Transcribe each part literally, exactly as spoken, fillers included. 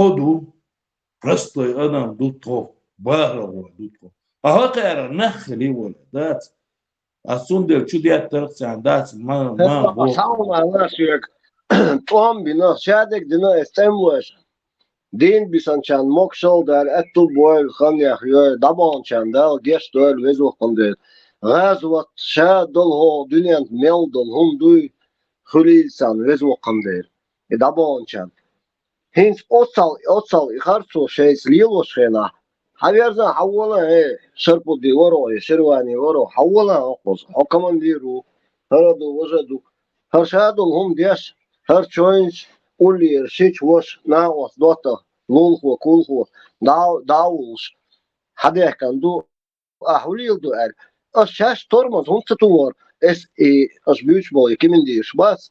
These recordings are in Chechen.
тхо ду, простой адам ду тхо, бахархой ду тхо. А хӀокхара нах хилий вала, дац. А цундела чу деттарх царна дац, ма, ма, Хьо бо. Саумала шуьга тӀом бина, шадерг дина эс тӀемлоша. Дийна бисанчарна могашалла дара, аьтту бойла, хан яха йой, дӀабаханчарна Дала гечдойла, Веза Воккхун Дела. ГӀазот ша долу хӀокху дуьнен тӀа мел долу хӀума дуй, хуьлийла царна, Веза Воккхун Дела. И дӀабаханчарна. ХӀинца оццал, оццал и харцо шайца лелош хенахь, хьан верзан, хьан волан, хье, Шарпудди варо, хье, Шервани варо, хьан волан хьо кхуза, хьо командир ву, хӀара ду, важа ду. ХӀара ша долу хӀума деш, хӀара чойнаш, уллера шича ваша, накъост доттагӀа, лулахо, кулахо, дӀа-, дӀа а вуллуш, хьан дехкан ду, ахьа хӀун леладо аьлла. Ас шаьш тормоз хӀунда ца тухур? Эс и, ас буьйцуш болу и командирш бац,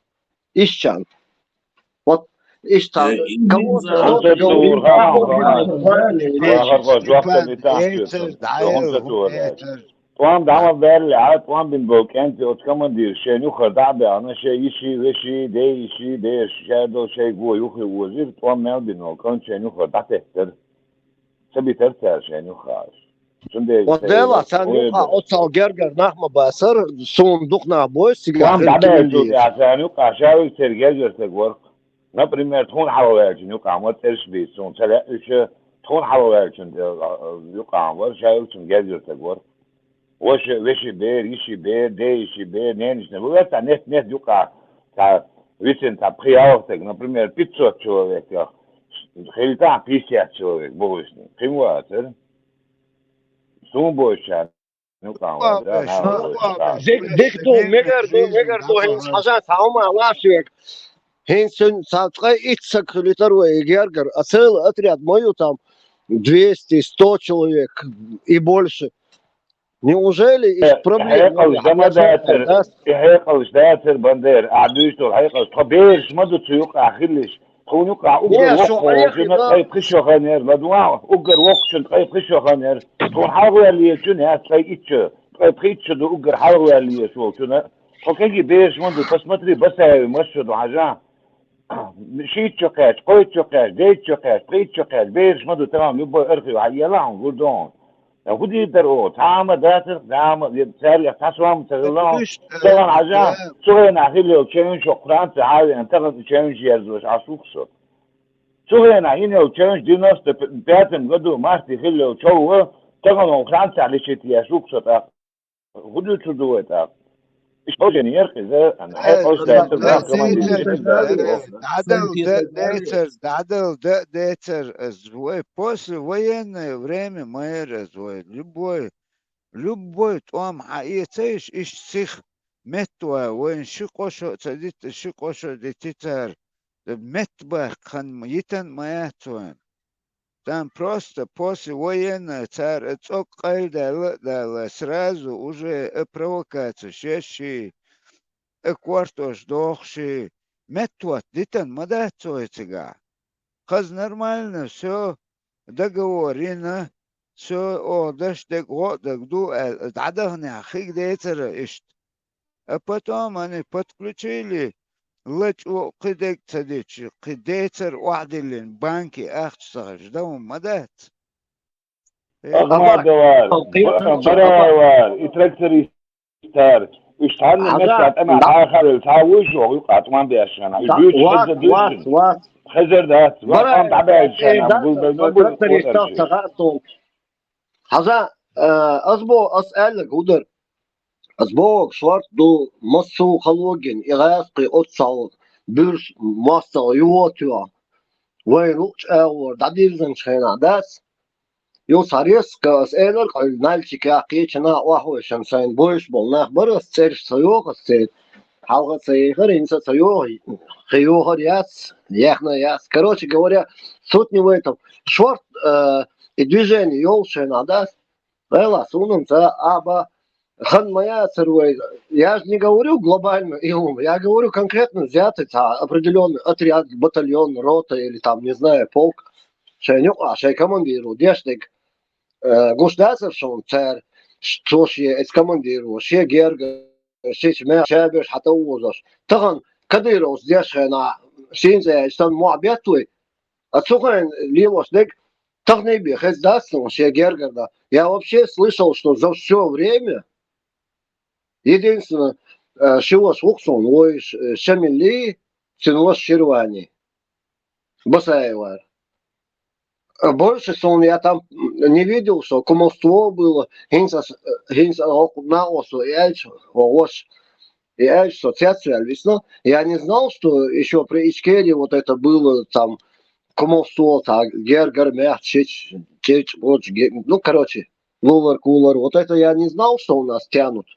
ишчарна. Вот, иштта Э, и кого-то иза Хьан ца тухур, хан, хан, хан, хан, хан, жоп дан и тахчуьра. Хьан ца тухур аьлла. ТӀом дӀа ма баьллехь, тӀом бина болу кӀентий оцу командирша шайна юххара дӀа а баьхна, шайн йиший, веший, ден йиший, бераш, шаьрдал шайга го юххе озийра, тӀом мел бина волу кӀант шайна юххара дӀатеттара. Ца битара цара шайна юххе. Цундела Вот церан Дела, царна юкъахь оццал гергара нах ма бацара, суна дукха нах бойуш цигахь. Тхьамма дӀабаьллачул тӀаьхьа царна юкъахь ша верг церан гергара стаг вара. Например, тхуна хьалхаваьллачун юкъахь ма цӀераш бийца суна ца лаьа уьш, тхуна хьалхаваьллачун юкъахь вара, ша верг цуьнан гергара стаг вара. Ваша, вешин бер, йишин бер, ден йишин бер, ненаш набу, ваьтта нет-нет юкъахь, цхьа вицина цхьа пхи-ялх стаг, например, пятьсот человек, хилийтахь пятьдесят человек, бохуьйту, кхин вацара. Суна боцучарна юкъахь вара, да, нана боцучарна. Дика ду, мегар ду, мегар ду, хӀинца хьажа, цхьа хӀума лаш вега. ХӀинца цхьа ткъе итт стаг хилийтар вай гергара, а целый отряд ма ю там двести, сто человек и больше. Неужели и проблема? Хьекъалш дан ма дацара, и хьекъалш дацара, Бандера, ахьа дуьйцуш долу хьекъалш, тхо бераш ма ду цу юкъахь хилалаш. Тхуна юкъахь уггар воккхачунна ткъе пхи шо хан яра, ладугӀа, уггар воккхачунна ткъе пхи шо хан яра. Тхуна хьалхаваьлла езачунна яц ткъе итт шо, ткъе пхи итт шо ду уггар хьалхаваьлла езаш волчунна. Тхо кегий бераш ма ду, посмотри, Басаеви масса шо ду хьажа. Шийтта шо кхаьчча, кхойтта шо кхаьчча, дейтта шо кхаьчча, пхийтта шо кхаьчча, бераш ма ду, тамам, любой архив хьаелахь хьуна, гур ду хьуна. Дан хӀун дийр дара оха? Цхьа а ма дацара, цхьа а ма, цаьргахь цхьа сом ца хилла хьуна. Тахана хьажа, цу хенахь хилла йолу чевнаш хӀокху Францехь а веана, тахана и чевнаш ерзош Ӏаш ву-кх со. Цу хенахь йина йолу чевнаш девяносто пятом году марте хилла йолу чов а, тахана хӀокху Францехь лечить еш ву-кх со тӀаккха. ХӀун дуьйцур ду вай тӀаккха? Иштта хьоженера иза, хьекъалш дацара, командир дацара. ДӀадала дан а дацара, дӀадала дан а дацара, ас вай послевоенное время ма яра ас вай, любой, любой тӀом хьаэцийша, иштта сиха меттаваьлла, вайна ши къо шо а ца дита, ши къо шо а дитий цара, меттабаккха хан йитина ма яц вайна. Там просто послевоенное, цара цӀогга къайладаьлла а даьлла, сразу уже а провокацеш еш, а кортош дохуш, меттахӀотта дитина ма дац вай цигахь. Хаза нормально, всё, договор йина, всё, оха даш дерг гӀо а дерг ду аьлла, дӀадаханехь хига децара иштта. А потом они подключили, лачкъо кхидерг ца дича, кхин децара охьадиллина банке ахча ца хезча, дан хӀума ма дац. Ахмадовар, Бараевар, и трактористар, уьш цхьанна меттехь тӀамехь дӀахаьлла, цхьа вуй шу хьо юкъахь тӀом беш хенахь? Уьш дуьйцуш хезар дуьйцу шуна? Хезар дац, вац, тӀом дӀабаьлча хенахь, гулбелла ма бу трактористах ца хаьа суна. Хьажа, э, ас боху, ас аьлларг хӀун дара? Ас боху, шорта ду, массо а хало гина, и гӀаьскхий оццал буьрса мостагӀа йота йо. Вайн луъучу агӀор дӀадирзинчу хенахь дац? Юха цхьа резко ас элира-кх хьуна, Нальчикехь кхечанхьа охьавешан сайна бойуш болу нах бара, ас цӀераш ца йоху ас церан. Хьалха а ца йихира, хӀинца а ца йоху, кхин йохар яц, яхна яц. Короче говоря, суть не в этом. Шорта, э, и движение йолуш хенахь дац? Вела, суна-м ца аба, хан ма яцара вай. Я же не говорю глобально и ум. Я говорю конкретно взятый цхьа определённый отряд, батальон, рота или там, не знаю, полк. Шайн юкъахь, шайн командиро деш дерг, э, гуш дацара шуна цара, ш-, цо шен, эцу командиро, шен герга, шича мех шабеш хьан тӀе а вузош. Тахана Кадыровс деш хенахь, шин цӀе аьлча, сан мохь бетта вай? А цу хенахь лелош дерг тахана бен хезна дац суна шен гергара да. Я вообще слышал, что за всё время единственное, э, ши ваша ву-кх суна, вай Ш-, э, Шамилли, цуьнан ваша Ширвани. Басаевара. А больше суна я там не видел, что кумовство было, хӀинца ас, э, хӀинца накъосту и аьлча, ваша, и аьлча со цецваьлла висна. Я не знал, что ещё при Ичкерии вот это было, там, кумовство, так, гергара, мехта, шича, чеча, боча, ге-, ну, короче, лулар, кулар. Вот это я не знал, что у нас тянут.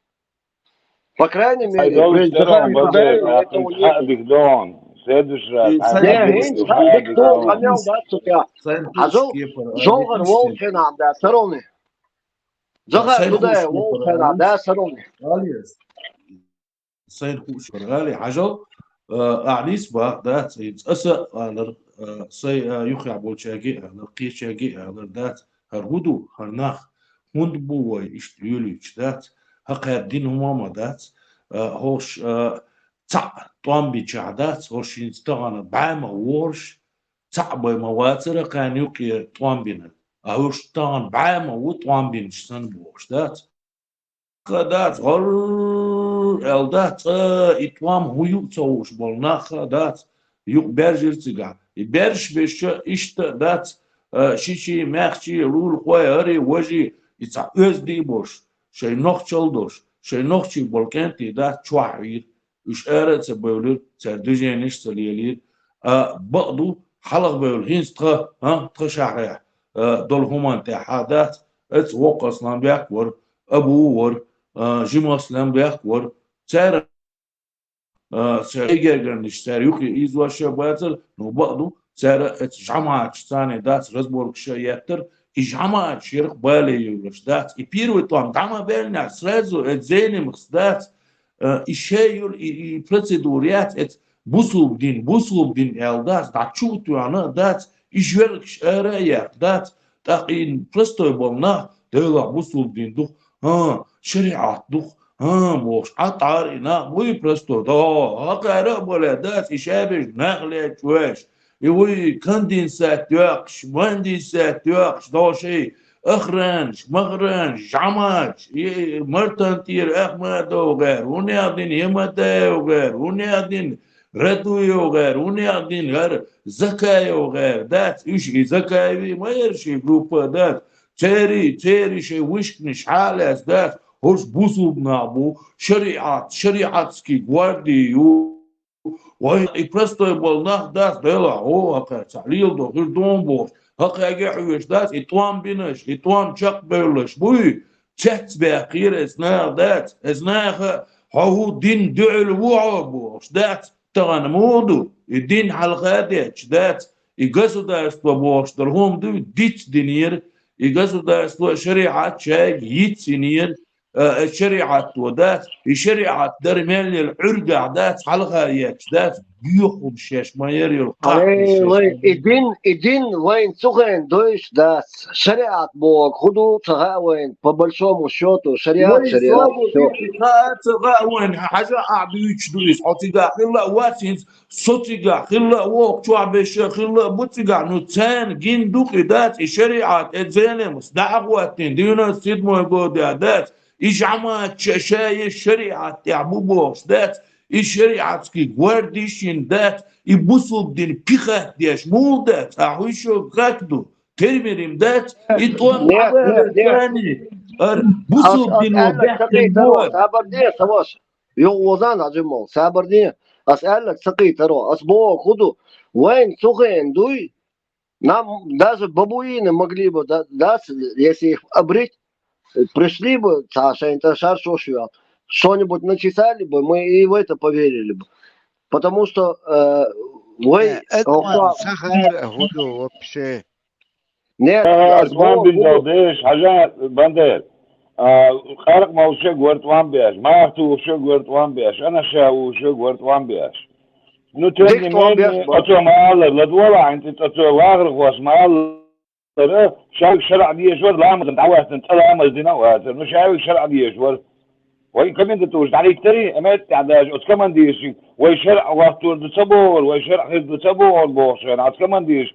По крайней мере, при Джахаре Дудаеве этого не было. Следующий раз. Не, хӀинца хьа дика ду, къамел дац цу тӀехь. Хьажал, жовхӀар волчу хенахь дац, саровни. Джахар Дудаев волчу хенахь дац, саровни. Сайн хууш вара гӀали, хьажал, а, ахьа нийса бах, дац, хӀинца аса а алар, а, сайн, а, юххехь болчаьрга а алар, кхечаьрга а алар, дац, хӀара хӀун ду, хӀара нах, хӀунда бу вай иштта лелуьйтуш, дац, хӀокхара дина хӀума а ма дац, а, хӀорш, а, цхьаъ тӀом бичахь, дац, хӀорш хӀинца тахана бӀе ма ву хӀорш, цхьаъ бен ма вацара кхарна юккъе тӀом бина, а хӀорш тахана бӀе ма ву тӀом бинчу санна бохуш, дац. Нах а дац, гӀорр аьлла дац, цкъа и тӀом хӀун ю а ца хууш болу нах а дац, юкъа баьржира цигахь. И баьржаш беш а иштта а дац, а, шичий, маьхчий, лулахой, хӀарий, важий, и цхьа оьзда а болуш, шайн нохчалла долуш, шайн нохчий болу кӀентий дац, чохь вийра. Уьш ара а ца бевлира, цара движенеш а ца лелийра. А, бакъ ду, хьалха бевлла, хӀинца тхан, а, тхан шахьарехь, а, долу хӀуманна тӀехь а дац, оцу Воккхас Ламбек вара, Абу вара, а, Жимас Ламбек вара. Цара, а, цара гергарнаш, цара юххе ийзош а бацара, ну, бакъ ду, цара оцу жамаӀаташ царна дац, разборкаш а еттара, и жамаӀаташ ярх бале йолуш дац. И первый тӀом дӀа ма баьллинехь, сразу оцу Зеламхас дац, а, и шай йолу и, и процедура яц, оцу бусулба дин, бусулба дин аьлла дац, дӀа чу а тоьхна а дац, и жоьргаш ара а яьккха дац, тӀаккха и простой болу нах, делахь бусулба дин ду-кх, хӀан, шариӀат ду-кх, хӀан, бохуш, Ӏа тӀара и нах буй простой, да, хӀокхара а бале дац, и шаберш нах лечвеш, и вуй конденсат йоккхуш, манденсат йоккхуш, догӀу шай, охранаш, махранаш, жамаӀаташ, и Мартан тӀера Ахмадов гӀер, хӀун яха дина Ямадаев гӀер, хӀун яха дина Радуев гӀер, хӀун яха дина хӀара Закаев гӀер, дац, уьш и Закаеви ма яра ши группа, дац, церий, церий шайн вышканаш хьа а лаьцна, дац, хӀорш бусулба нах бу, шариӀат, шариатский гвардия ю. Вай и простой болу нах дац, делахь, о, хӀокхара цхьа леладо хир ду-м бохуш, хӀокхаьрга а хьоьжуш дац, и тӀом бинарш, и тӀом чекхбевлларш буй, цецбаьккхира эцу наха, дац, эцу наха, хьо хӀун дин дуьхьал ву хьо бохуш, дац, тахана муха ду, и дин хьалха а детташ, дац, и государство бохуш долу хӀума дуй, диц динера, и государство, шариӀат шайга йицйинера, а, шариӀат ду дац, и шариӀат дар мел йолу Ӏуьргахь дац, хьалха етташ дац, боьха хӀума шаьш ма яра йолу, кхахь хӀума шаьш ма яра. И дин, и дин вайн цу хенахь дойуш дац. ШариӀат бохург хӀун ду ца хаьа вайна, по большому счёту, шариӀат, шариӀат, всё. Вайн ца хаьа вайна, хьажа, ахь дуьйцуш ду иза, хьо цигахь хилла а вац хӀинца, со цигахь хилла а ву, чохь берш а хилла а бу цигахь, ну, царна гина ду-кх и, дац, и шариӀат, и Зеламхас дӀа а хӀоттийна, девяносто седьмой годехь, дац, и жамаӀаташ а шайн шариӀат тӀехь бу бохуш, дац, и шариатский гвардия йина, дац, и бусулба дин пихать деш муха дац, ахь хӀун шуьга хатта ду, термерим дац, и тӀом дӀабалар царний, ара бусулба дино баьхкина бу. Сабар де, сан ваша. Юха озан хьажимал, сабар де, ас аьлларг ца кхийтаро, ас бохург хӀун ду, вайн цу хенахь дуй, нам даже бабуины могли бы, да, да, с-, если их обрить, э, пришли бы, цхьа шайна тӀе шаршо шоьлу, что-нибудь начесали бы, мы и в это поверили бы. Потому что, э, вай, э, это охуа-, ма, сахар, э, хӀун ду вообще? Нет, а, ас тӀом бина долу деш, хьажа, Бандер. А, къаркъа молуш а гора тӀом беш, маха тухуш а гора тӀом беш, анаша а вуш а гора тӀом беш. Ну, тем не менее, оцо ма-аллара, ладогӀа хьайна цӀе, оцо вахархошца ма-аллара, шайга шарӀ дезаш вара, ламазна дӀахӀоьттина, цкъа ламаз дина а вацара. Ну, шайга шарӀ дезаш вара. Вай комендатураш дӀахӀиттарий, а меттехь даже оцу командиршка, вай шарӀ хӀоттор ду ца бохура, вай шарӀ хир ду ца бохура бохуш вайна, оцу командирша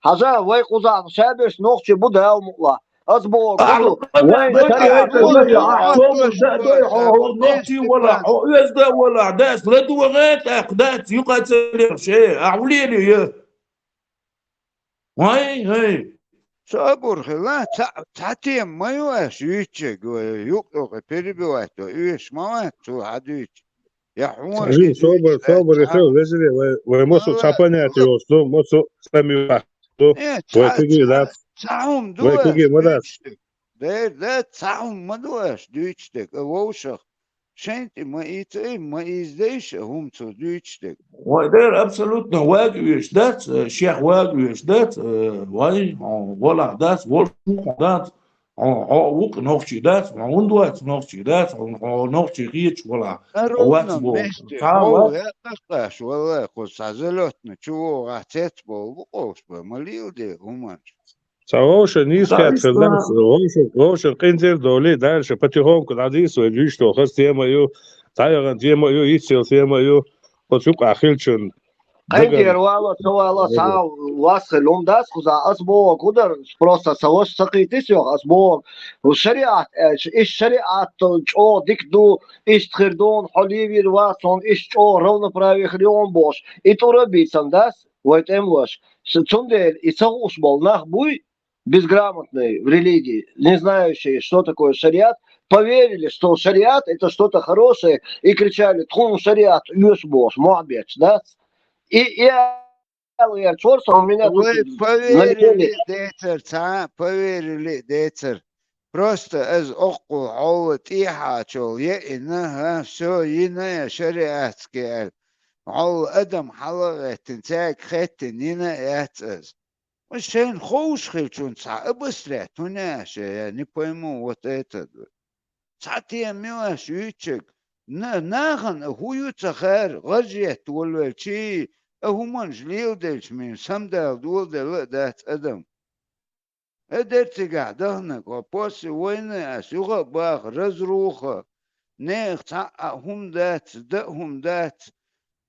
Хьажа, вай кхузахь шаберш нохчий бу, Дала мукълахь. Ас боху, Ахьа, вай вай шариат вай вай вай вай хьо хӀума да дой, хьо хӀо нохчий валахь, хьо оьзда валахь, дас ладогӀа тӀаккха дац, юкъа ца леха, ше, ахьа хӀун лелий я? Вай, вай. Собур хила, ца, ца тема ма ю аш юьйчиг, вай юкъ-юкъе перебивать вай, уьш ма вац цо хьадуьйчу. Я хьуна Сажи, собар, собар, я хев, везире, вай, вай мосу ца понятие йолчу, мосу цӀа муьйхьахь ду, Э, вай ца, куьги ца, дац, ца хӀума ду вай аш куьги ма дац. Дуьйцуш дерг. Дера, да, ца хӀума ма ду аш дуьйцуш дерг. А вовшах, шайн тӀе ма ийца, ай, ма ийзадайша хӀума цо дуьйцуш дерг. Вай дера абсолютно вага веш дац, э, шех вага веш дац, э, вай, хьо, валахь дац, волуш дац, хьо, хьо вукъа нохчий дац, хьо хӀунда вац нохчий дац, хьо, хьо нохчий хеташ валахь, На хьо вац ровном боху. месте, Цхьа хьо вац. ваьккхаш, валлахь, кху цхьа залетна чу вогӀахь цец бовла бу къовш бан, ма лийла де хӀуманаш. Цхьа вовшан нийса Да, хетта хила дац, ислам. вовшан, вовшан къинтӀера долий, дальше потихоньку дӀадийса вай дуьйцуш доху, хаза тема ю, дӀаяхана тема ю, йицъяла тема ю, оцу юкъахь хилчун КъинтӀера вала, ца вала, цхьа вас хила хӀума дац кхузахь, ас боху, кху дара, просто сан ваша ца кхийти соьга, ас боху, шариат аьлча, иштта шариат чӀогӀа дика ду, иштта хир ду, хьо лийвийр вац, хьуна иштта чӀогӀа равноправие хир ю хьуна бохуш, и тӀура а бийцам дац, вай тӀемалоша. Ш-, цундела и ца хууш болу нах буй, безграмотные в религии, не знающие, что такое шариат, поверили, что шариат — это что-то хорошее, и кричали: «Тхуна шариат оьшу», — бохуш, мохь бетташ дац. И, и аьлла гӀерташ вара со, у меня тут Вай налетели. поверили децар, цхьа а поверили децар. Просто аз оккхул хьолла тӀехьачул яина, хӀа, всё, йина я шариатский аьлла. Хьолла адам хьала а гӀеттина, цаьрга хеттина йина а яц аз. Шайна ховш хилчун цхьа обострять хӀунда аша, я не пойму вот это. Цхьа тема ю аш юьйцург. На-, нахана хӀун ю ца хаьара, гӀаржетта волавелчий, а хӀуманаш леладелча мин самдала доладелла а дац адам. А дерцигахь даханаг хьо, после войны аш юха а баха, разруха, нехан цхьа а хӀума дац, дан а хӀума дац,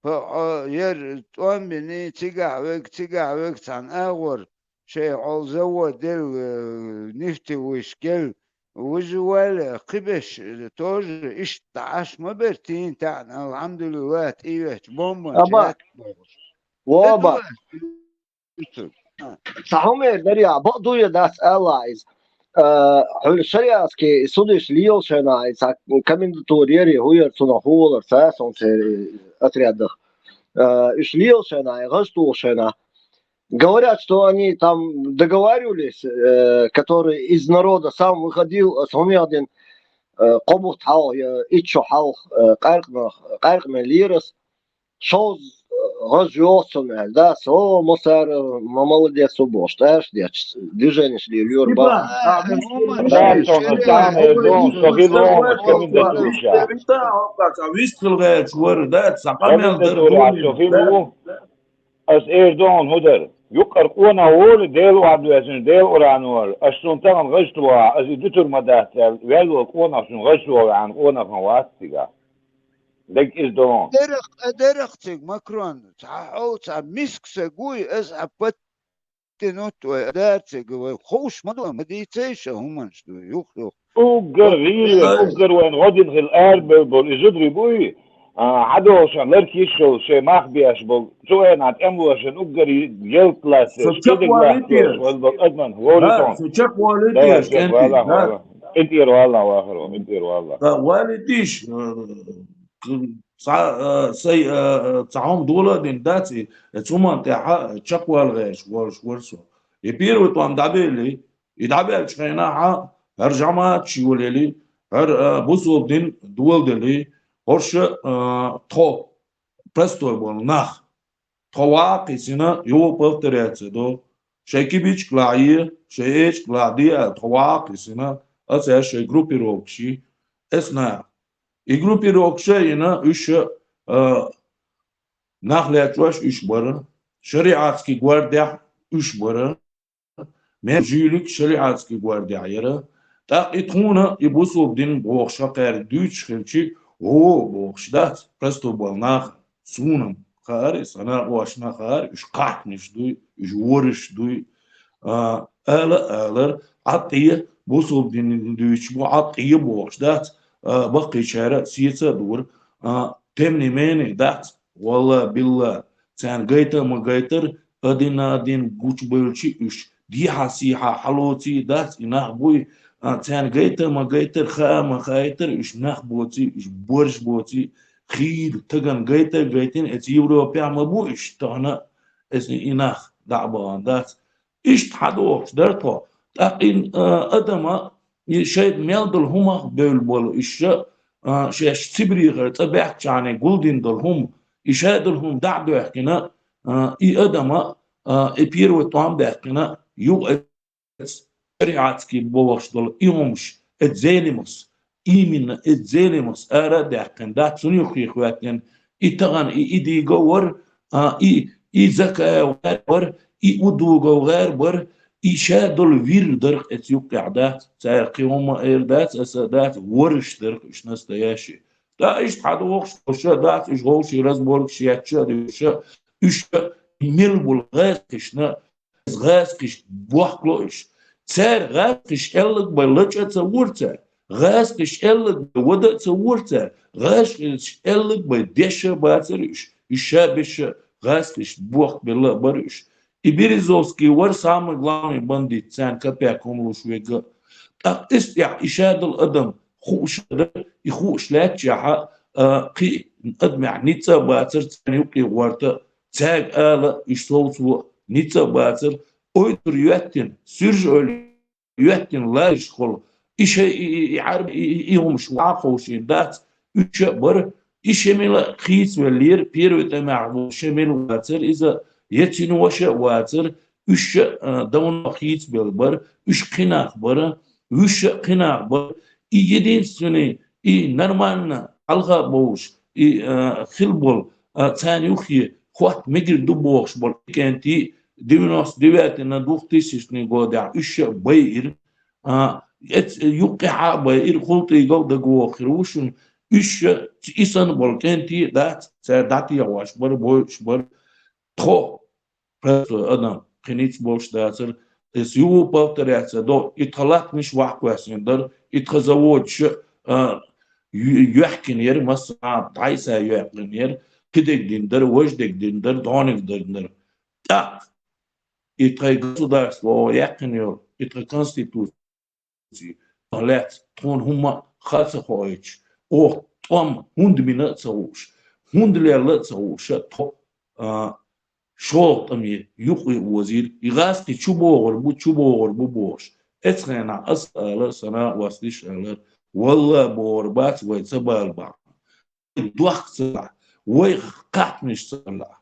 хьо, хьо яра тӀом бина, цигахь вега, цигахь вега цхьана агӀор, шайн хьол завод делла, э, нефтевышка елла, выживали, кхиберш, э, тоже иштта Ӏаш ма бара, тийна таьӀна, алхьамдулиллахӀ, тӀеоьцу бомбанча Аба. гӀерташ бохуш. Во, Де аба. дуьйцург. Цхьа хӀума эр дарехь, бакъ ду я дац аьлла иза. Э, хьуьлла шариатский судиш лелаш шайна, и цхьа комендатура яри, хӀун яра цунах хӀун валар, ца, сон церан отрядах. Э, уьш лелаш шайна, и гӀаж тухуш шайна. Говорят, что они там договаривались, э, который из народа сам выходил, ас хӀумех дин, э, кхо бутт хьалха, э, итт шо хьалха, э, къаьркъанах, къаьркъане лерас, шовзткъа, э, гӀаж йоцу аьлла, да, со, Мосара, ма молодец ву бохуш, тӀаш детташ, движенеш лелайора бах. Да, сон царна эр дон, со хила ву, ас комендатура. Вист хила гӀерташ вара, да, сан къамел дара, Комендатура, ас со хила ву. Ас эр дон хӀун дара? Юккъара къонах волу, Дела охьадоьзна, Дела Къуръан волу. Аш суна тахана гӀаж тоха, ас и дуьтур ма дац аьлла, ваьлла волу къонах шуна гӀаж тоха веана къонах ма вац цигахь. Дерг иза дон. Дерах, дерах цига Макрон, цхьа хьол, цхьа миска са гуй, ас а паттинут вай, а дара цига вай, ховш ма ду, ма дийцай ша хӀуманаш ду, юх-юх. Уггар гӀийла, уггар вайн гӀодин хила арабевлла болу и зударий буй, а, хьадолуш шайн ларк йиш йолу, шайн мах беш болу, цу хенахь тӀемалошна уггар ялта латтош, кӀедиг латтош, вайн болу адаман вовшахтохна. Со чекхвалийтеш, кӀентий, валлахь, да. КъинтӀера валлахь, вахар ван, кӀинтӀера валлахь. Да, валийтеш, э, цхьа, э, сай, э, цхьа хӀума дола а дина дац, и, э, цу хӀуманна тӀехь чекхвала гӀерташ волуш вара со. И первый тӀом дӀабелли, и дӀабаьллачу хенахь хӀара жамаӀат шен валели, хӀара, а, бусулба дин доладели, хӀорш, а, тхо, простой болу нах, тхо ваха кхийсина, юха повторяться до, шайн кибичка лахье, шайн эчка лахьде аьлла, тхо ваха кхийсина, аса аьлла шайн группировкаш йи, эс наха. И группировкаш а йина, уьш, а, нах лечкъош уьш бара, шариатский гвардехь уьш бара, Мел жуьйлиг шариатский гвардехь яра. ТӀаккха и тхуна и бусулба дин бохуш хьакхаьрга дуьйцуш хилчи, гӀо бохуш дац, простой болу наха, суна-м. хаар, санна къош нах хаар, уж кхатнаш дуй, уж вораш дуй. А, ала, алар, Ӏатӏе, бусулба дин дуйч бу, Ӏатӏе бохуш дац, а, баккхийчара сеца а дур, а, тем не менее дац, валла, билла, царна гайта а ма гайтар, адина дин гучбелчи уж, дихьа-сихьа хьалоци дац, и нах буй, а, царна гайта а ма гайтар, хаа а ма хаайтар, уж нах боци, уж борш боци, хийла таган гайта а гайтина, эца Европехь ма бу уж, тахана эца и нах дӀа а бахана дац. Иштта хьадохуш дара тхо. ТӀаккха и, а, адама, и шайга мел долу хӀумах бевлла болу иша, а, шаьш Сибрехара цӀа баьхкачарна гулдина долу хӀума, и шадолу хӀума дӀа а доьхкина, а, и адама, а, и первый тӀом баьккхина, юха шариатский бохуш долу и хӀумаш, эца зеламас, именно эца зеламас ара а даьккхина, дац цунна юххе хӀоьттина, и тахана и, и дийга вар, а, и, и закая вар, и удуга вар, и ша долу вир дарх эца юккъехь дац, цара кхин хӀума эр дац, аса дац, вораш дарх уьш настоящий. ТӀаккха иштта хьадохуш, уьш дац, уьш вовшийн разборкаш етташ а дуьйш, уьш мел болу гӀазкхишна, гӀазкхиш бохкало уьш. Цара гӀазкхиш аьлларг бен лача а ца вора цара, гӀазкхиш аьлларг бен вада а ца вора цара, гӀазкхиш аьлларг бен деш а бацара уьш, уьш ша беш а гӀазкхиш бохкабелла а бара уьш. И Березовский вара самый главный бандит, царна капек хӀума луш верг а. ТӀаккха иза тӀехь и шадолу адам хууш а дара, и хууш лаьттачехь а, а, кхин адамехь ницкъ а бацара царна юккъе гӀорта, цаьрга ала, уьш совцо ницкъ а бацара, ойтур йоьттина, суьржа ойла йоьттина лайшхула, и шай, и, и, и Ӏарб, и, и, и хӀумаш ваха ховшийна дац, уьш а бара, и шемила хийцавеллера, первый тӀамехь ву шемила вацара иза, я цуьнан ваша а вацара, уьш а, а, давно хийцабелла бара, уьш кхин нах бара, уьш а кхин нах бара. И единственный, и нормально, хьалха а бовлуш, и, а, хила болу, а, царна юххе, хотта мегар ду бохуш болу, и кӀентий, девяносто девятый на двухтысячный годехь уьш а байира, а, эц-, юккъехьа а байира, хӀултӀигал дагавохур ву шуна, уьш а, и санна болу кӀентий а дац, цара дӀатехьош бара, бойуш бара. Тхо, простой адам, кхин ницкъ болуш дацара, эс юха повторяться до, и тхан латтанаш ваха кхоьссина дара, и тхан заводаш а, ю-, йоьхкина яра, массанхьа дӀайса йоьккхина яра, кхидерг дина дара, важдерг дина дара, дониг дина дара. ТӀаккха и тхайн государство яьккхина йолу, и тхан конституция, тхан лаьцна тхуна хӀумма а хаа ца хоуьйтуш, оха тӀом хӀунда бина а ца хууш, хӀунда лелла а ца хууш, тхо, а, шолгӀа тӀаме юкъе озийра, и гӀазкхий чу богӀур бу, чу богӀур бу бохуш. Эцу хенахь аса ала, сан накъосташа ала, валла богӀур бац вай ца бала бахьана. Дохка ца лахь, вай кхатамаш ца лахь.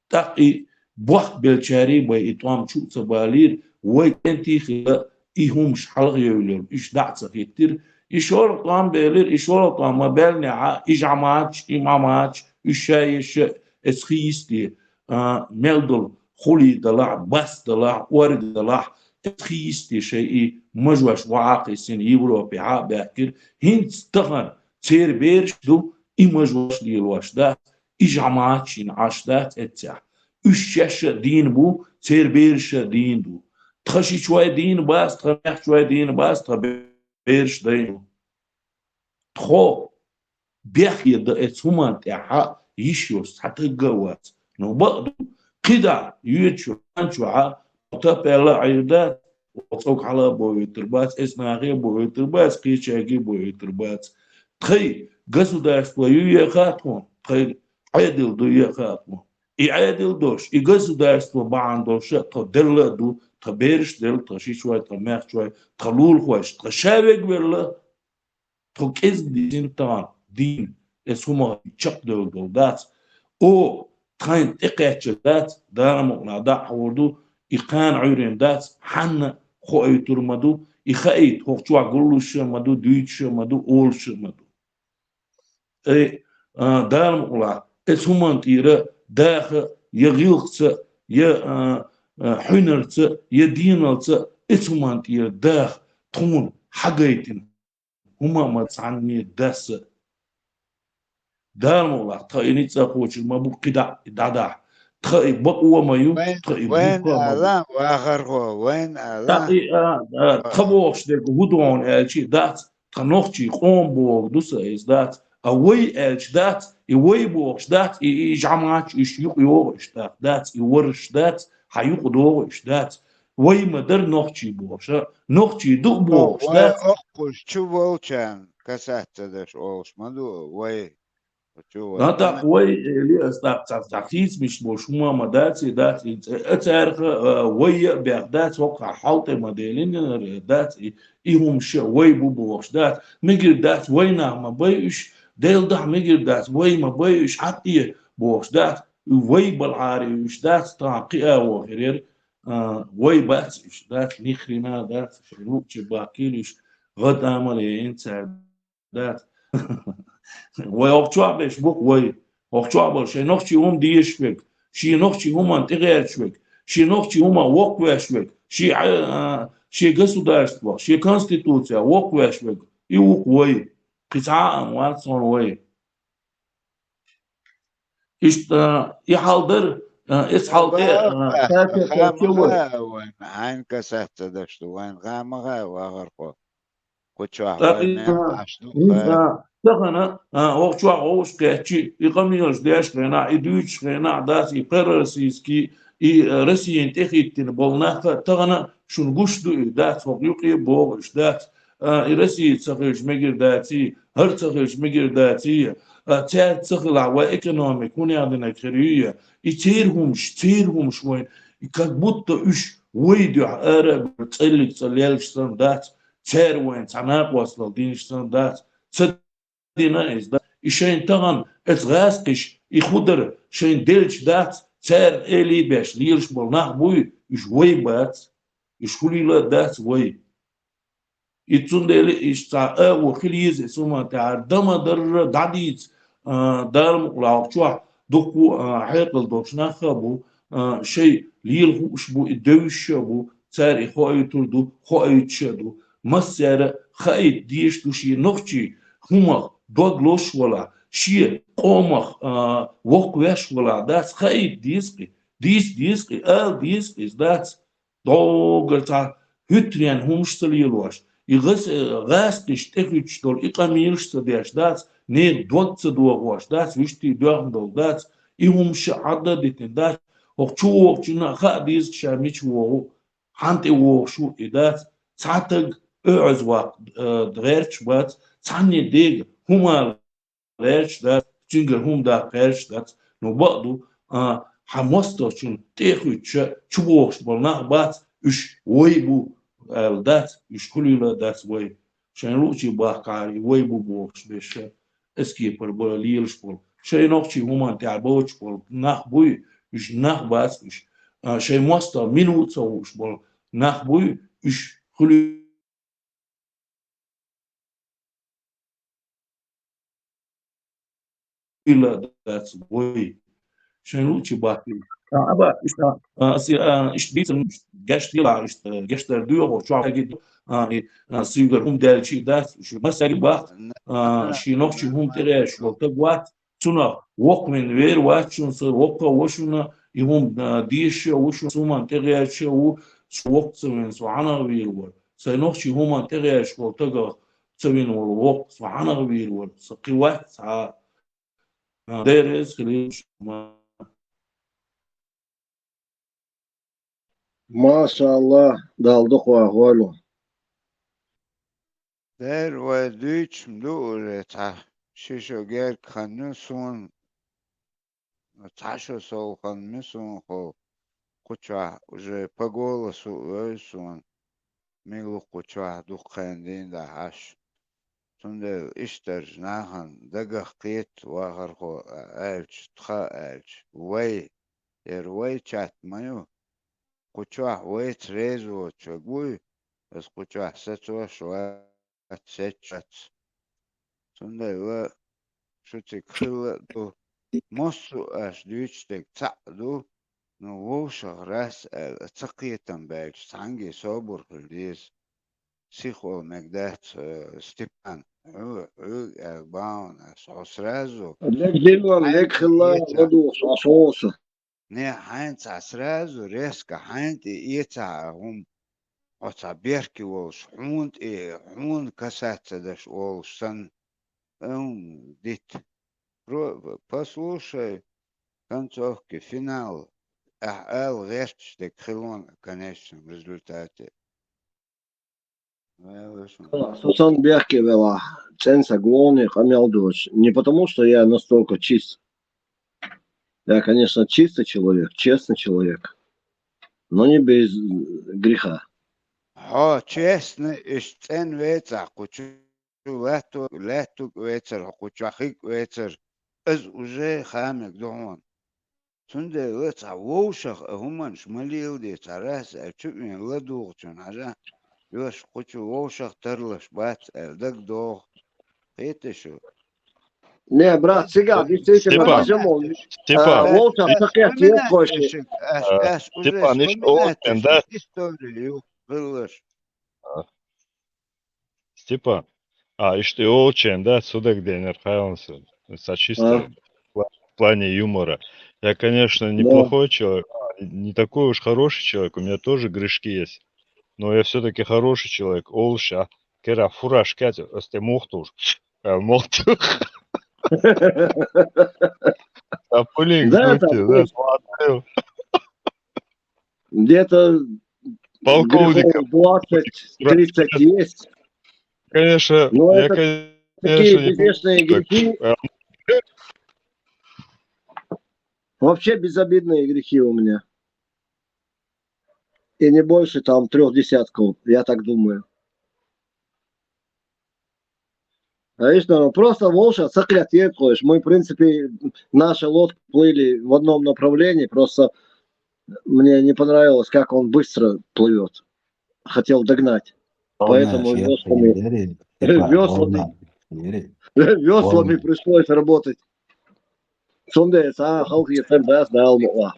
ТӀаккха и бохк беллачаьрий бай и тӀом чу а ца балийра, вай кӀентий хилла и хӀумаш хьалха евлла, уьш дӀа а ца хӀиттира. И шолгӀа тӀом белира, и шолгӀа тӀом ма баьллинехь, и жӀамач, и мӀамач, уьш ша еш а эца хи йисте, а, мел долу хули далахь, бас далахь, орга далахь, эца хи йисте шайн и мажош ваха а кхиссина, Европехьа а баьхкира. ХӀинца тахана церан бераш ду, и мажош лелош дац, и жӀамач йина Ӏаш дац эццехь. Уьш шаьш а дийна бу, церан бераш а дийна ду. Тхан шичой дийна бац, тхан мехчой дийна бац, тхан бераш дайна бу. Тхо бехке дан эца хӀуманна тӀехь йиш йолуш цхьа таг а вац. Но бакъ ду, кхидӀа йоьдучу хӀан чохь а тап аьлла а Ӏийр дац, оцу цӀога хьала а бовуьйтур бац, эца нахе а бовуьйтур бац, кхечаьрге а бовуьйтур бац. Тхайн государство ю е хаьа тхуна, тхайн Ӏедал ду е хаьа тхуна. И Ӏедал долуш, и государство бахьана долуш а тхо делла а ду, тхан бераш делла, тхан шичой, тхан мехчой, тхан лулахойш, тхан ша вегавелла. Тхо кӀезиг дийцина тахана дийна, эца хӀума чекхдевлла долу дац. О, тхайна тӀекхаьчча дац, Дала мукъ лахь дӀа а хьур ду, и кхана Ӏуьйрина дац, хьанна хоуьйтур ма ду, и хаийта хӀокху чохь гуллуш а ма ду, дуьйцуш а ма ду, олуш а ма ду. Эй, а, Дала мукъ лахь, эца хӀуманна тӀера даха я гӀиллакхца, я, а, а, хьуьнарца, я деналца, эца хӀуманна тӀера даха тхуна хьагайтина хӀума а ма цхьанне даса. Дала мукъалахь, тха и ницкъ а кхочур ма бу кхидӀа, и дӀадахь. Тха и бакъо ма ю, вайн, тха и вайн бухка ма ю. Ала, вахархо, вайн ала. ТӀаккха и, а, а, тха бохуш дерг хӀун ду хьуна аьлча а дац, тха нохчий къоман боху ду сан иза дац, а вай аьлча дац, и вай бохуш дац, и, и жамаӀаташ уьш юкъа йогӀу уьш тӀаккха дац, и варш дац, хьан юкъа догӀу уьш дац. Вай ма дара нохчий бохуш, а? Нохчий ду а бохуш дац. Вай оккхуш чу волчарна касаьтта ца даш олуш ма ду вай. Чу вай. ТӀаккха вай, э, ли ас тӀаккха ца, ца хийцамаш болуш хӀума ма дац, и дац, и ц-, а цаьрха, а, вай а бех дац, хӀокху хьал тӀе ма делина, дац, и, и хӀума ша вай бу бохуш дац. Мегар дац, вай нах ма бай уьш, Делан дуьхьа мегар дац, вай ма бай уьш, хьан тӀе бохуш дац, вай балхьара уьш дац, тхан кхиаво хир яра, а, вай бац уьш, дац, ни хрена дац, шайн луъчу баккхийла уьш, гӀад амал яйна цара. Дац. Вай хӀокху чохь берш бу-кх вай. ХӀокху чохь болу шайн нохчий хӀума дезаш верг, шен нохчий хӀуманна тӀегӀерташ верг, шен нохчий хӀуманна воккхавеш верг, шен, а, а, шен государствах, шен конституциях воккхавеш верг. И ву-кх вай. Кхин цхьа а ма вац хьуна вай. Иштта, и хьал дара, а, эцу хьал тӀе, а, кхаьча кхаьча вай. Вайн хьайн касаьтта ца даш ду, вайн гӀа ма гӀа, вахархо. Кху чохь вай мел Ӏаш ду, хӀинца, а, тахана, а, хӀокху чохь гӀовш кхаьччи, и къамелаш деш хенахь, и дуьйцуш хенахь дац, и пророссийский, и, а, Россияна тӀехӀиттина болу нах а тахана шуна гуш ду и дац, хӀокху юкъе богӀу уьш дац. А, и Россия ца хилча мегар даций, хӀара ца хилча мегар даций, а, цаьрца ца хилахь вай экономика хӀун яздинарг хир юй, и церан хӀумаш, церан хӀумаш вайн, и как будто уьш вай дуьхьа ара а бара цӀеллиг цӀа лелаш санна дац, цара вайна цхьа накъосталла динаш санна дац, ца дина иза дац. И шайн тахана эцу гӀазкхиш, и хӀу дара шайн делча дац, царна элий беш лелаш болу нах буй, уьш вай бац, уьш хуьлийла а дац вай. И цундела иштта цхьа агӀо хила еза, и суман тӀехьара дан ма-дарра дӀадийца, а, Дала мукъалахь хӀокху чохь дуккха а, а, хьекъал долуш нах а бу, а, шайн лела хууш бу, и девзаш а бу, цара и хоуьйтур ду, хоуьйтуш а ду. Массара а хаийта дезаш ду шен нохчий хӀумах дог лозуш валахь, шен къомах, а, воккхавеш валахь, дац, хаийта деза-кх и, дийца деза-кх и, ала деза-кх иза, дац. ДогӀугара цхьа хӀуьттаренна хӀумаш ца лелош, и гӀас-, гӀазкхиш тӀехӀуьттуш долу и къамелаш ца деш дац, нехан дог ца дохош дац, вуьшта доьхна долу дац, и хӀумаш а хьадда а дитина дац, хӀокху чу вогӀучунна а хаа деза ша мича вогӀу, хьанна тӀе вогӀуш ву и дац, цхьа таг оьгӀаз ваккха, э, гӀерташ бац, цхьанне дега хӀума гӀерташ дац, цуьнгара хӀума даккха гӀерташ дац. Ну, бакъ ду, а, хьан мостагӀчунна тӀе а хӀуьттуш, чу бохуш болу нах бац, уьш вай бу, аьлла дац, уьш хуьлийла а дац вай. Шайн луъчий бахкахьара и вай бу бохуш берш, эскепара бала лелаш болу, шайн нохчий хӀуманна тӀехь боцуш болу нах буй, уьш нах бац уьш. А, шайн мостагӀа мила ву а ца хууш болу нах буй, уьш хуьлий- хила дац вай. Шайн лучи баккхий. А, аба, иштта, а, си-, а, иштта дийцина, гешт дела, иштта, гешт дар доьху, чохь а гида, а, и, а, суьйгара хӀума даьлчий дац, шу масаги бахт, а, ши нохчи хӀума тӀереш, вол таг вац, цунах воккхавин вер вац шуна, са воккха а ва шуна, и хӀума, а, дезаш а ву шуна, суман тӀегӀерташ а ву, со воккха ца вина, со хьанах вийр вара. Сайн нохчи хӀуман тӀегӀерташ волу тагах ца вина волу воккха, со хьанах вийр вара. Со кхин вац цхьа а. Дерриг хилийла шуна. Машалла, Далла дукха вахавойла. Дера вай дуьйцуш ма ду уже цхьа ши шо герга хан ю суна. Цхьа шо сов хан ю суна хов. Кху чохь уже по голосу вевза суна. Мила ву кху чохь дукха хенан дийна дахьаш. Цундела иштта даржа нахана дагах кхета, вахархо а аьлча, тха а аьлча, вай, яра вай чат ма ю. Кху чохь вайца реза воцуш вуй, аса кху чохь сацош вац, сецчац. Цундела шу цига хилла а ду. Массо а аша дуьйцуш дерг цхьаъ ду, но вовшах раз аьлла, ца кхетам баьлча, цхьаьнгге собар хила деза. сиха ола мегадац, э, Степан. Ӏу, Ӏу, э, баун, э, со сразу. Лег дилла, лег хилла, ладугӀ, со, со, со. Не, хьайна цхьа сразу, резко, хьайна тӀе эца а хӀума, хьо цхьа берки волуш, хьуна тӀе, хьуна касаться даш волуш санна, ам, дит. Про-, послушай концовки, финал, ахь ала гӀерташ дерг хилон в конечном результате. Вай, вай, шо. Со сан бехке велахь, цӀен сан главный къамел доцуш. Не потому, что я настолько чист. Я, конечно, чистый человек, честный человек, но не без греха. Хьо честный, иш цӀен вецахь, кху чу лаьтту-, лаьттуг вецар, хьо кху чу хиг вецар, из уже хамег ду хьуна. Цундела цхьа вовшах а хӀуманаш ма леладе, цхьа раз а чу вен ладугӀучун хьажа, йош кху чу вовшах тарлаш бац аьлла дагадогӀу. Кхета шу? Не, брат, цигахь действительно Степан, бажа мо. Степан, А, вовшах ца кхетта еза кхойши. Аш, А, аш уже Степан, ишта олучен, да? История ю, хиллаш. Степан, а, ишта олучен, да, судак денар хайланса, са чисто А. в плане юмора. Я, конечно, Да. Неплохой человек, а, не такой уж хороший человек, у меня тоже грешки есть. Но я все-таки хороший человек, олуш, а, кера фураж катя, эсте мохтуш. А, мохтуш. А пулик Да, знути, там да, есть. Смотрел. Где-то Полковником. Грехов двадцать, тридцать есть. Конечно, Ну, я, это конечно, Такие не известные так, грехи. э, Вообще безобидные грехи у меня. И не больше там трех десятков, я так думаю. Конечно, просто волша сакъят ехать хочешь. Мы, в принципе, наша лодка плыли в одном направлении, просто мне не понравилось, как он быстро плывет. Хотел догнать. Поэтому вёслами, вёслами, вёслами пришлось работать. Цундела цхьа а халкъе тера дац Дала мукъа.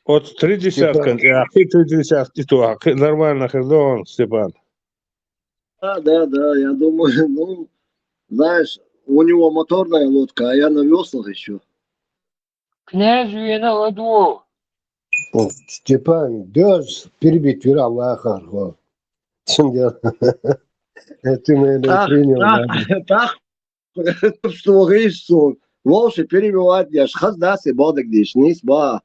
Вот три десятка, я, три десятка, и то, нормально, хер ду, Степан. Да, да, да, я думаю, ну, знаешь, у него моторная лодка, а я на веслах еще. Князь вена ладу. Степан, дёз перебить вира вахар, хо. Цундела. Ты меня Так, принял, так, да? Так, что говоришь, что волши перебивать, я ж хаз да се бодок диш, нис ба.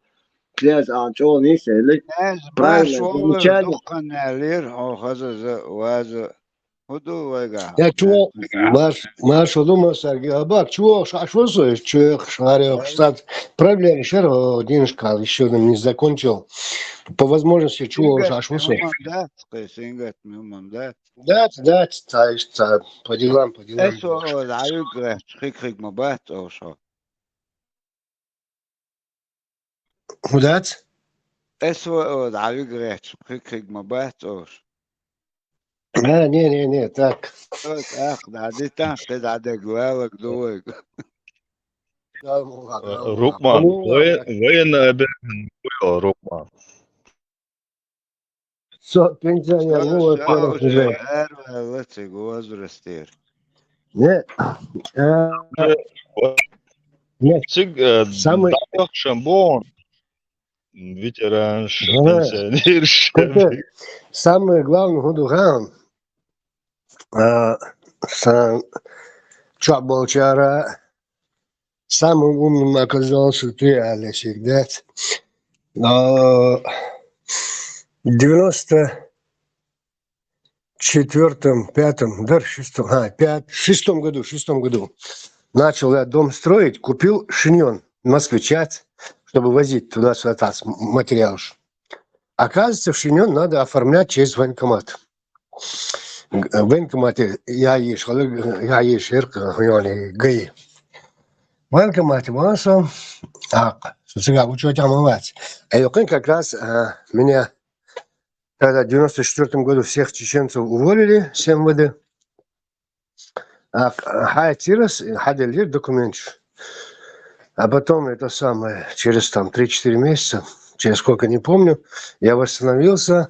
Князь Анчо, нис, или? Князь Правильное Баш замечание. Духанялир, о, хаза за, ваза. Худу вайга. Я чего, Маш, Маш, думал, Сергей, а бак, чего, ш-, а что за, чего, шаря, штат, проблема, шер, о, денежка, еще не закончил. По возможности, чего, а что за? Да, скажи, сингат, милмам, да. Да, да, та, та, по делам, по делам. Эсо, о, даюг, хик, хик, ма бат, о, шо. Куда? Эсо, о, даюг, хик, хик, ма бат, о, шо. А, не, не, не, так. Ах, да, ди так, ты да, да, глалак, дуйг. Да, ну, ладно, Э, ладно. Рукман, Ну, воен-, ладно. военное обязанность было, Рукман. Всё, пенсионер, ну, во-первых, уже. Эрвелацик возрастер. Не, э, не, Циг, э, самый- Дабах Шамбон, ветеран, ш-, Да. пенсионер, ш-, Кстати, самое главное, Гудуган, а, са-, чё, Болчара, самым умным оказался ты, Алексей, да? А, девяносто четвёртом, пятом, да, шестом, а, пять, шестом году, шестом году начал я дом строить, купил шиньон, москвичат, чтобы возить туда-сюда тас-, м-, материал. Оказывается, в шиньон надо оформлять через военкомат. Г-, в военкомате я еш, я еш, ГАИ. Военкомате ванса, а, сусыга учёте амалать. А я как раз, а, меня, когда в девяносто четвёртом году всех чеченцев уволили с МВД, а, хай тирас, хадалир документ. А потом это самое, через там три-четыре месяца, через сколько, не помню, я восстановился,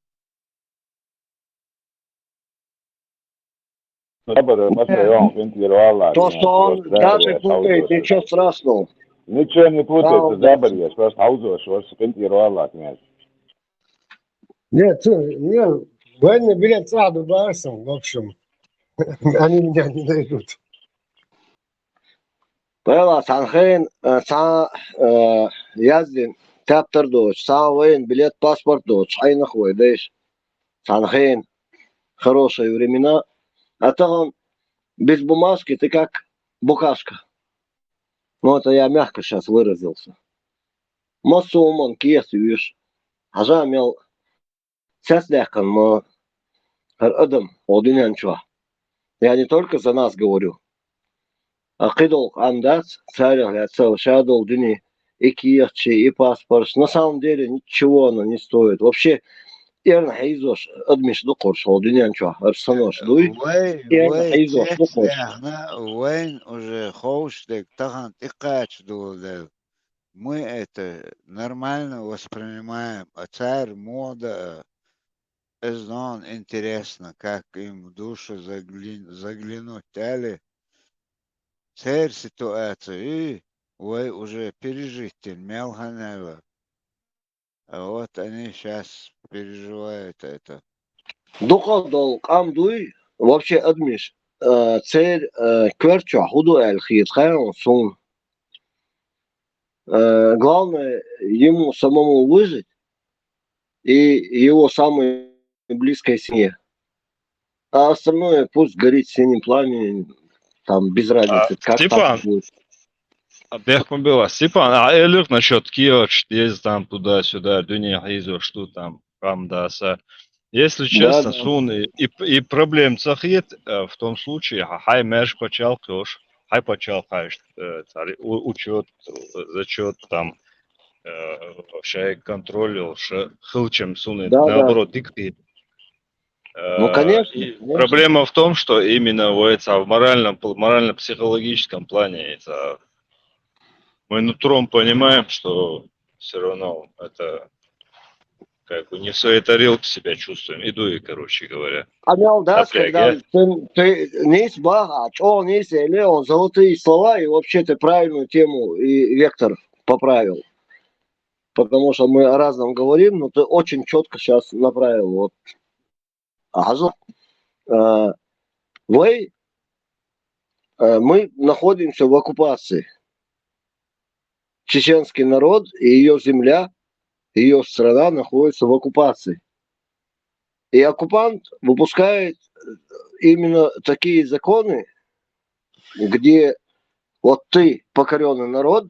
Забар, маша, йоан, къинтӀера валлахӀи. То, что он даже путает, ничего страшного. Ничего не путается, забар я, просто хьовзош, просто къинтӀера валлахӀи, князь. Нет, ты, не, военный билет сразу барсом, в общем. Они меня не найдут. Павел, цхьан хен, э, цхьа, э, яздин, тептар доцу, цхьа военный билет, паспорт доцу, хьайнах вай дайша. Цхьан хен, хорошие времена. А тахана без бумажки ты как букашка. Ну, это я мягко щас выразился. Массо а хӀуманна кеца вуьйш. Хьажа мел цецдаьккхина ма хӀара адам, оха дуьнен чохь. Я не только за нас говорю. А кхыдолу къам дац, царел я цел, шадол дуьне, и кехаташ, и паспорташ. На самом деле ничего оно не стоит. Вообще, эрна хьийзош адамаш ду кхуьрш хьо дуьнен чохь, арсанош дуй. Вай, Эрна вай, хьийзош ду кхуьрш. Цецдехна, вайн уже ховш дерг тахана тӀекхача долу дела. Мы это нормально воспринимаем, а цара мода, а, это зон интересно, как им в душу загли-, заглянуть, аьлла. Церан ситуацию вай уже пережить дина мел ханала. А вот они щас переживают это. Дукха долу къам дуй, вообще адамаш, э, церан, э, коьрта чохь хӀун ду аьлла хета хьайна суна. Э, главное, ему самому выжить и его самой близкой семье. А остальное пусть горит синим пламенем, там, без разницы, как там будет. А, бехк ма билла, Степан, а элира насчёт кехаташ деза там туда-сюда, дуьне хьийзош ду там, къам дац. Если честно, суна и, и проблема ца хета, э, в том случае, хьа-, хьайн маьрша пачхьалкх йолуш, хьайн пачхьалкхашна, э, цара у-, учёт, э, зачёт там, э, шайн контроль йолуш, э, хилча-м суна наоборот дика хета. Ну, э, конечно, и проблема в том, что именно в, это, в моральном пл-, морально-психологическом плане это мы нутром понимаем, что всё равно это как бы не в своей тарелке себя чувствуем. Иду и, короче говоря. А мел дац, когда ты, ты нис баха, чё нис, или он золотые слова, и вообще ты правильную тему и вектор поправил. Потому что мы о разном говорим, но ты очень чётко щас направил. Вот. Хьажал. Э, вай, э, мы находимся в оккупации. Чеченский народ и её земля, её страна находится в оккупации. И оккупант выпускает, э, именно такие законы, где вот ты покорённый народ,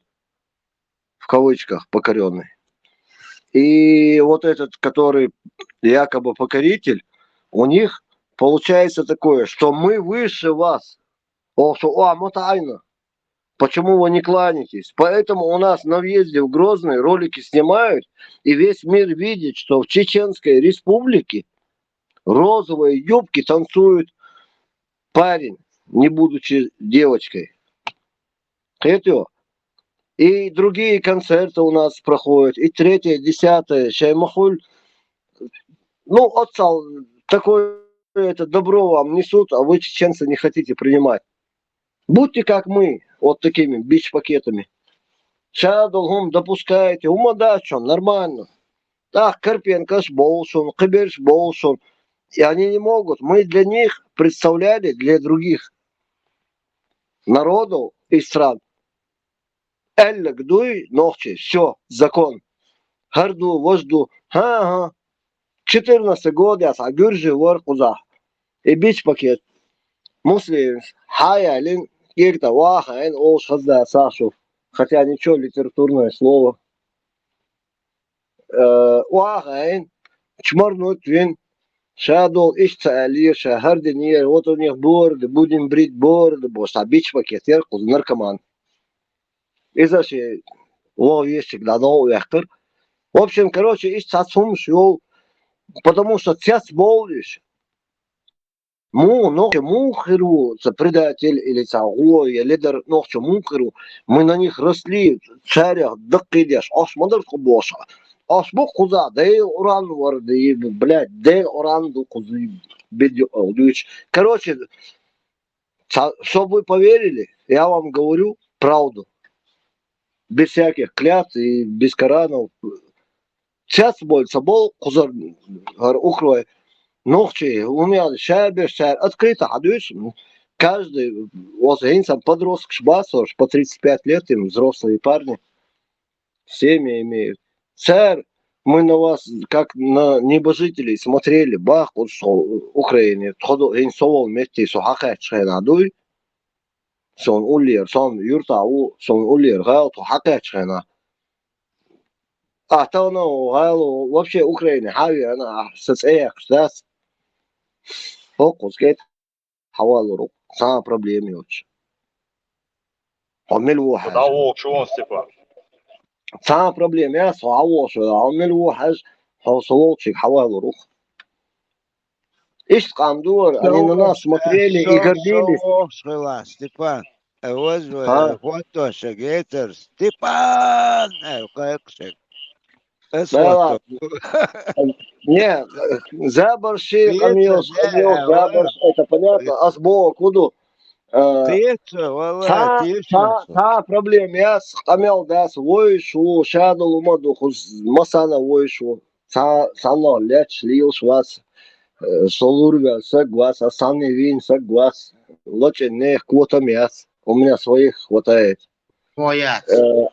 в кавычках покорённый, и вот этот, который якобы покоритель, у них получается такое, что мы выше вас. О, что, о, а мы-то айна. Почему вы не кланяетесь? Поэтому у нас на въезде в Грозный ролики снимают, и весь мир видит, что в Чеченской Республике розовые юбки танцуют парень, не будучи девочкой. Кхетий? И другие концерты у нас проходят, и третье, десятое, шайн ма хуьлу. Ну, оцал, такое это добро вам несут, а вы, чеченцы, не хотите принимать. Будьте как мы, вот такими бич-пакетами. Ша долу хӀума допускаете, хӀума дац чон, нормально. ТӀаккха Карпенкош бовлу шуна, кхиберш бовлу шуна. И они не могут. Мы для них представляли, для других народов и стран. Аьлларг дуй нохчий, всё, закон. ХӀара ду, важа ду. ХӀан-хӀа. Четырнадцать год яц, хьан гуьржи вара кхузахь. И бич-пакет. Муслимс, хьан ялин, кӀирта вахайн, олуш хаза сахьа шу. Хотя ничего, литературное слово. Э, вахайн, чморнуть вин, ша долу иштта ца аьллера, ша хӀара динера, вот у них бороды, будем брить бороды, бо, ша бич-пакет яра кхуза наркоман. Иза шен вон вешчик дӀа новкъа ваьккхира. В общем, короче, иштта цхьацца хӀумаш йолу, потому что цец бовлуш. Муха, нохчо муха хир ву, ца предатель или ца гӀо, я ледар нохчо муха хир ву? Мы на них росли, царех даккхийдеш, ош ма дара кху бохуш. Ош бу кхуза, Дела Къуръан вара, да и, блядь, Дела Къуръан ду кхуза, бидю, дуьйцу. Короче, ца-, чтоб вы поверили, я вам говорю правду. Без всяких клятв и без Коранов. Цец болу ца болу кхузара хӀара укрой. Нохчий, хӀума ял ша беш цара открыто хьадуьйцу. Каждый, вот, хӀинца подросткаш бацарш, по тридцать пять лет им, взрослые парни, семьи имеют. Цара, мы на вас, как на небожителей смотрели, бах, вот, что Украине, тхо до-, хӀинца со волу метте, со хьакхаьчча хенахь дуй. Сон уллера, сон юртахь ву, сон уллера гӀала тхо хьакхаьчча хенахь. Ахь тахана гӀала вообще Украине хьан а веана, ахь сан цӀе яьккхаш дац. ХӀокхуза кӀета. хьавалур ву, цхьа а проблема йоцуш. Хьо мила ву хьажа? ДӀаволчу вон, Степан. Цхьа а проблема яц, хьо хьаволуш ву, хьо мила ву хьажа, хьо со волчуьнга хьавалур ву. Иштта къам ду вара, они на нас смотрели и гордились. Степан. Э, возьму, э, фотошек, ветер, Степан, э, кайкшек. Э, да ладно. Не, забарши, Камилс, Камилс, забарш, это понятно, ас бохург ду. Э, Тица, вала, ца, тица. Ца, ца проблема яц, къамел дац, вуйш ву, шадолу ма ду, хуз, масана вуйш ву. Ца, цхьанна лечча лелаш вац, э, со лурвел саг вац, а санна вийна саг вац, лачкъа нех котам яц. У меня своих хватает. О, яц. Э,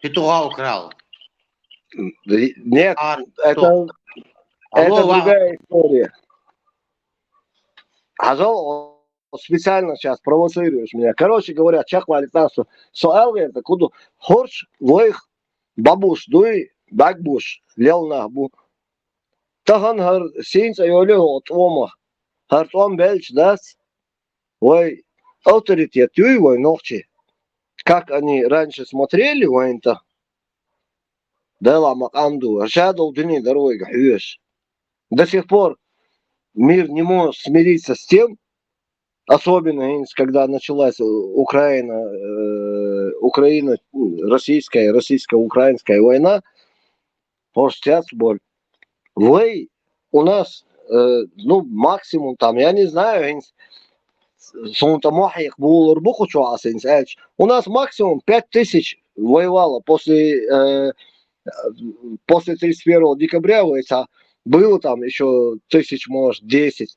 Петуха украл. Нет, это, это другая история. Хьажал, специально сейчас провоцируешь меня. Короче говоря, чекхвалийта, со аьлла гӀерта кху ду, хӀорш вайх бабуш дуй, бӀаргбуш, лелла нах бу. Тахана хӀара сийна цӀа йолу хӀокху тӀомах. ХӀара тӀом беллачу дац, вай авторитет юй вай нохчий. Как они раньше смотрели вайна тӀа? Делахь ма къам ду, ша долу дуьне дара вайга хьоьжуш. До сих пор мир не может смириться с тем, особенно, когда началась, э, Украина, э, Украина, м, российская, российско-украинская война, просто сердце боль. Вай, у нас, э, ну, максимум там, я не знаю, хӀинца суна тӀа мохь хьекха болур бу кху чохь аса хӀинца аьлча. У нас максимум пять тысяч воевало после, э, после тридцать первого декабря, вай ца было там ещё тысяч, может, десять.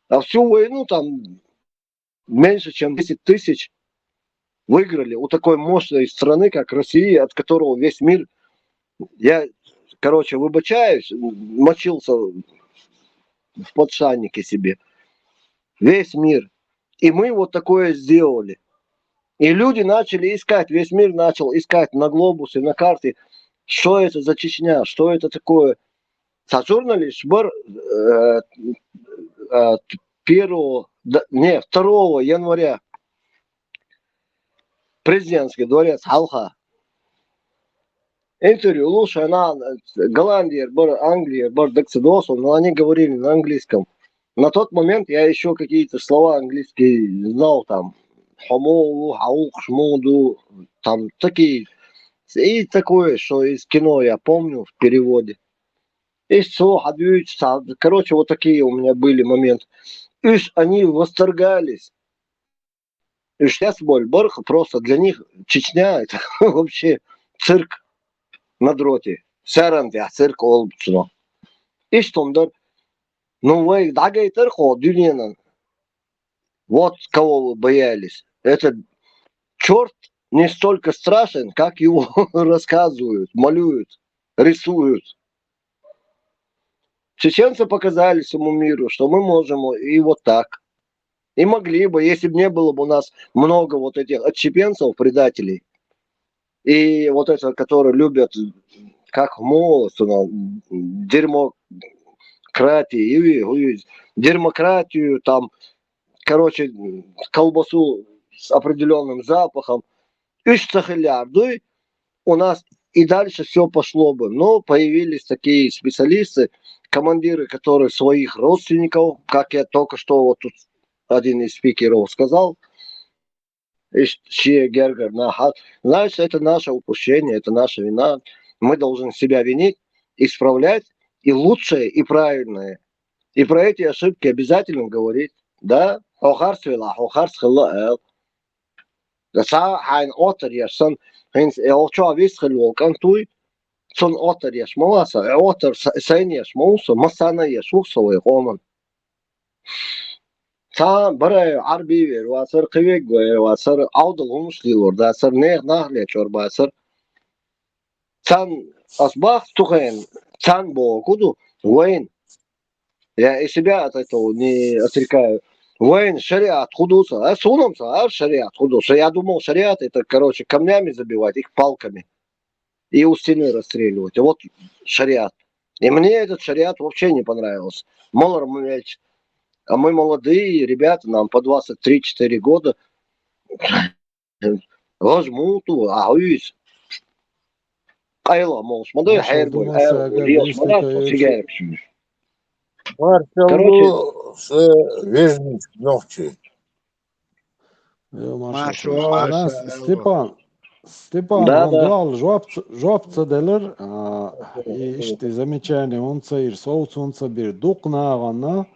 А всю войну там меньше, чем десять тысяч выиграли у такой мощной страны, как Россия, от которого весь мир, я, короче, выбачаюсь, мочился в подшаннике себе. Весь мир. И мы вот такое сделали. И люди начали искать, весь мир начал искать на глобусе, на карте, что это за Чечня, что это такое. Цхьа журналист бара, э, э, первого, да, не, второго января президентский дворец хьалха интервью луш, шайна Голландияра бара, Англияра бара, дагца досу, но они говорили на английском. На тот момент я ещё какие-то слова английские знал, там, хьо муха ву, хьан вукхуш муха ду, там, такие, и такое, что из кино я помню в переводе. И всё, хьан дуьйцу, цхьа, короче, вот такие у меня были моменты. Уьш, они восторгались. Уьш тес боль барх, просто для них Чечня — это вообще цирк на дроте. Саран тӀехь цирк олу цунах. Иштта хӀума дара. Ну, вай дӀагайтар кхо дуьненан. Вот кого вы боялись. Этот чёрт не столько страшен, как его рассказывают, малюют, рисуют. Чеченцы показали всему миру, что мы можем и вот так. И могли бы, если бы не было бы у нас много вот этих отщепенцев, предателей, и вот это, которые любят, как молодцы, ну, дерьмократии, и, и демократию, там, короче, колбасу с определённым запахом. Уьш ца хилла дуй, у нас и дальше всё пошло бы. Но появились такие специалисты, командиры, которые своих родственников, как я только что вот тут один из спикеров сказал, и ш-, шен гергара нах, значит, это наше упущение, это наша вина. Мы должны себя винить, исправлять и лучшее, и правильное. И про эти ошибки обязательно говорить. Да, хьо харц велахь, хьо харц хилла аьлла. Цхьа хьайна оттар еш санна, хӀинца э, олчохь вист хилла волу кӀант вуй, цунна оттар еш ма вац со, э, оттар са-, сайна еш ма ву со, массарна а еш ву со вай къоман. Цхьа барай Ӏарби вер вацара, кхин вегга вер вацара, Ӏовдал хӀумаш лелор дацара, нехан нах лечор бацара. Царна ас бах тухен, царна боху ду, вайн. Я и себя от этого не отрекаю. Вайн шариат худуца, а суном са, а шариат худуца. Я думал, шариат это, короче, камнями забивать, их палками. И у стены расстреливать. И вот шариат. И мне этот шариат вообще не понравился. Малар мелч. А мы молодые ребята, нам по двадцать три-четыре года. Гъаж мууту, а хьуйса. Къайла молш ма дай хьербой, айл, риос ма дай, со цигаркаш. Маршалло, короче, с вежнич нохчи. Йо, маршалло. Маршо, Степан, Степан, да, да. Жоп, жоп ца делар, а, и ишти замечание, он ца ир, соуц он ца бир, дукх нагъана,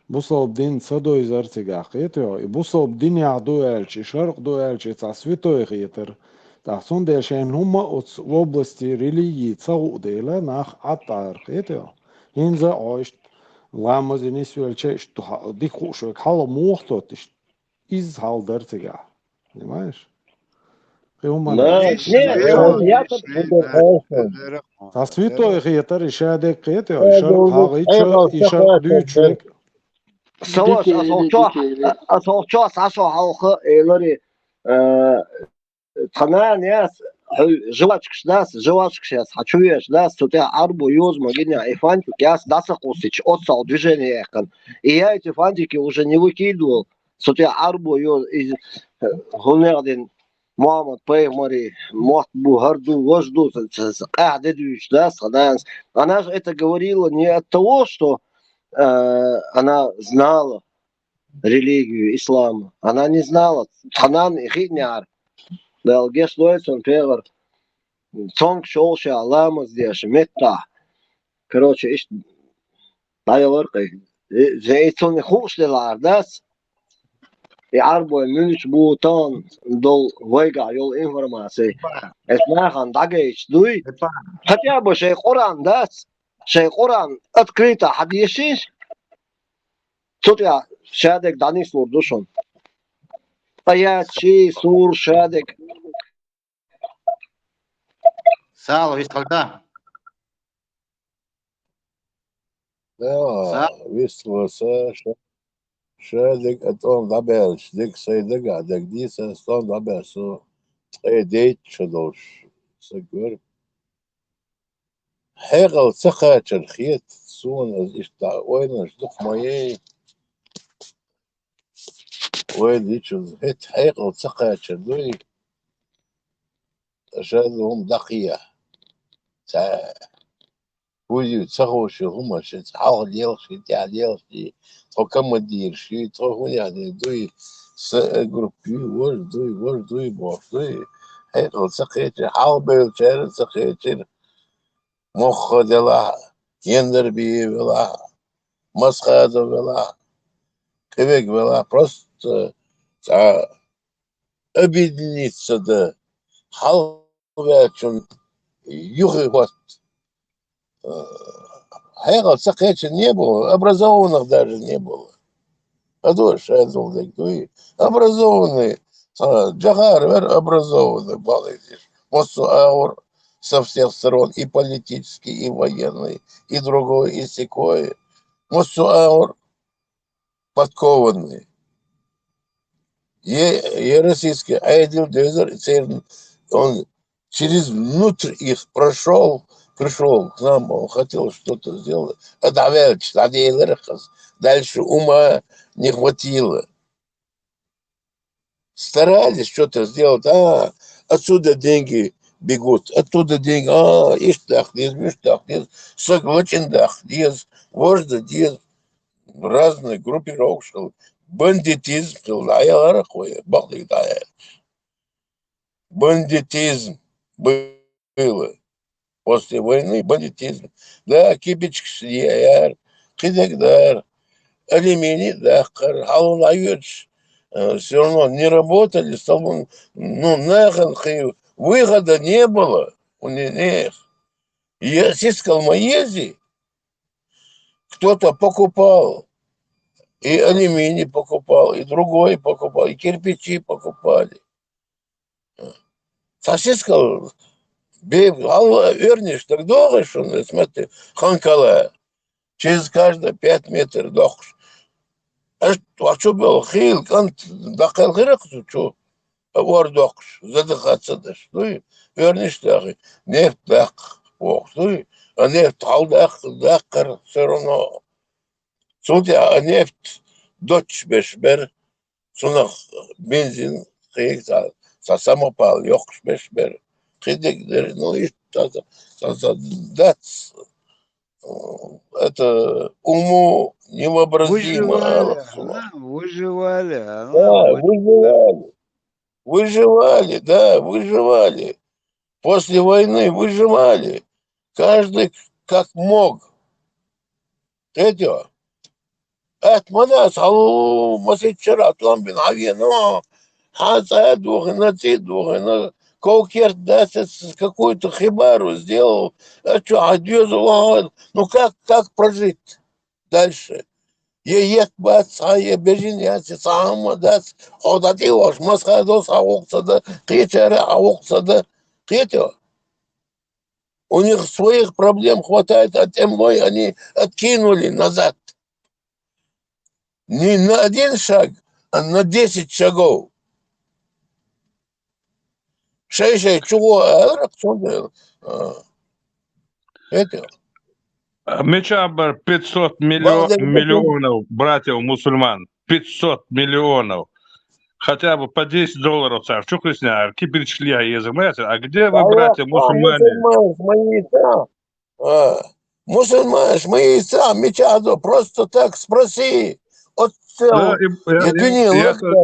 бусалба дин ца дойзар цигахь, кхетайо? И бусалба динехь ду аьлча, и шаркъ ду аьлча, и цхьа святой хетар. ТӀаккха цундела шайн хӀумма оцу в области религии ца гӀу дела, нах Ӏаттара, кхетайо? ХӀинца а хьо иштта ламазе нисвелча, иштта хьо дика хууш верг хьалха муха тотту иштта? Иза хьал дара цигахь. Понимаешь? Кхин хӀумма. Цхьа святой хетар и шадерг кхетайо, и шаркъ хьагӀийча, и шаркъ дуьйцуш верг. Саваш, аса хӀокхо, аса хӀокхо схьа со хьалха элари, а, тхан нана яц, хьуй жвачкаш дац, жвачкаш яц, хьан чу веш дац, цу тӀехь Ӏарбо йоза ма гинехь, и фантик яц дӀа ца кхуссича, оццал движение яьккхина. И яйта фантики уже не выкидывал, цу тӀехь Ӏарбо йоза, и, хӀунех дина Мухьаммад пайхамари мотт бу, хӀара ду, важа ду, ца, ца, ца, къаьхьа де дуьйцуш дац тхан нанас. Она же это говорила не от того, что, э, она знала религию ислама. Она не знала. Тхан нана и хиънехьара. Дала гечдойла цунна, пегӀар. Цомгуш йолуш а ламаз деш, меттахь. Короче, иштта дӀаялар кхин. Э, зен и цунна хууш делахьара дац. И Ӏарбой муьлш бу тахана долу вайгахь йолу информаци. Эс нахана дӀагайча дуй. Хотя бы шайн Къуръан дац. Шайн Къуръан открыто хьан дешийша. Цу тӀехь шадерг дӀанислур ду шуна. Къаят ши, сур шадерг. Сало, вистхалта. Да, вистхалса, ша-, шадерг а тӀом дӀабаьлча, дерг сайн дагахь дерг дийца, ас тӀом дӀабаьлча, со ткъе дейтта шо долуш саг вара. Хьекъал ца кхачар хета суна, аса иштта ойланаш дукха ма яй. Вай дичун хӀетта хьекъал ца кхачар дуй, ткъа шадерг хӀума дӀакхехьа. Ца хӀуй ю, ца хууш ю хӀума, шен хьалха лелхаш, тӀаьхьа лелхаш, тхо командираш ю, тхо хӀунех дерг дуй, С группа ю, важа дуй, важа дуй бохуш дуй. Хьекъал ца кхечира, хьалха бевллачара а ца кхечира. Мохха делахь, Яндарбиев велахь, Масхадов велахь, кхиверг велахь, просто цхьа объединиться дан хьалхаваьллачун юххе хӀотта. Э, хьекъал ца кхечира не было, образованных даже не было. Хадош шадолу дерг дуй. Образованный, цхьа Джохар вер образованный, балийтиш. Массо а агӀор со всех сторон, и политический, и военный, и другой, и сякой. Массо а агӀор подкованный. Е, е российский Ӏедал дезар, церан он через внутрь их прошёл, пришёл к нам, он хотел что-то сделать. А дӀаваьлча, дӀаделира хаза. Дальше ума не хватило. Старались что-то сделать. А, отсюда деньги бегут, оттуда деньги. А, иштта даккха деза, муьста даккха деза, саг лачкъийна даккха деза, важа дан деза. Разные группировкаш хилла. Бандитизм хилла, дӀаяхара кхо, бакъдерг дӀаяхара. Бандитизм было. После войны бандитизм. Да, кибичкаш яра, кхидерг дара. Алюминий даккхара, хьалха дӀайоьдуш, э, всё равно не работали, столбом, ну, нахана кхин выхода не было у них. Е-, сискал ма езий. Кто-то покупал, и алюминий покупал, и другой покупал, и кирпичи покупали. Цхьа сискал бе-, хьал-, оьрнаш дага догӀуш шуна, смотри, хан кала. Через каждые пять метров доккхуш. Аш, а чу бел хийла кӀант даккхал хир-кх цу чу. А ор доккхуш, задыхаться деш дуй, оьрнаш дахи, нефть даккха бохуш дуй, а нефть хьал даккха, даккхар всё равно. Цул тӀаьхьа а нефть доццуш беш бер, цунах бензин, кхин цхьа, цхьа самопал йоккхуш беш бер, кхидерг дер, ну, иштта, цхьа, цхьа, цхьа дац, это уму невообразимо, Выживали, алар цунах. А, выживали, а, Да, ну, вот. Выживали. Выживали, да, выживали. После войны выживали. Каждый как мог. Кхетий? Атта ма дац, хьалу масийтта шера тӀом бина хьавена, хьан цӀа а дохийна, цӀий а дохийна, ков-керт дац, какую-то хибару сделал, а чу хьан доьзал вахана. Ну как, как прожить дальше? Е етт бац цхьа, е бежин яц, е цхьа хӀама дац, хьо дӀатӀе а вахаш, масхадолу схьа гӀуллакх ца дан, кхечара а гӀуллакх ца дан. Кхетий? У них своих проблем хватает, а тӀемалой они откинули назад. Не на один шаг, а на десять шагов. Шай-шай чугӀо аларах, цундела, а, это. А мичахь бара пятьсот миллио-, Бандер миллионов братьев мусульман? Пятьсот миллионов. Хотя бы по десять долларов цара чукхиссинехьара, кибирчкъ лехьа езар ма яцара. А где вы, братья мусульмане? Мусульманаш ма йийцахь. А, мусульманаш ма йийцахь, мичахь ду? Просто так спроси. Оццел. Да, и я, я, дуьне я, лазар.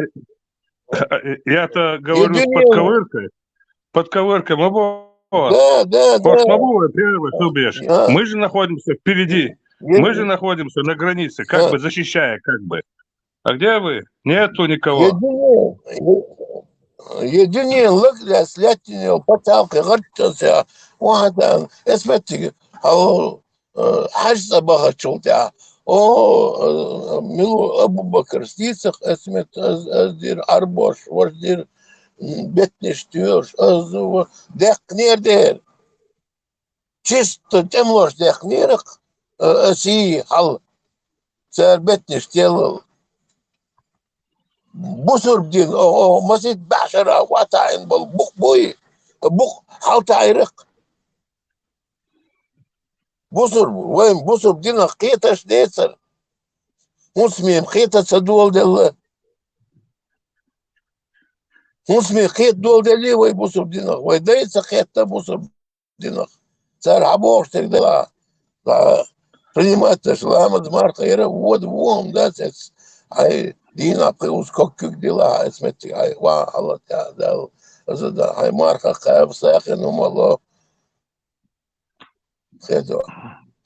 Я-то говорю с подковыркой. Подковыркой ма боху. Да, да, да. Хьош ма бу вай первый хилбеш. А. Мы же находимся впереди. Мы же находимся на границе, как бы защищая, как бы. А где вы? Нету никого. Е дуьне, е, е дуьне лаг лаьцна лаьттина йолу пачхьалкх гӀарччалца вахьадан, эс меттиг, хьо, э, хьаьжцӀа бахачул тӀаьхьа. О, э, мила Абу-Бакарс дийцах, эс меттиг, аз, аз дира Ӏарбош, ваша дира, м, беттанаш тоьлуш, аз ду, даьккхинера дера. Чисто тӀемалош даьккхинера, э, аса хьал, цара беттанаш теллал. Бусурба дин, о, о, масийтта бӀешара ватаийна болу букъ буй, букъ хьалтаийракх. Бусурба, вайн бусурба динах кхеташ децара. ХӀунда мем кхета ца доладелла? ХӀунда мем кхета доладеллий вай бусурба динах? Вай дай ца кхетта бусурба динах. Цара хьан бохуш дерг дала, ла-, принимать даш ламаз марха яра, вода вон дац эс. Хьай дийнахь кхин уза ког куьг дила, хьай эс меттиг, хьай ва хьала тӀе а дала. Аза да, хьай марха кхаба сахин хӀума ло. Хедо.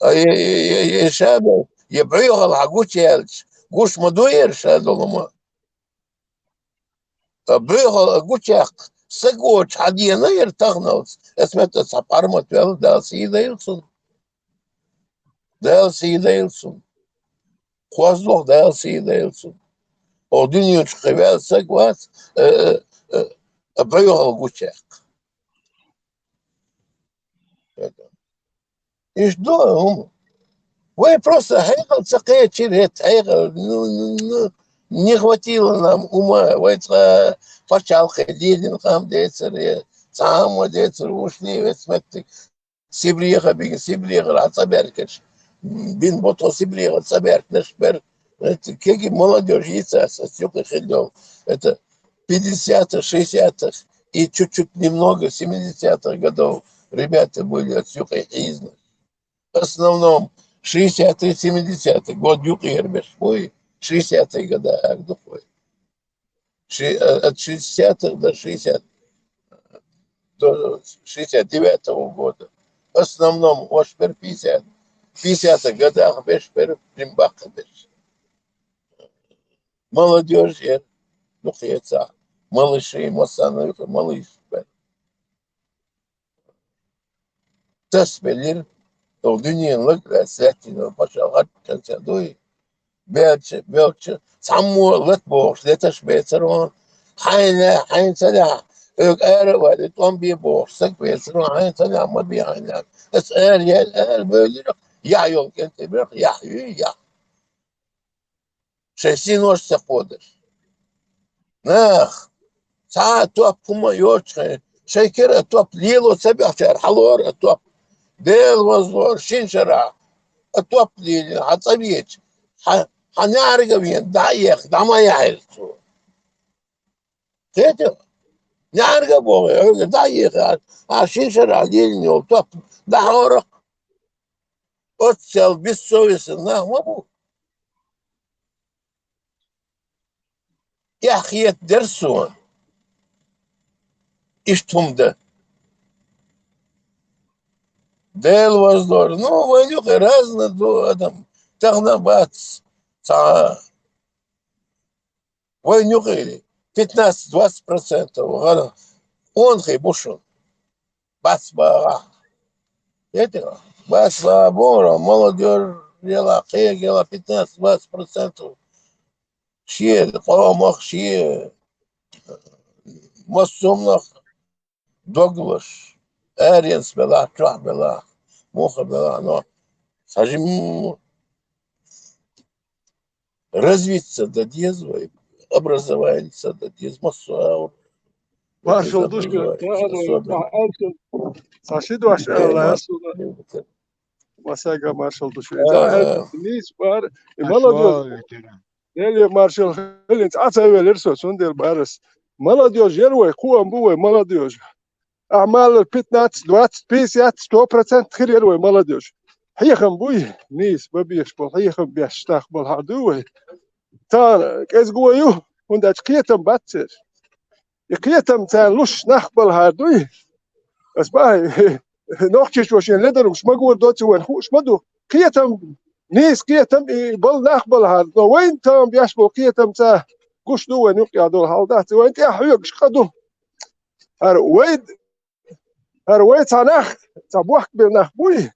А е, е, е, е шадо, е бӀоьхал хьан гучу яьлча, гуш ма ду яра шадо лума. Ткъа боьхал а гучуяккха, саг воцуш хьан дена яра таханалц, эс меттан цхьа пхьармат ваьлла, Дала сий дайла цунна. Дала сий дайла цунна. КхозлагӀа Дала сий дайла цунна. Оха дуьнен чу кхин ваьлла саг вац, э, э, э, боьхал гучуяккха. Иштта ду хӀума. Вай просто хьекъал ца кхечира хӀетта, хьекъал, ну, ну, ну, не хватило нам ума, вай цкъа пачхьалкхе дийдина къам децара, я цхьа хӀума децара, вушний вец меттиг. Сибреха бигина, Сибрехара хьан цӀа баьркаш, бин бу тхо Сибрехара цӀа баьркаш бер. Это кеги молодёжь йийца аса, аса юкъа хилла йолу. Это пятидесятых, шестидесятых и чуть-чуть немного семидесятых годов ребята были отсюда хьийзина. В основном шестидесятый, семидесятый год юкъера берш буй, шестидесятые года эр ду вай. Ши-, э, от шестидесятых до шестьдесят, до шестьдесят девятого года. В основном уьш бер пятьдесят, пятидесятых годах берш бер, прям баккха берш. Молодёжь яра, ну, хеца. Малыши, массанна юкъа малыш бер. Тасбелира, тхо дуьненан лаг лаьцна лаьттина пачхьалкх гӀаттачу дуй. Баьлча, баьлча, цхьаммо лата бохуш леташ бецара ван. Хьайна, хьайна ца лехь, хьоьга ара а вали, тӀом бе бохуш саг бецара ван, хьайна ца лехь, ма бе хьайна. Аса ара яьлла, ара бевлира, яхь йолу кӀентий бехь, яхь юй, яхь. Шайн синош ца кходаш. Нах, цхьа а топ хӀума а йоцучу хенахь, шайн кира а топ лело ца бехчара, хьалора а топ. Дела вазлора, шина шарахь а топ лелийна, хьан цӀа веча, хьан Хьан яхьарга вен, дӀа а еха, дӀа ма яхьира цо. Кхетий? НеӀарга боху, хьоьга дӀа а еха, а шин шарахь лелийна йолу топ дӀахьора. Оццул бессовестный нах ма бу. Эхь хетадера суна. Иштта хӀума дан. Дела ваздор. Ну, вайн юкъе разный ду адам. Тахана бац. Цхьа вайн юкъе пятнадцать-двадцать процентов гӀала онхий бу шуна. Бац багӀахь. Кхетий? Бац багӀахь бохура, молодёжь ела, кхега ела пятнадцать-двадцать процентов. Шен къомах, шен массо а хӀуманах дог луш, аренца белахь, чохь белахь, муха белахь, но цхьа жимма развиться дан деза вай, образование дан деза, массо а агӀор. Маршалла ду шуьга, Даьла, особенно. Цхьа ши дош аьлла, ас шуна. Масега маршалла ду шуьга. Иза аьлла, нийса бара, и молодёжь. Деле маршалла хилинца, а ца велира со, цундела барас. Молодёжь яра вай, кхоам бу вай, молодёжь. Ахьа малар пятнадцать, двадцать, пятьдесят, сто процент хир яра вай, молодёжь. Хьехам буй, нийса бан безаш болу, хьехам беш нах балхьар дуй вай. Царна кӀезиг ю, хӀунда аьлча кхетам бац церан. И кхетам царна луш нах балхьар дуй. Ас бахьа, нохчичо шен ледармаш ма гур доцу вайн хууш ма ду. Кхетам, нийса кхетам и бал нах балхьар. Но вайн тахана беш болу кхетам ца гуш ду вайн юкъехь долу хьал дац. Вайн тӀехь хьоьгуш къа ду. ХӀара вай, хӀара вай цхьа нах, цхьа бохк бина нах буй.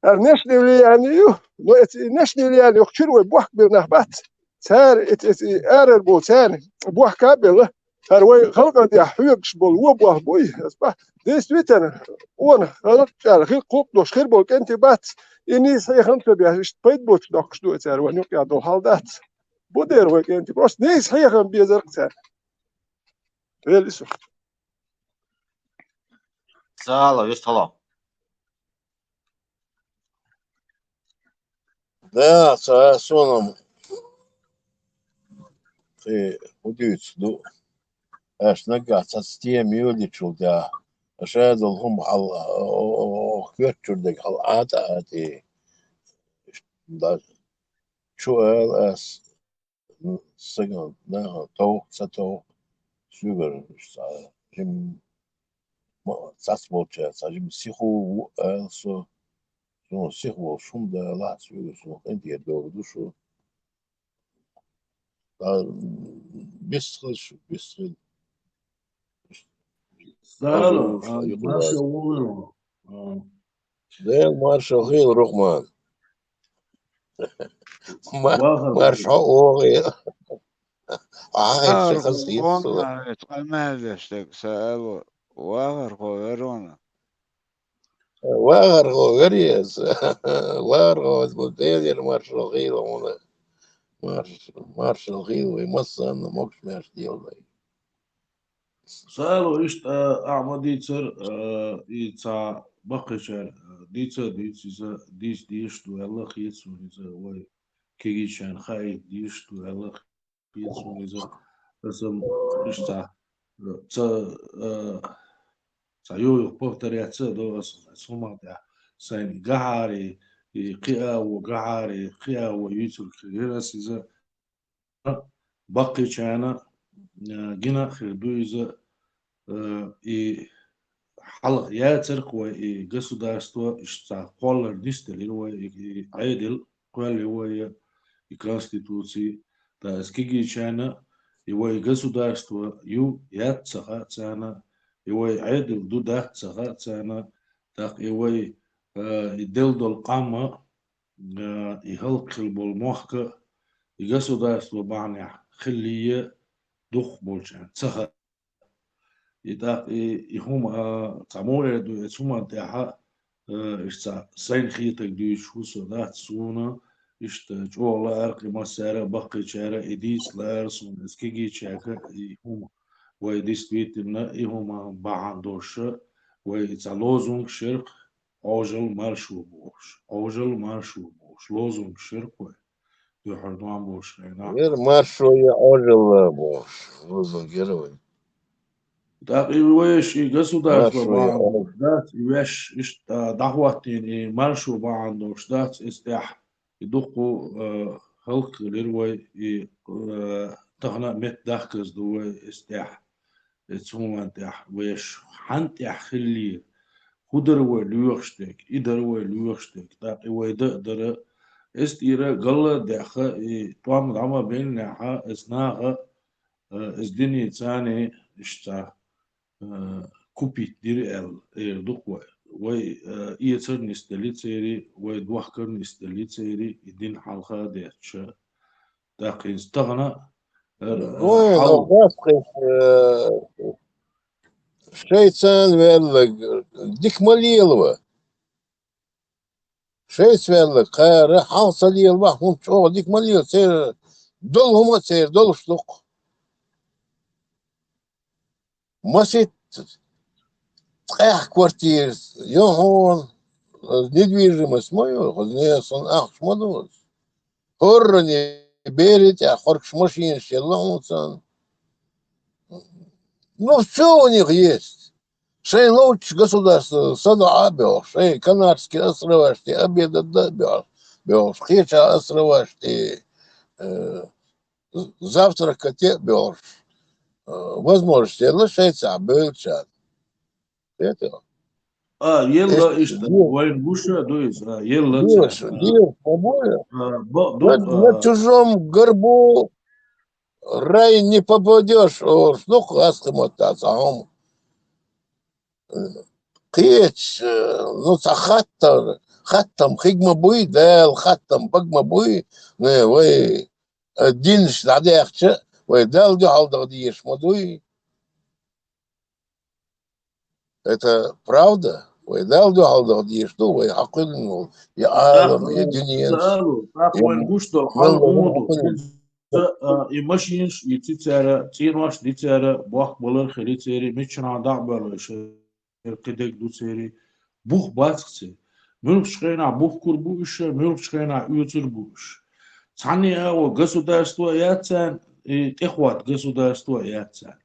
ХӀара нешне влияние ю, но эцу нешне влияние йоккхучуьра вай бохк бина нах бац. Цара эцу, эцу арара болу царна бохка а белла, хӀара вай халкъан тӀехь хьоьгуш болу вон бохк буй, ас бахьа. Действительно, вон халкъ чӀара хир кхулкъ дош хир болу кӀентий бац. И нийса хьехам ца беш, иштта пайда боцуш доккхуш ду цара вайн юкъехь долу хьал дац. Бу дера вай кӀентий, просто нийса хьехам безарг цара. Вели со. Сало, вистхало. Да, ца суна-м, кхин хӀун дуьйцуш ду. Аш наггахь цхьацца тема йолийчул тӀаьхьа, аша долу хӀума хьал, о, о, о, коьртачуьра дерг хьал Ӏата а тӀе. Да, чу ала ас, стагана, нахана товх, ца товх, соьгара уьш цхьа жимма ма-, цхьацца болчара цхьа жимма сихо ву аьлла со, суна сиха волуш хӀума далахь, соьгара суна къинтӀера догӀу ду шу. Ткъа бистхила шу, бистхила. Сало, а, маршалла гӀур ву. А. Дела маршалла хила, Рухман. Ма-, вахар маршо оха. Ахьа, а, хаза хила со. Рухман, къамел деш дерг, Сало, вахар хо верона. ВахархӀо вер еза. ВахархӀо, Делера маршалла хила хьуна. Марш-, маршалла хила вай массарна, могуш-маьрша Дела вай. Сало иштта, а, ахьа ма дийцара, а, и цхьа баккхийчара, а, дийца а дийца иза, дийца дезаш ду аьлла хета суна иза, вай кегийчарна хаийта дезаш ду аьлла хета суна иза, аса-м иштта ца, а, ца йо-, йо-, повторяться а до аса, аса хӀуманна тӀехь. Сайн гахьари, и кхиаво гахьари, кхиаво юьйцург хир яра аса иза. Баккхийчарна, а, гина а хир ду иза, а, и хьалха яцарх вай и государство, иштта кхоллар нисделира вай, и, и Ӏедал кхоьллина вай, и конституци, ткъа аса кегийчарна, и вай государство ю, яц ца хаьа царна, и вай Ӏедал ду, дац ца хаьа царна, тӀаккха и вай, а, и делла долу къам а, а, и хӀаллакьхила болу мохк а, и государство бахьанехь хиллий а дукхахболчарна ца хаьа. И тӀаккха и, и хӀума, а, цхьа муха эр ду, эцу хӀуманна тӀехь а, а, иштта цхьа сайна хетарг дуьйцуш ву со, дац суна, иштта чӀогӀа лаьара кхин массара а, баккхийчара а, и дийца лаьара суна, эцу кегийчаьрга а и хӀума, вай действительно и хӀума бахьана долуш а, вай и цхьа лозунг шерх, Ӏожалла маршо бохуш, Ӏожалла маршо бохуш, лозунг шерх вай. дуьхьал ном болуш хенахь. Ер маршо я ожила бохуш, лузун герой. ТӀаккха и вайша и государство Маршо я бахьана ожила. долуш дац, и ваьш иштта дӀахӀоттийна, и маршо бахьана долуш дац, иза тӀехь. И дуккха, э, хӀаллакьхилира вай, и, э, тахана а метта дахказа ду вай, иза тӀехь. Эцу хӀуманна тӀехь вайша хьан тӀехь хиллера, хӀун дара вай лоьхуш дерг, и дара вай лоьхуш дерг, тӀаккха и вай дан а дара, эс тӀера галла а даьхна, и тӀом дӀа ма беллинехь, эс наха, э, эс динца царна иштта, э, купить дира аьлла, эр ду-кх вай. Вай, э, эцар нисделла церий, вай дохкар нисделла церий, и дин хьалха а детташ. ТӀаккха иза тахана, э, Вайн хьал- гӀаскхиш, э, шайца ваьлларг дика ма лела ва. Шайца ваьлларг кхара хьалха ца лела вахь, хӀунда чӀогӀа дика ма лела, церан долу хӀума а церан долуш ду-кх. Масийтта ткъаьхьа квартира, йохьон, недвижимость ма ю, не, сан ахча ма ду. ХӀорране берий тӀехь хоркуш машинаш елла хьуна царна. Ну, всё у них есть. Шайн ловчу государство садоӀа а бохуш, шайн Канарские островаш тӀе обедать дан а бохуш, бохуш, кхеча островаш тӀе, э, завтракать а бохуш, э, возможность елла шайца бевлчарна. Это А, елла Эс- иштта, ел- вайн гуша ду иза, а, елла Делаешь, цара. делаешь, по-моему, А, бо- ду, на, на а, чужом горбу рай не попадешь, о, ну, хьастаматтац, а, кхеча, э, ну, цхьа хаттар, хаттам хиг ма буй, Дала хаттам бага ма буй, не, вай, э, динаш дӀадаьхча, вай Далла дуьхьал даха дезаш ма дуй. Это правда. Вай Далла дуьхьал даха дезаш ду, вай хьакхуьллина волу, я Ӏалам, я дуьненаш. ТӀаккха вайн гуш долу хьал хӀун ду? Иза, а, и машинаш, и цицара, цӀенош дицара, бохк балар хилицара, миччанхьа дӀа а боьлла, шайн кхидерг дуцара, бух бац-кх церан. Муьлххачу хенахь бухкур бу уьш, муьлххачу хенахь оьцур бу уьш. Цхьанне а агӀо государство а яц царна, и тӀехӀотта государство а яц царна.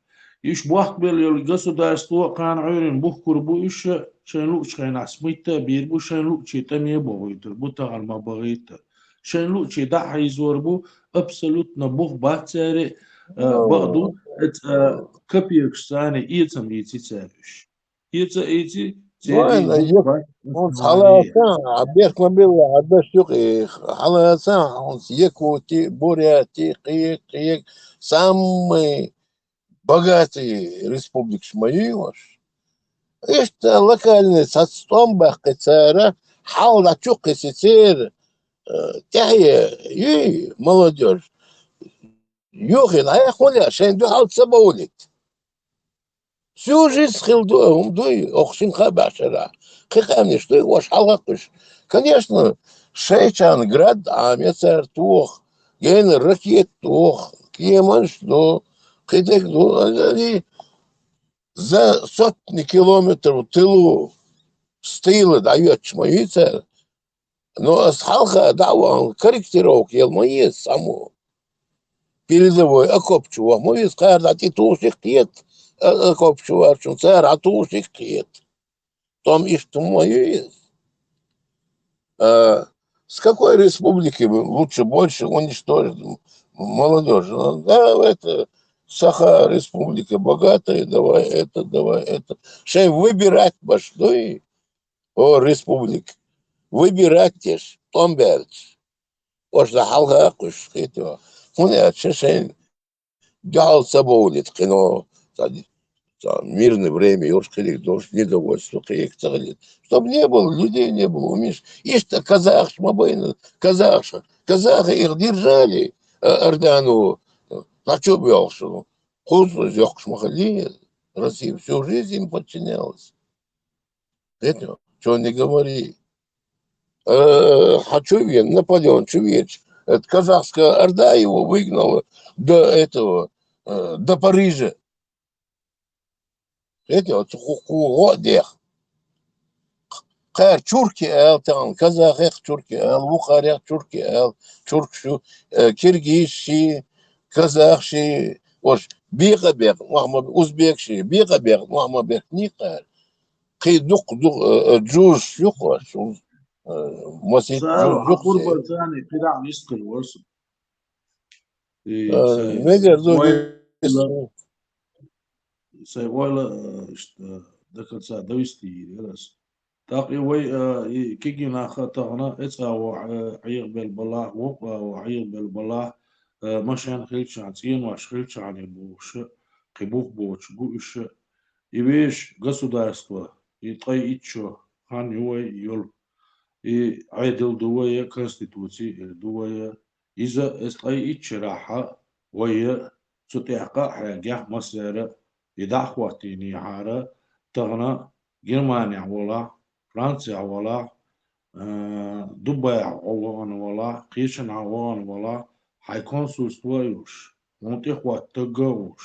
Уьш бохк белла йолу государство а кхана Ӏуьйранна бухкур бу уьш, шайн луучу хенахь смитта а бийр бу, шайн луучий тӀаме а бохуьйтур бу, тахана ма бахийта. Шайн луучий дӀа а хьийзор бу, абсолютно бух бац церан, а, бакъ ду, эц, а, копейкаш царна эца а эций цара уьш. Эца а эций, церан Вайна бух як-, бац. хӀунца хьалаца, а, бехк ма билла, а, даш юкъе, хьалаца, хӀунца Якути, Буряти, кхе, кхе, самые богатые республикаш ма ю уьш. Иштта локальный цхьацца тӀом баккхи цара, хьал дӀа чу кхиси церан, э, тӀаьхье юй, молодёжь. Юхина, хьуна шайн дуьхьал ца бовлит. Всю жизнь хила ду, хӀума дуй, оху шина хаа баьхшара. Кхин къаьмнаш дуй, ваша хьалхакхуьш. Конечно, шайчарна град Ӏамия цара тоха, гена ракет тоха, кеманаш ду, кхидерг ду, они за сотни километров тылу с тыла дӀайоьттуш ма ю цара. Но ас хьалха дӀа а вахана, корректировка яла ма еза цхьаммо. Передовой окоп чу ваха ма веза, кхара дӀа тӀе тухуш хета, а, окоп чу варчун цара дӀа тухуш хета. ТӀом иштта ма ю иза. А, с какой республики вы лучше, больше уничтожить м-, молодёжь? Ну, да, это, саха республика богатая, давай это, давай это. Шайн выбирать баш дуй. О, республика. Выбирать деш, тӀом баьлча. Ош дан хьалха а кхуьш хетима. ХӀунда аьлча шайн дуьхьал ца бовлит кхино. Ца, ца мирное время, уж кхидерг долуш, недовольство кхиек ца хилийта. Чтоб не было, людей не было, умиш. Иштта казахаш ма байна, казахаш. Казахи их держали, а, Ордану, на чё бьёлхуш? Кхузлуш йоккхуш ма хилий, Россия всю жизнь им подчинялась. Это, чё не говори. Э, а чё вен, Наполеон, чё вен? Это казахская орда его выгнала до этого, э, до Парижа. Это вот ху-, ху-, ху-, дех. Кхар чурки аьлла, тахан казахех чурки аьлла, вукхарех чурки аьлла, чурк шу, э, киргиз ши, казах ши, ош, бекъа бекъ, махма, узбек ши, бекъа бекъ, махма бекъ никъар. Кхи дукх, дукх, э, э, джуж юкъ, э, масит Сара, джуж юкъ, хабар се. Бацани, кхира нискъир варсу. И Э, сай, мегер зо вай-, дис-, сай вайла, э, ишта, до конца довести ерас. ТӀаккха и вай, э, и кегий наха тахана, эцӀа ва, э, Ӏехабелла балахь, вокъа ва Ӏехабелла балахь, э, машен хилчахьана, цӀенош хилчахьана бохуша, кхи бух боцуш бу уьша. И вешан государство, и ткъе итт шо хан ю вай йолу. И Ӏедал ду вай, конституци ду вай. Иза эс ткъе итт шарахь вай цу тӀехь къа а хьегахь массара, и дӀа а хӀоттийнехьара, тахана Германехь валахь, Францехь валахь, э, Дубайхь вахана валахь, кхечанхьа вахана валахь, хьайн консульство а йолуш, хьуна тӀехӀотта стаг а волуш,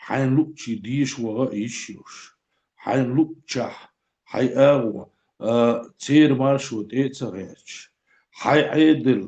хьайна луъчий деша ваха а йиш йолуш, хьайна луъчохь, хьайн агӀо, э, церан маршо тӀе а ца гӀерташ, хьайн Ӏедал,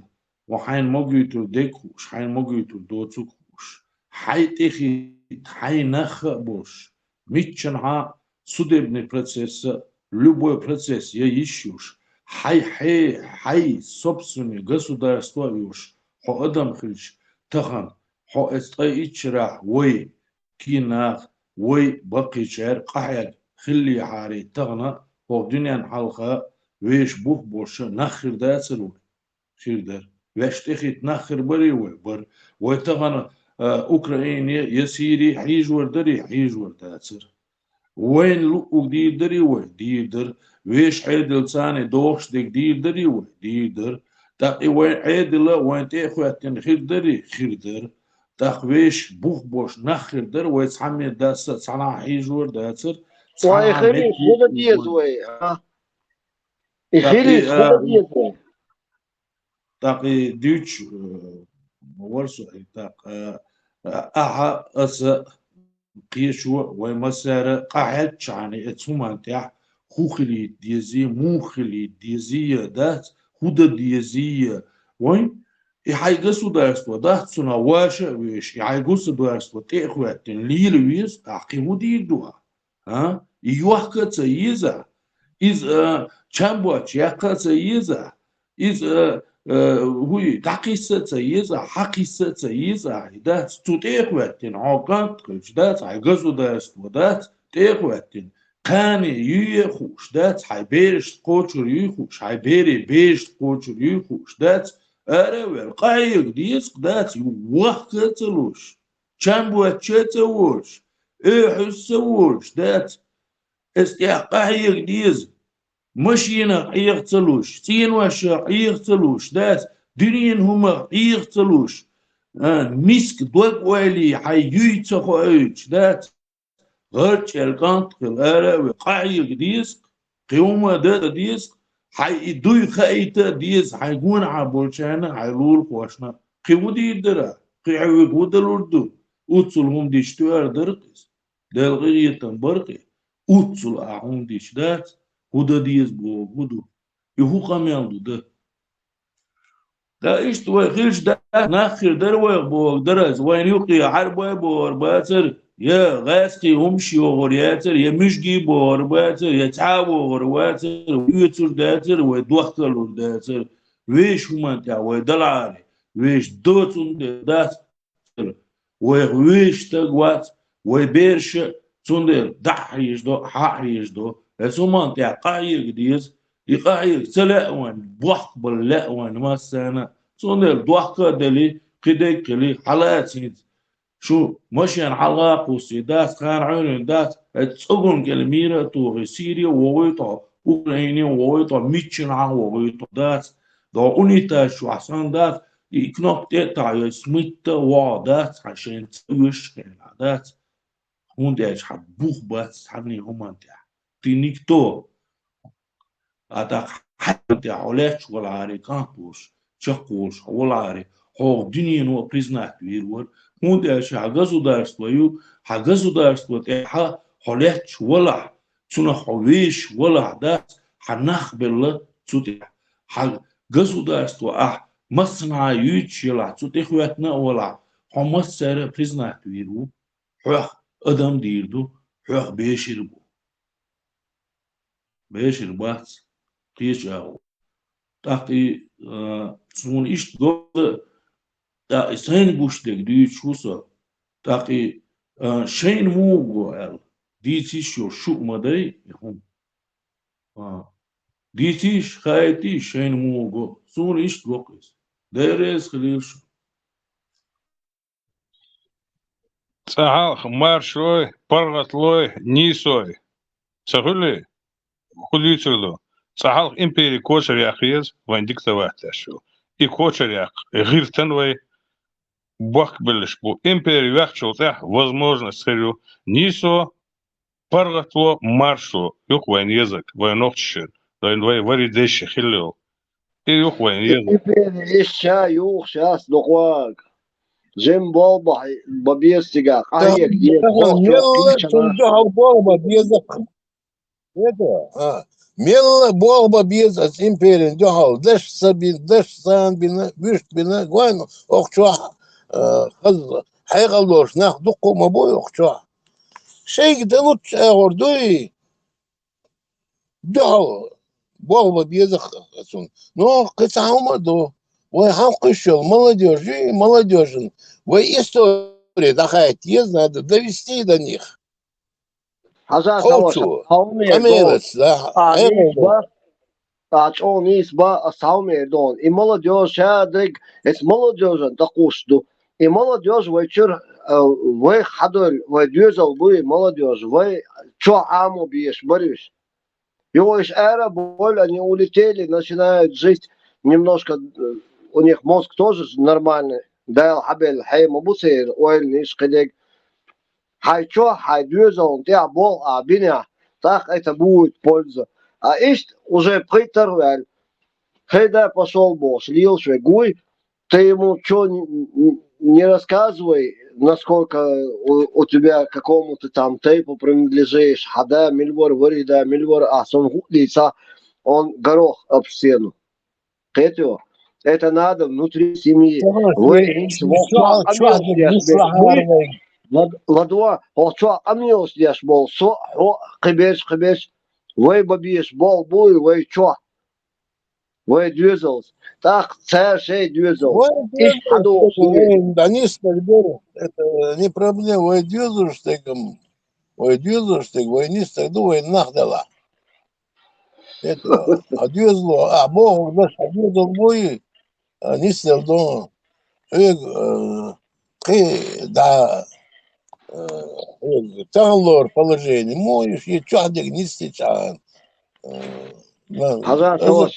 ва хьайна могуьйтур дерг хууш, хьайна могуьйтур доцург хууш, хьайн тӀехӀитта, хьайн нах а болуш, миччанхьа судебный процесс а, любой процесс я йиш йолуш, хьайн хье-, хьайн собственный государство а йолуш, хьо адам хилча, тахана, хьо эс ткъе итт шарахь вай, кегий нах, вай баккхийчара къахьега хиллехьара, тахана, хӀокху дуьненна хьалха вешан бух болуша нах хир дацара вай? Хир дара. Вешан тӀехӀитта нах хир барий вай? Бара. Вай тахана, а, Украине я Сири хьийжавар дарий? Хьийжавар дацара. Вайна луъург дийр дарий вай? Дийр дара. Вешан Ӏедал царна дохуш дерг дийр дарий вай? Дийр дара. ТӀаккха и вайн Ӏедал а вайна тӀе а хӀоьттина хир дарий? Хир дара. ТӀаккха вешан бух болуш нах хир дара, вай цхьаммо дас а цхьанхьа хьийжавар дацара, Вай цхьанхьа хилийта меттиг хӀун дан деза вай, а? И ТӀаккха и, хилийта хӀун а, дан деза вай? ТӀаккха и дуьйцуш, э, ма вара со, и тӀаккха, э, ахьа, аса, кхечо, вай массара къахьегчахьана, эцу хӀуманна тӀехь хӀун хилийта дезий, муха хилийта дезий, дац, хӀун дан дезий, вайн, и хьайн государство дац, цунах ваша а веш, и хьайн государство тӀе а хӀоьттина лела веза, ахь кхин хӀун дийр ду ахь? А? И йохка а ца еза, иза, а, чам боцуш яккха а ца еза, иза, а, а, хӀуй, дӀакхисса а ца еза, хьакхисса а ца еза, и дац, цу тӀе а хӀоьттина, хьо кӀант хилча, дац, хьайн государство дац, тӀе а хӀоьттина, кхане юй а хууш, дац, хьайн берашна кхочур юй хууш, хьайн берийн бежашна кхочур юй хууш, дац, ара а ваьлла, къахьега деза, дац, вохка а ца луш, чам боцуш а ца волуш, оьхьуш а ца волуш, дац, эс тӀехь къахьега деза, машинах Ӏеха ца луш, цӀеношах Ӏеха ца луш, дац, дуьненан хӀумах Ӏеха ца луш, а, миска дог ойла йий, хьайн юй ца хоуьйтуш, дац, гӀарчӀел кӀант хила ара а ве, къахьега деза, кхин хӀума дан а деза, хьайн и дуй хаийта а деза, хьайн гонахьа болчарна, хьайн лулахошна. Кхин хӀун дийр дара? Кхин хьоьга хӀун далур ду? Уццул хӀума дича тоьар дара-кх иза. Делкъе гӀетам бара-кх и. Уццул а хӀума дича дац, хӀун дан деза боху хӀун ду? И хӀун къамел ду дан? Ткъа иштта вай хилча, да, нах хир дара вайх бохург дара иза. Вайна юккъе Ӏарбой бохур бацара, я гӀаьскхий хӀумаш йохур яцара, я муьжгий бохур бацара, я цхьа а вохур вацара, оьцур дацара, вай дохкалур дацара. Вешан хӀуманна тӀехь вай далахьара, вешан доцун де дац. Вайх вуьйш стаг вац, вай бераш а, цундела дӀа а хьийжадо, хьа а хьийжадо. Эцу хӀуманна тӀехь къахьега деза, и къахьега ца лаьа вайна, бохк бала лаьа вайна массарна. Цундела дохка а делий, кхидерг а хилий, хьалаца хӀинца. Шу машен хьалха а кхуссий дац, кхана Ӏуьйрина дац, хӀета цӀоган кӀел мийра а тухий, Сири вогӀуьйту хьо, Украине вогӀуьйту хьо, миччанхьа вогӀуьйту хьо, дац. ДогӀу унитаз чохь санна дац, и кнопка тӀе а таӀайой, смитта а вогӀу дац, хьан шайна ца оьшуш хенахь дац. ХӀунда аьлча хьан бух бац цхьанний хӀуманна тӀехь. Ты никто. А тӀаккха хьан тӀехь хьо лаьтташ валахьара, кӀант волуш, чекх волуш хьо валахьара, хьох дуьнено а признать вийр вара. ХӀунда аьлча хьан государство ю, хьан государство тӀехь хьо лаьтташ валахь, цунах хьо вешаш валахь дац, Хьа нах белла цу тӀехь. Хьа государство ахь массанхьа юьйцуш елахь, цу тӀехӀоьттина а валахь, хьо массара а признать вийр ву. Хьох адам дийр ду, хьох бешир бу. Бешир бац, кхеча агӀо. ТӀаккха и, а, суна иштта го, тӀаккха и сайна гуш дерг дуьйцуш ву со. ТӀаккха и, а, шайна муха го аьлла, дийца йиш йолуш шу а ма дай и хӀума. А, дийца йиш, хаийта йиш шайна муха го. Суна иштта го иза. Дела реза хилийла шу. Цкъа хьалха маршой, паргӀатлой, нийсой ца хуьлий? ХӀун дуьйцур ду? Цкъа хьалха импери кочара яккха еза, вайн диктовать деш ю. И кочара яккха, гӀиртан вай бохк беллаш бу. Импери ваьхначул тӀаьхьа возможность хир ю нийсо, паргӀато, маршо юха вайна езарг, вайн нохчашна, вайн вай вари дайша хилла йолу. И юха вайна езарг. Импери иштта ша юхуш яц дукхаг. Жим болх бан беза цигахь, къахьега деза, болх чохь мелла кхечанхьа. Цунна дуьхьал болх бан беза. Эта, а, мелла болх бан беза аса империна дуьхьал. Даш ца бина, даш царна бина, вуьшта бина, гой, ну, оху чохь, а, хаза хьекъал долуш нах дуккха а ма бу оху чохь. Шайга дан луччу агӀор дуй, дуьхьал болх бан беза цунна. Но кхин цхьа хӀума а ду. Вай хьалха кхуьйсуш йолу молодёжи, молодёжан вай истори дӀахаийта еза, надо довести до них. Хьажа, хьо Саваша, цо, хьо хӀун эр къамелаца, да, а, хьо нийса ба, а, чӀогӀа нийса ба, ас хьо хӀун эр доху. И молодёжь ша дерг, эс молодёжан тӀакхуссуш ду. И молодёжь вай чуьра, а, вай хьадойла, вай доьзал бу и молодёжь, вай чохь Ӏамо безаш бара уьш. Юха уьш ара а бойла, они улетели, начинают жить немножко, э, у них мозг тоже ж нормальный. Дала хьабелла хье ма бу церан ойланаш кхидерг. Хьайн чохь, хьайн доьзална тӀехь болх а бинехь, тӀаккха это будет польза. А иштта уже пхийттара а ваьлла, хӀей да, пошёл бохуш, лелаш верг вуй, ты ему чё н-, н-, не рассказывай, насколько у, у тебя, к какому ты там тейпу принадлежишь, хьан да мила вара, варий да мила вара, ахь цунна хӀуъа дийцахь, он горох об стену. Кхетий? Это надо внутри семьи. Вай хӀинца вокхо чохь къамелаш деш берш буй. Ладо, хьо чохь къамелаш деш болу со, хьо, кхиберш, кхиберш. Вай бан безаш болу буй, вай чохь. Вай доьзалца. ТӀаккха цара шайн доьзал. Вай иштта хьадохуш ду. Вай нисдерг дара. Это не проблема. Вай доьзалш дегам. Вай доьзалш дег, вай нисдерг ду, вай нах делахь. Это, а доьзало, а бохург даш, а доьзал буй, а нисдер ду. Хьоьга, э, кхин да, э, хьоьга таханлора положение, мо и шен чохь дерг нисдича, э, Хьажа, Саваш.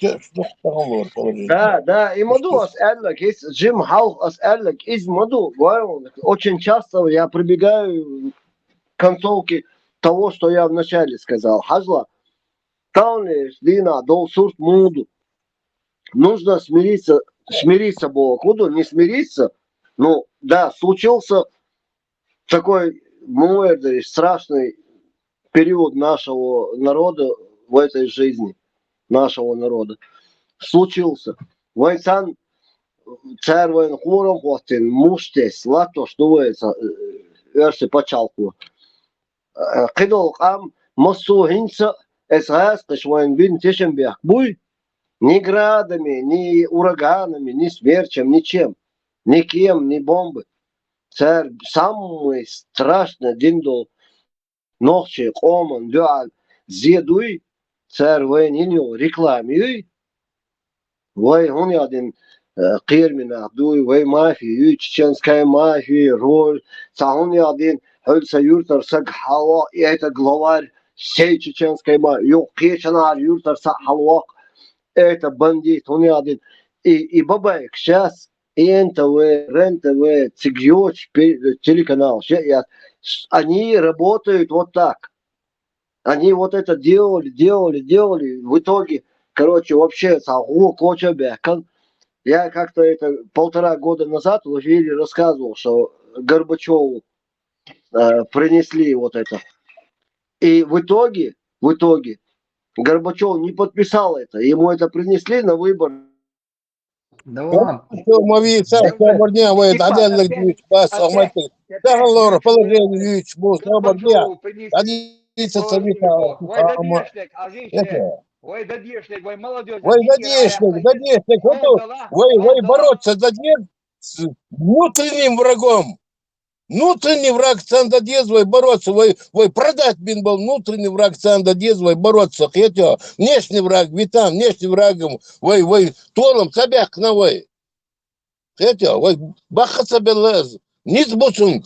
Да, да, и ма ду ас аьлларг, иза жима хьалха ас аьлларг, иза ма ду, вай, очень часто я прибегаю к концовке того, что я вначале сказал. Хьажал, таханлерчу дийнахь долу сурт муха ду. Нужно смириться, смириться боху, хӀун ду, не смириться. Ну, да, случился такой, муха эр дара, страшный период нашего народа в этой жизни, нашего народа, случился. Вайн царна, цара вайна хорам хӀоттийна, муш тесна, латтош ду вайца, э, оьрсийн пачхьалкхо. Э, кхидолу къам массо а хӀинца а, эс гӀазкхаша вайна бина тешам бехк буй, ни градами, ни ураганами, ни смерчем, ничем, ни кем, ни бомбы. Цара самый страшный дина долу нохчийн къоман дуьхьал зе дуй, цара вайна йина йолу реклама юй. Вай хӀунда аьлла дина, э, кхераме нах дуй, вай мафия юй, чеченская мафия, роль, цхьа хӀунда аьлла дина, хьуьлла сан юьртара саг хьалаваккха, и это главарь всей чеченской мафии, юха кхечанхьара юьртара саг хьалаваккха, это бандит, хӀунда аьлла дина. И, и бабайка сейчас, и эн тэ вэ, рен тэ вэ, цига йоцуш пе-, телеканал, шеъ яц, они работают вот так. Они вот это делали, делали, делали. В итоге, короче, вообще, цхьа гӀо коча а баьхкина. Я как-то это полтора года назад в эфире рассказывал, что Горбачёву, э, принесли вот это. И в итоге, в итоге, Горбачев не подписал это. Ему это принесли на выбор. Давам. Ма виса, ма бордня, вай, да, да, да, да, да, положение, бу, ма бордня. Адица цавита, Вай дадешник, Азише. Вай дадешник, вай молодежь. Вай дадешник, дадешник, вот, вай, вай бороться за дед с внутренним врагом. Внутренний враг цанда дез, вай бороться, вай, вай продать бин был, внутренний враг цанда дез, вай бороться, хетя, внешний враг, витан, внешний врагом, вай, вай, толом, цабяк на вай. Хетя, вай, бахаца белез, ниц буцунг.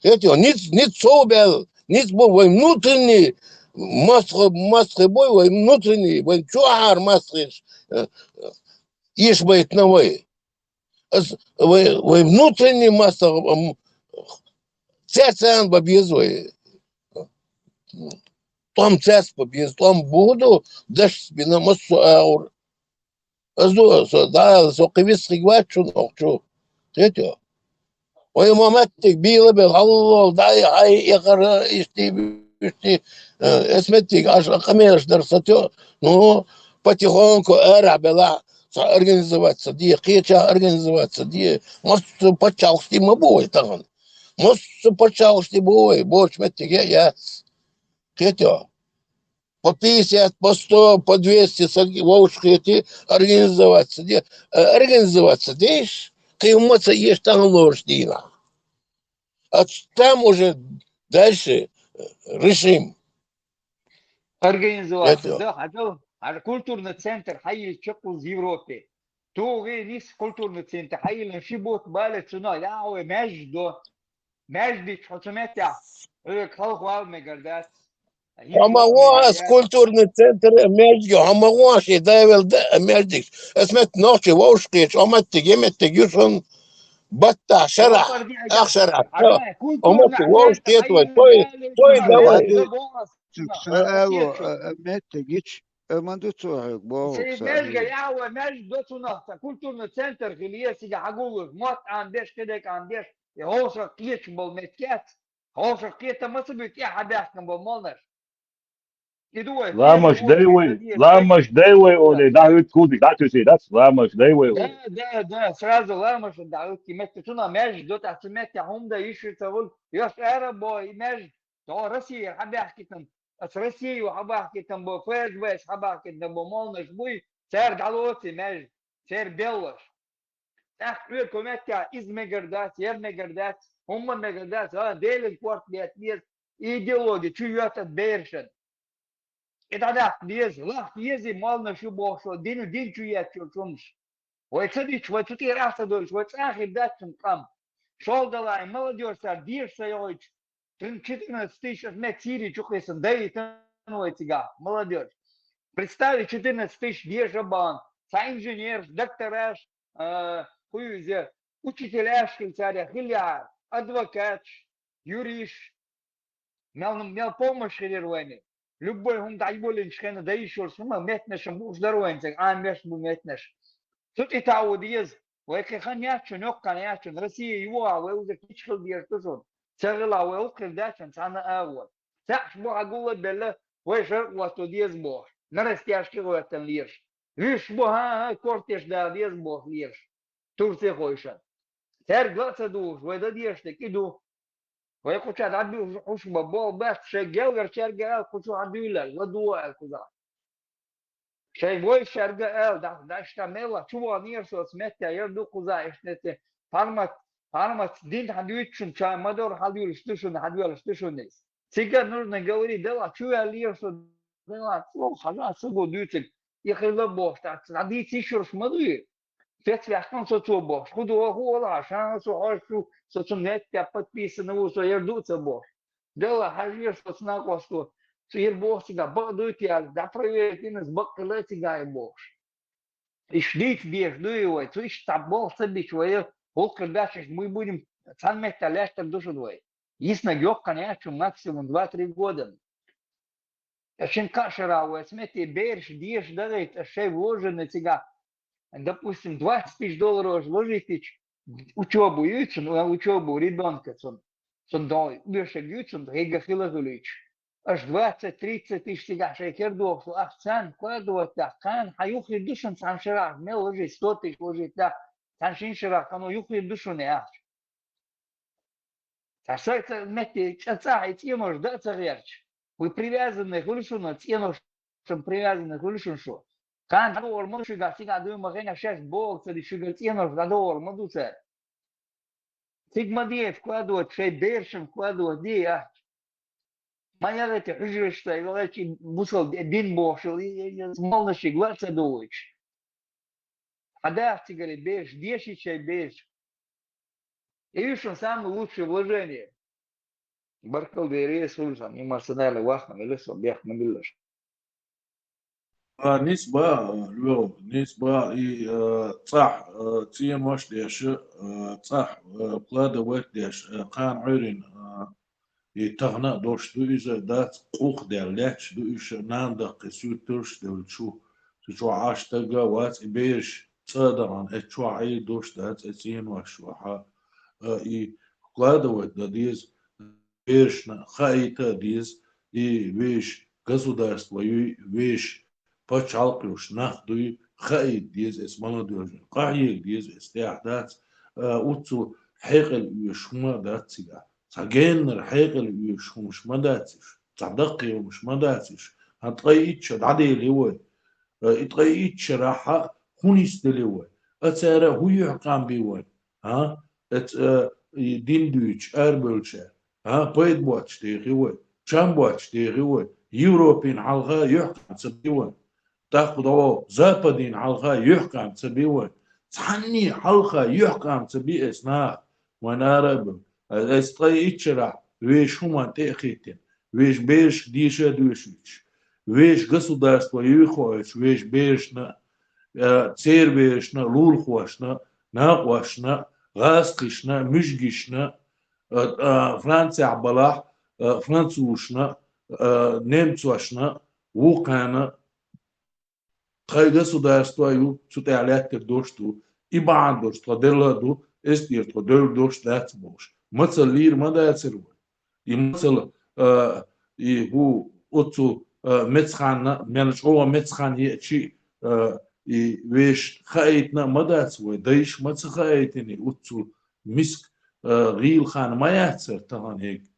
Хетя, ниц, ниц соубел, ниц бу, вай внутренний, масхы, масхы бой, вай внутренний, вай чуар масхы, э, э, ишбайт на вай. Ас, вай, вай внутренний масса, ам, цецан бабиз вай. Том цец бабиз, том буду, даш бина массу аур. Азу, со, да, со кивис хигвачу нохчу. Тетё. Ой, маматтик, била бел, алло, дай, ай, якара, ишти, ишти, э, эсметтик, аш, камеш, дар, сатё. Ну, потихоньку, эра, бела, организоваться, ди, кеча организоваться, ди, массу пачалшти ма бой таган. Массу пачалшти бой, борч меттик, я, я. Кетё. По пятьдесят, по сто, по двести, вовушки эти организоваться, ди, э, организоваться, дишь, кыймаса еш таган лорш дина. А там уже дальше, э, решим. Организоваться, да, хадо, а культурный центр хайи чекуз Европе. Туги нис культурный центр хайи шибот бале цуна, я, ой, между, между, что цуметя, э, калхуал мегардац. Ама ваш культурный центр между, ама ваш и давил да между. Эсмет ночи вовшкич, ама тиге мет тиге шун. Батта шара, ах шара. Ама ти вовшкич, той, той давай. Суксаало, меттегич, эманду цохок бо. Межга ява, меж доцунахта культурный центр хилиесига хагулур, мот андеш, кедек андеш, и хоша кечбол меткет. Хоша кета маса бит я хабяхкан бо молнаш. Идуэ. Ламаш дэйвэй, ламаш дэйвэй оле, да хыт куди, да тюси, да, ламаш дэйвэй оле. Да, да, да, сразу ламаш да хыт ки метте цуна меж дота цу метте хумда иши цавул, ёс эра бо и меж, то Россия хабяхкитан, ас Россия хабяхкитан бо, ФСБ хабяхкитан бо, молнаш буй, цер далоци меж, цер беллаш. Ах, ир кометя из мегардац, ер мегардац, хумма мегардац, а, делин корт бет, бет, идеология, чу йотат бершен. Это да, без, лах, ези, мал на шу бошо, дину дин чу ят чу чумш. Вай цадич, вай цути раса дойш, вай цахи датчун кам. Шол далай, молодёжь сар, дир сайойч, трин четырнадцать тысяч, ме цири чукесан, да и тан вай цига, молодёжь. Представь, четырнадцать тысяч дир жабан, са инженер, доктораш, э, хуюзе, учителяш хил царя, хиля, адвокатш, юриш, мел, мел помощь хилер вайны. Любой хум дай болен чхена да ишор сума, метнешем буш дарвайнцег, а меш бу метнеш. Тут и та удиез, вай ке хан ячун, ёк кан ячун, Россия его, а вай уже кич хил дир тушун. Цегла вай укрив дачун, цана а вот. Цаш бу агула белла, вай шер вот удиез бо. На растяжки вайтан лирш. Виш бу ха, ха, кортеш да диез бо лирш. Турция хойша. Тер глаца душ, вай да диеште киду. Вай куча да би уш ба бол бат, ше гелгер чергер кучу адуйла, ладуа куза. Шей вой шерге эл, да, да, шта мела, чува нир со сметя, ер ду куза, ишнете, пармат, пармат, дин хадуичун, чай мадор хадуил штушун, хадуил штушунис. Цига нужно говорить, дела, чува лир со, дела, о, хажа, сугу дюцик, и хила бошта, цади цишур шмадуи. Пец вяхкан со цо бошт, худу хула, шан со хошу, со цу нет, я подписано, у со ер ду цо бошт. Дела, хажир со сна косту, цу ер бошт цига, бак дуй тя, да проверить инес бак кылы цига и бошт. Иш дит беш дуй вай, цу иш табол сабич вай, хул кырдаш иш мы будем цан метта лештер душу двой. Исна ёк, конечно, максимум два-три года. Эшин кашера вай, смети берш, деш дарит, эшей вложены цига. Допустим, двадцать тысяч долларов вложить ич, учёбу юцун, учёбу ребёнка цун. Цун дой, бешек юцун, хейга хила гулич. Аш двадцать-тридцать тысяч цигахь шайн кер дохуш ду ахча царна, вкладывать дахь, кхана хьан юххе ду шуна цхьана шарахь мел лажийта, сто тысяч лажийта дахь, цхьана шина шарахь кхано юххе ду шуна ахча. Цхьа саг ца метте чӀа цӀахь и цӀенош дан а ца гӀерташ. Вы привязанный хуьлу шуна, цӀеношна привязанный хуьлу шуна шу. Кхана дӀадогӀур ма ду шуьгахь, цигахь дуй ма хенахь шаьш боху ца ди, шуьгара цӀеношна дӀадогӀур ма ду цара. Цига ма де вкладывать, шайн берашна вкладывать де ахча. Ма яхийта хьуьжарашца, и валчи бусал дин бохуш, и, и, и, молнашиг ла а ца дугӀуьйтуш. Хьан даха цигара бераш, деши шайн бераш. И ю шуна самое лучшее вложение. Баркалла, Дела реза хуьлда шуна, эмоционально вахна велла со, бехк ма диллаш. А, нисба, Лёва, нисба, и, э, цӀахь, э, цӀенош деш, э, цӀахь, э, вкладывать деш, э, кхана Ӏуьйрина, э, и тахана а долуш ду иза, дац, къух даьлла лаьтташ ду уьш, нана даккхий суьрталш а девлла чу, цу чохь Ӏаш стаг а вац, и бераш цӀа а дахана, эцу чохь Ӏийр долуш дац, и цӀенош чохь а, э, и вкладывать дан деза, берашна хаийта а деза, и вешан государство юй, вешан пачхьалкх йолуш нах дуй, хаийта деза эс молодёжь, къахьега деза эс, тӀехь дац, а, уццу хьекъал оьшуш хӀума а дац цигахь. Цхьа геннара хьекъал оьшуш хӀумаш ма дац уьш, цхьа даккхий хӀумаш ма дац уьш. Хьан ткъе итт шо дӀаделли вай, а, и ткъе итт шарахь хӀун нисделли вай? А цара хӀун юьхькъам би вай? А? Эц, а, и дин дуьйцуш арабевлчара. А, пайда боцуш дехи вай, чам боцуш дехи вай, Европин хьалха юьхькъам ца би вай, тӀаккха дӀо Западин хьалха юьхькъам ца би вай, цхьанний хьалха юьхькъам ца би эс наха, вайн ара а бу. Эс ткъе итт шарахь вешан хӀуманна тӀе а хӀиттина, вешан берашка деша а доьшуьйтуш, вешан государство юй хоуьйтуш, вешан берашна, а, церан берашна, лулахошна, накъошна, гӀазкхишна, муьжгишна, а, а, Францехь балахь, а, французашна, а, немцошна, вукхана, тхайн государство а ю, цу тӀехь лаьттар долуш ду, и бахьана долуш тхо делла а ду, эс тӀера тхо девр долуш дац бохуш. Мацалла лийр ма дацара вай. И мацалла, а, и хӀу оццул, а, мецханна, мел чӀогӀа мецхан еачи, а, и вешан хаийтина а ма дац вай, дайша ма ца хаийтина и оццул миска, а, гӀийлахан ма яцара тахана хӀинца.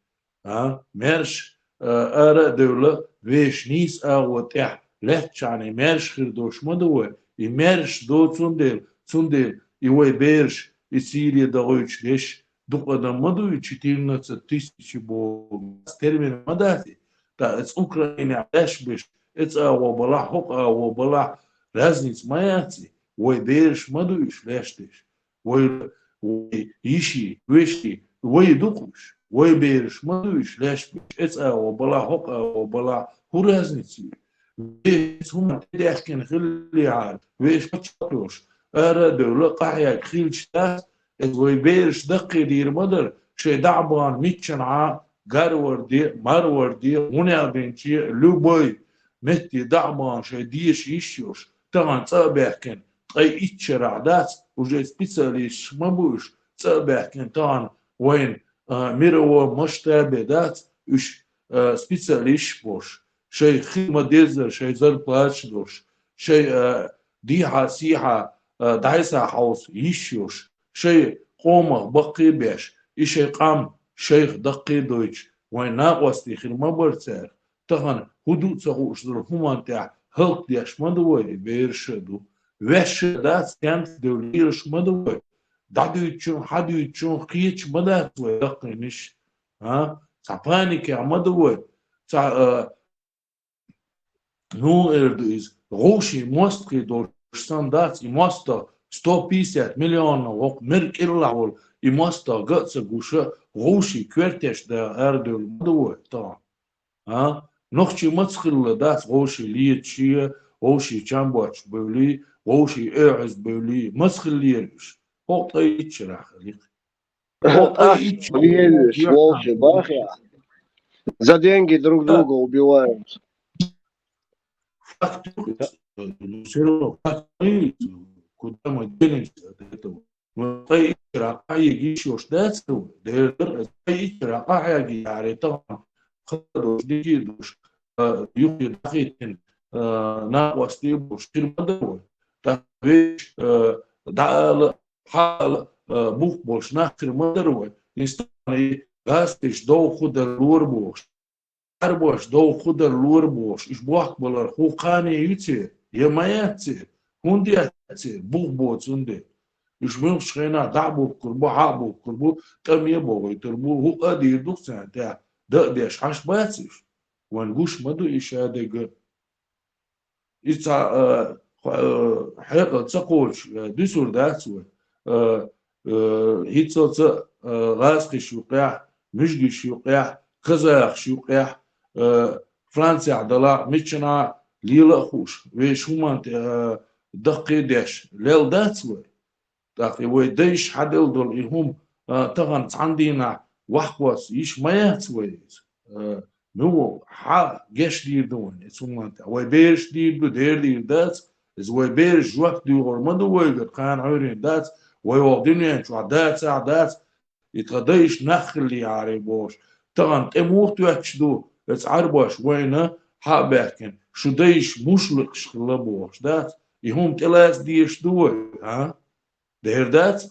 А, маьрша, а, ара а девлла, вешан нийса агӀо тӀехь лаьттачарна маьрша хир долуш ма ду вай. И маьрша до цундела, цундела и вай бераш, и Сири дагӀуьйтуш деш, дукха адам ма ду и четырнадцать тысяч боху. Термин ма дац и. ТӀаккха эца Украинехь леш беш, эца агӀо балахь, хӀокху агӀо балахь, разница ма яц и. Вай бераш ма ду уьш леш деш. Вай, вай йиши, веши, вай ду-кх уьш. Вай бераш ма ду уьш леш беш, эца агӀо балахь, хӀокху агӀо балахь, хӀун разница ю? Вешан хӀума тӀедаьхкина хиллехьара, вешан пачхьалкх йолуш, ара а девлла, къахьега хилча дац, эца вай бераш даккхийдийр ма дара, шайн дӀа а бахана миччанхьа, Гарварде, Марварде, хӀунех бинче, любой метте дӀа а бахана шайн деша йиш йолуш, тахана цӀа а баьхкина, ткъе итт шарахь дац, уже специалисташ ма бу уьш, цӀа а баьхкина, тахана вайн, а, мировой масштабе дац уьш, а, специалисташ болуш, шайн хи ма-деззара, шайн зарплаташ долуш, шайн, а, дехьа-сехьа, а, дӀасахьовса йиш йолуш, шайн къомах баккхий а беш, и шайн къам шайх даккхий а дойтуш, вайн накъостий хир ма бара цара. Тахана хӀун ду а ца хууш долу хӀуманна тӀехь хӀаллакдеш ма ду вай, и бераш а ду. Ваьш а дац, стенца девлла лелаш ма ду вай. ДӀадуьйцучунна, хьадуьйцучунна кхеташ ма дац вай даккхийнаш. А? Цхьа паникехь ма ду вай. Цхьа, а, ну, эр ду иза, вовшийн мостагӀий долуш санна дац, и мостагӀа сто пятьдесят миллионов вокху мера кӀелахь волу, и мостагӀа ган а ца гуш, вовшийн коьртеш да арадевлла ма ду вай тахана. А? Нохчий маца хилла дац вовшийн леташ а, вовшийн чам боцуш бевлий, вовшийн оьгӀаз бевлий, маца хиллера уьш? ХӀокху ткъе итт шарахь хилла-кх. ХӀокху ткъе итт шарахь хилла вовшийн бахьа. За деньги друг друга убивают. Факт, ну, всё равно факт, куда мы денемся от этого? Ну, ткъе итт шарахь къахьега йиш йолуш дац вай, дера дара, ткъе итт шарахь къахьега яхьара тахана, хала долуш, дика а долуш, а, юххе дӀахӀиттина, а, накъостий а болуш хир ма дара вай. ТӀаккха вешан, а, дӀаала, хьаала, а, бух болуш нах хир ма дара вай. Институтана гӀазкхаша довха хӀу дара лора бохуш. Ӏарбоша довха хӀу дара лора бохуш, уьш бохкабалар хӀу кхане ю церан, я ма яц церан, хӀунда яц церан, бух боцу хӀунда. Уьш муьлххачу хенахь дӀа а бухкур бу, хьа а бухкур бу, тӀаме а бохуьйтур бу, хӀуъа а дийр ду-кх царна тӀехь, дан а деш Ӏаш бац уьш. Вайн гуш ма ду и шадерг а. Иза цхьа, а, хьо-, а, хьекъал ца кхочуш, а, дуьсур дац вай. А, а, хӀинццалц а, а, гӀазкхиш юкъехь, муьжгиш юкъехь, казахаш юкъехь, а, Францехь далахь, миччанхьа лела а хууш, вешан хӀуманна тӀе, а, даккхий а деш, лелла дац вай. ТӀаккха и вай дайша хьаделла долу и хӀума, а, тахана цхьана дийнахь вахкхосса йиш ма яц вай иза. А, ну, хьан геч дийр ду вайн, иза хӀуманна тӀехь? Вай бераш дийр ду, дера дийр дац. Иза вай бераш жоп доьхур ма ду вайгара, кхана Ӏуьйрина дац. Вай оха дуьнен чохь дацахь а дац. И тхан дайша нах хиллехьара бохуш. Тахана тӀе муха тоьттуш ду, иза Ӏарбош вайна хьа а баьхкина, шу дайша мушлыкъаш хилла бохуш дац. И хӀума тӀелаца дезаш ду вай, а? Дера дац?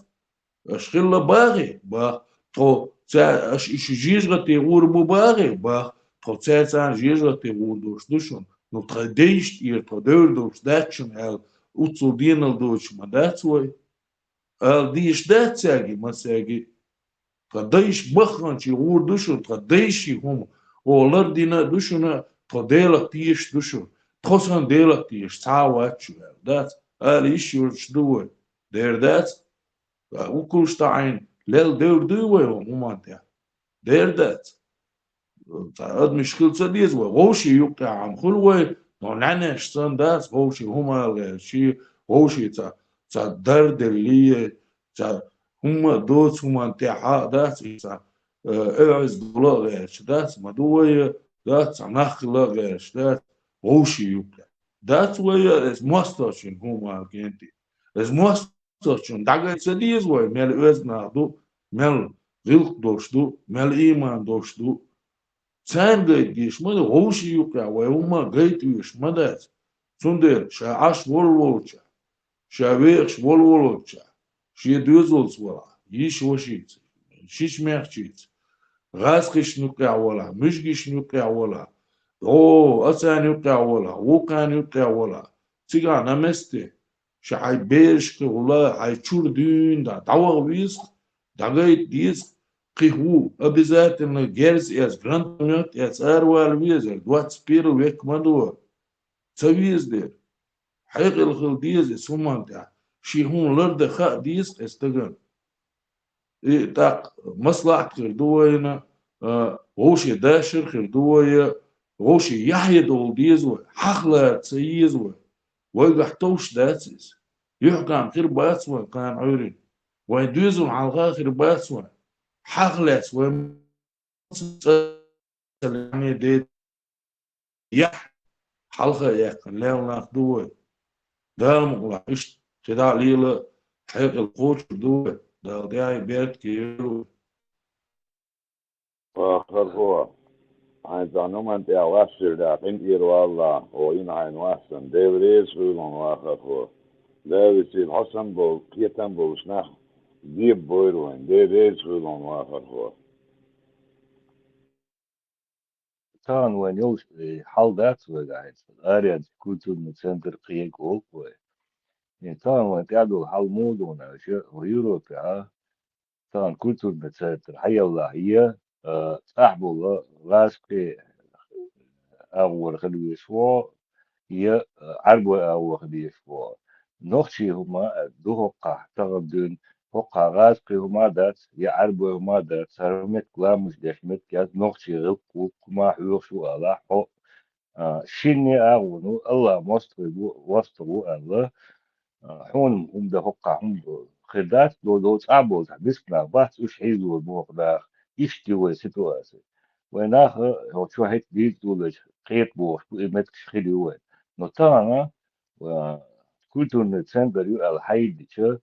Аша хилла бахий? Бах. Тхо ца-, аша и ши жижигӀате гӀур бу бахий? Бах. Тхо цаьрца жижигӀате гӀур долуш ду шуна. Ну, тхан дайшна тӀера тхо девр долуш дац шуна аьлла, уццул денал доцуш ма дац вай. Ала дийш дац цаьрга, ма цаьрга. Тхан дайша бахханчий гӀур ду шуна, тхан дайший хӀума. Оха лардина а ду шуна, тхо Делах тешаш ду шуна. Тхо санна Делах тешаш цхьа а вац шу аьлла, дац? Ала йиш йолуш ду вай. Дера дац? Ткъа вукхуш таӀийна лелла девр дуй вай хӀуманна тӀехь? Дера дац. Цхьа адамаш хила ца деза вай. Вовшийн юккъехь хӀума хуьлу вай, но нӀаьнеш санна дац, вовшийн хӀума ала гӀерташ, вовшийн цхьа, цхьа дар деллий, цхьа хӀумма а доцу хӀуманна тӀехь а дац, и цхьа, э, оьгӀаз дола а гӀерташ дац, ма ду вай, дац, цхьа нах хила а гӀерташ дац, вовшийн юккъехь. Дац вай, иза мостагӀчун хӀума ала кӀентий. Иза мост- Цо чун дӀагайта ца деза вай, мел оьзда нах ду, мел гӀиллакх долуш ду, мел ийман долуш ду. Царна гайта дезаш ма ду, вовшийн юккъехь вай хӀумма гайта везаш ма дац. Цундела ша Ӏаш волу волчохь, ша вехаш волу волчохь, шен доьзалца валахь, йиша-вашица, шича-маьхчица, гӀазкхишна юккъехь валахь, муьжгишна юккъехь валахь, о, ацарна юккъехь валахь, вукхарна юккъехь валахь, цигахь на месте. Ша хьайн берашка гӀула, хьайн чура дуьйна дӀа, дӀаваха веза-кх, дӀагайта деза-кх, кхин хӀу, обязательно герз эцна, гранатомёт эцна аравала веза, двадцать первый век ма ду. Ца веза дера. Хьекъал хила деза иза хӀуманна тӀехь. Шен хӀума лардан хаа деза-кх иза стагана. И тӀаккха маслахьат хир ду вайна, а, вовшийн дашар хир ду вай, вовшийн яхье долу деза вай, хьахалара ца еза вай. Вайгахь товш дац иза. ЮьхькӀам хир бац вайн кхана Ӏуьйрина. Вайн доьзал хьалха хир бац вайн. Хьахалаьцна вай ца Яхь хьалха а яьккхина лелла нах ду вай. Дала мукъалахь, иштта кхидӀа а лела, хьекъал кхочур ду вай. Дала тӀаьхье беркате йойла вай. Вахархо, хьайн цхьа хӀуманна тӀехь вассийла, къинтӀера валла, хьо йина хьайна вассана, Дела реза хуьлда хьуна, вахархо. Дала висийла хьо санна болу, кхетам болуш нах дебабойла вайн. Дела реза хуьлда хьуна, вахархо. Тахана вайн йолуш, э, хьал дац вайгахь хӀинца. Аренца культурный центр кхиъ олу вай. Э, тахана вайн тӀехь долу хьал муха ду аьлча, вай Европехь, а, тахана культурный центр хьаеллахь, я, а, цӀахь болу гӀазкхийн агӀор хила везаш ву, я, а, Ӏаьрбойн агӀор хила везаш ву. Нохчийн хӀума а ду хӀокхахь, тахана дуьйна хӀокхахь гӀазкхийн хӀума а дац, я Ӏаьрбойн хӀума а дац, хӀара меттиг ламаз деш меттиг яц, нохчийн гӀиллакх, гӀуллакх хӀума хьоьхуш ву алахь хьо. А, шинне а агӀо ву, АллахӀ мостагӀий ву, мостагӀа ву аьлла, а, хьуна хӀума дан хӀокхахь хӀума хир дац, до, до цӀахь болу цхьа диск нах бац, уьш хьийзор боху нах, иштта ю вайн ситуаци. Вайн наха, хьо чохь хӀетта дийца долуш, кхета бохуш бу, и меттигаш хир ю вайн. Но тахана, а, культурный центр ю аьлла хьайдича,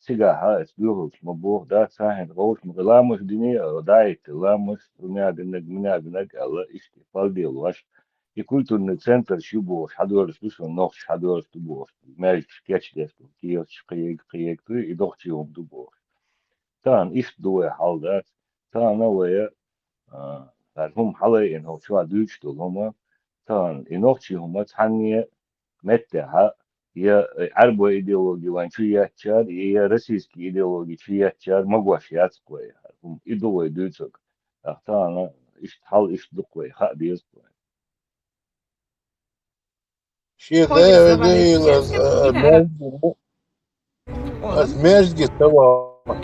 цигахьа ас дуьйхьалц ма боху, да, цхьа хӀинца гӀовш ма хила, ламаз дини а, дӀаиттина ламаз, хӀума динарг, мина динарг аьлла, иштта пал делош. И культурный центр шу бохуш, хьадоьрзуш ду шуна, нохчаша хьадоьрзуш ду бохуш, маьждигаш кечдеш ду, кехаташ кхиерг, кхиерг ду, и доккхачий хӀума ду бохуш. Тахана иштта ду вай хьал, дац. Тахана вай, а, хӀара хӀума хьалаайина, хӀокху чохь дуьйцуш долу хӀума, тахана и нохчийн хӀума цхьанне а меттехь а, я Ӏаьрбойн идеологи вайн чу еттачар, я российский идеологи чу еттачар магош яц-кх вай хӀара хӀума. И ду вай дуьйцург. ТӀаккха тахана иштта хьал иштта ду-кх вай, хаа деза-кх вай. Шен Хожий дай слова на вайна чеченском, а, и на арабском. Маьждиг, ас Олам. Маьждиге ца вахана.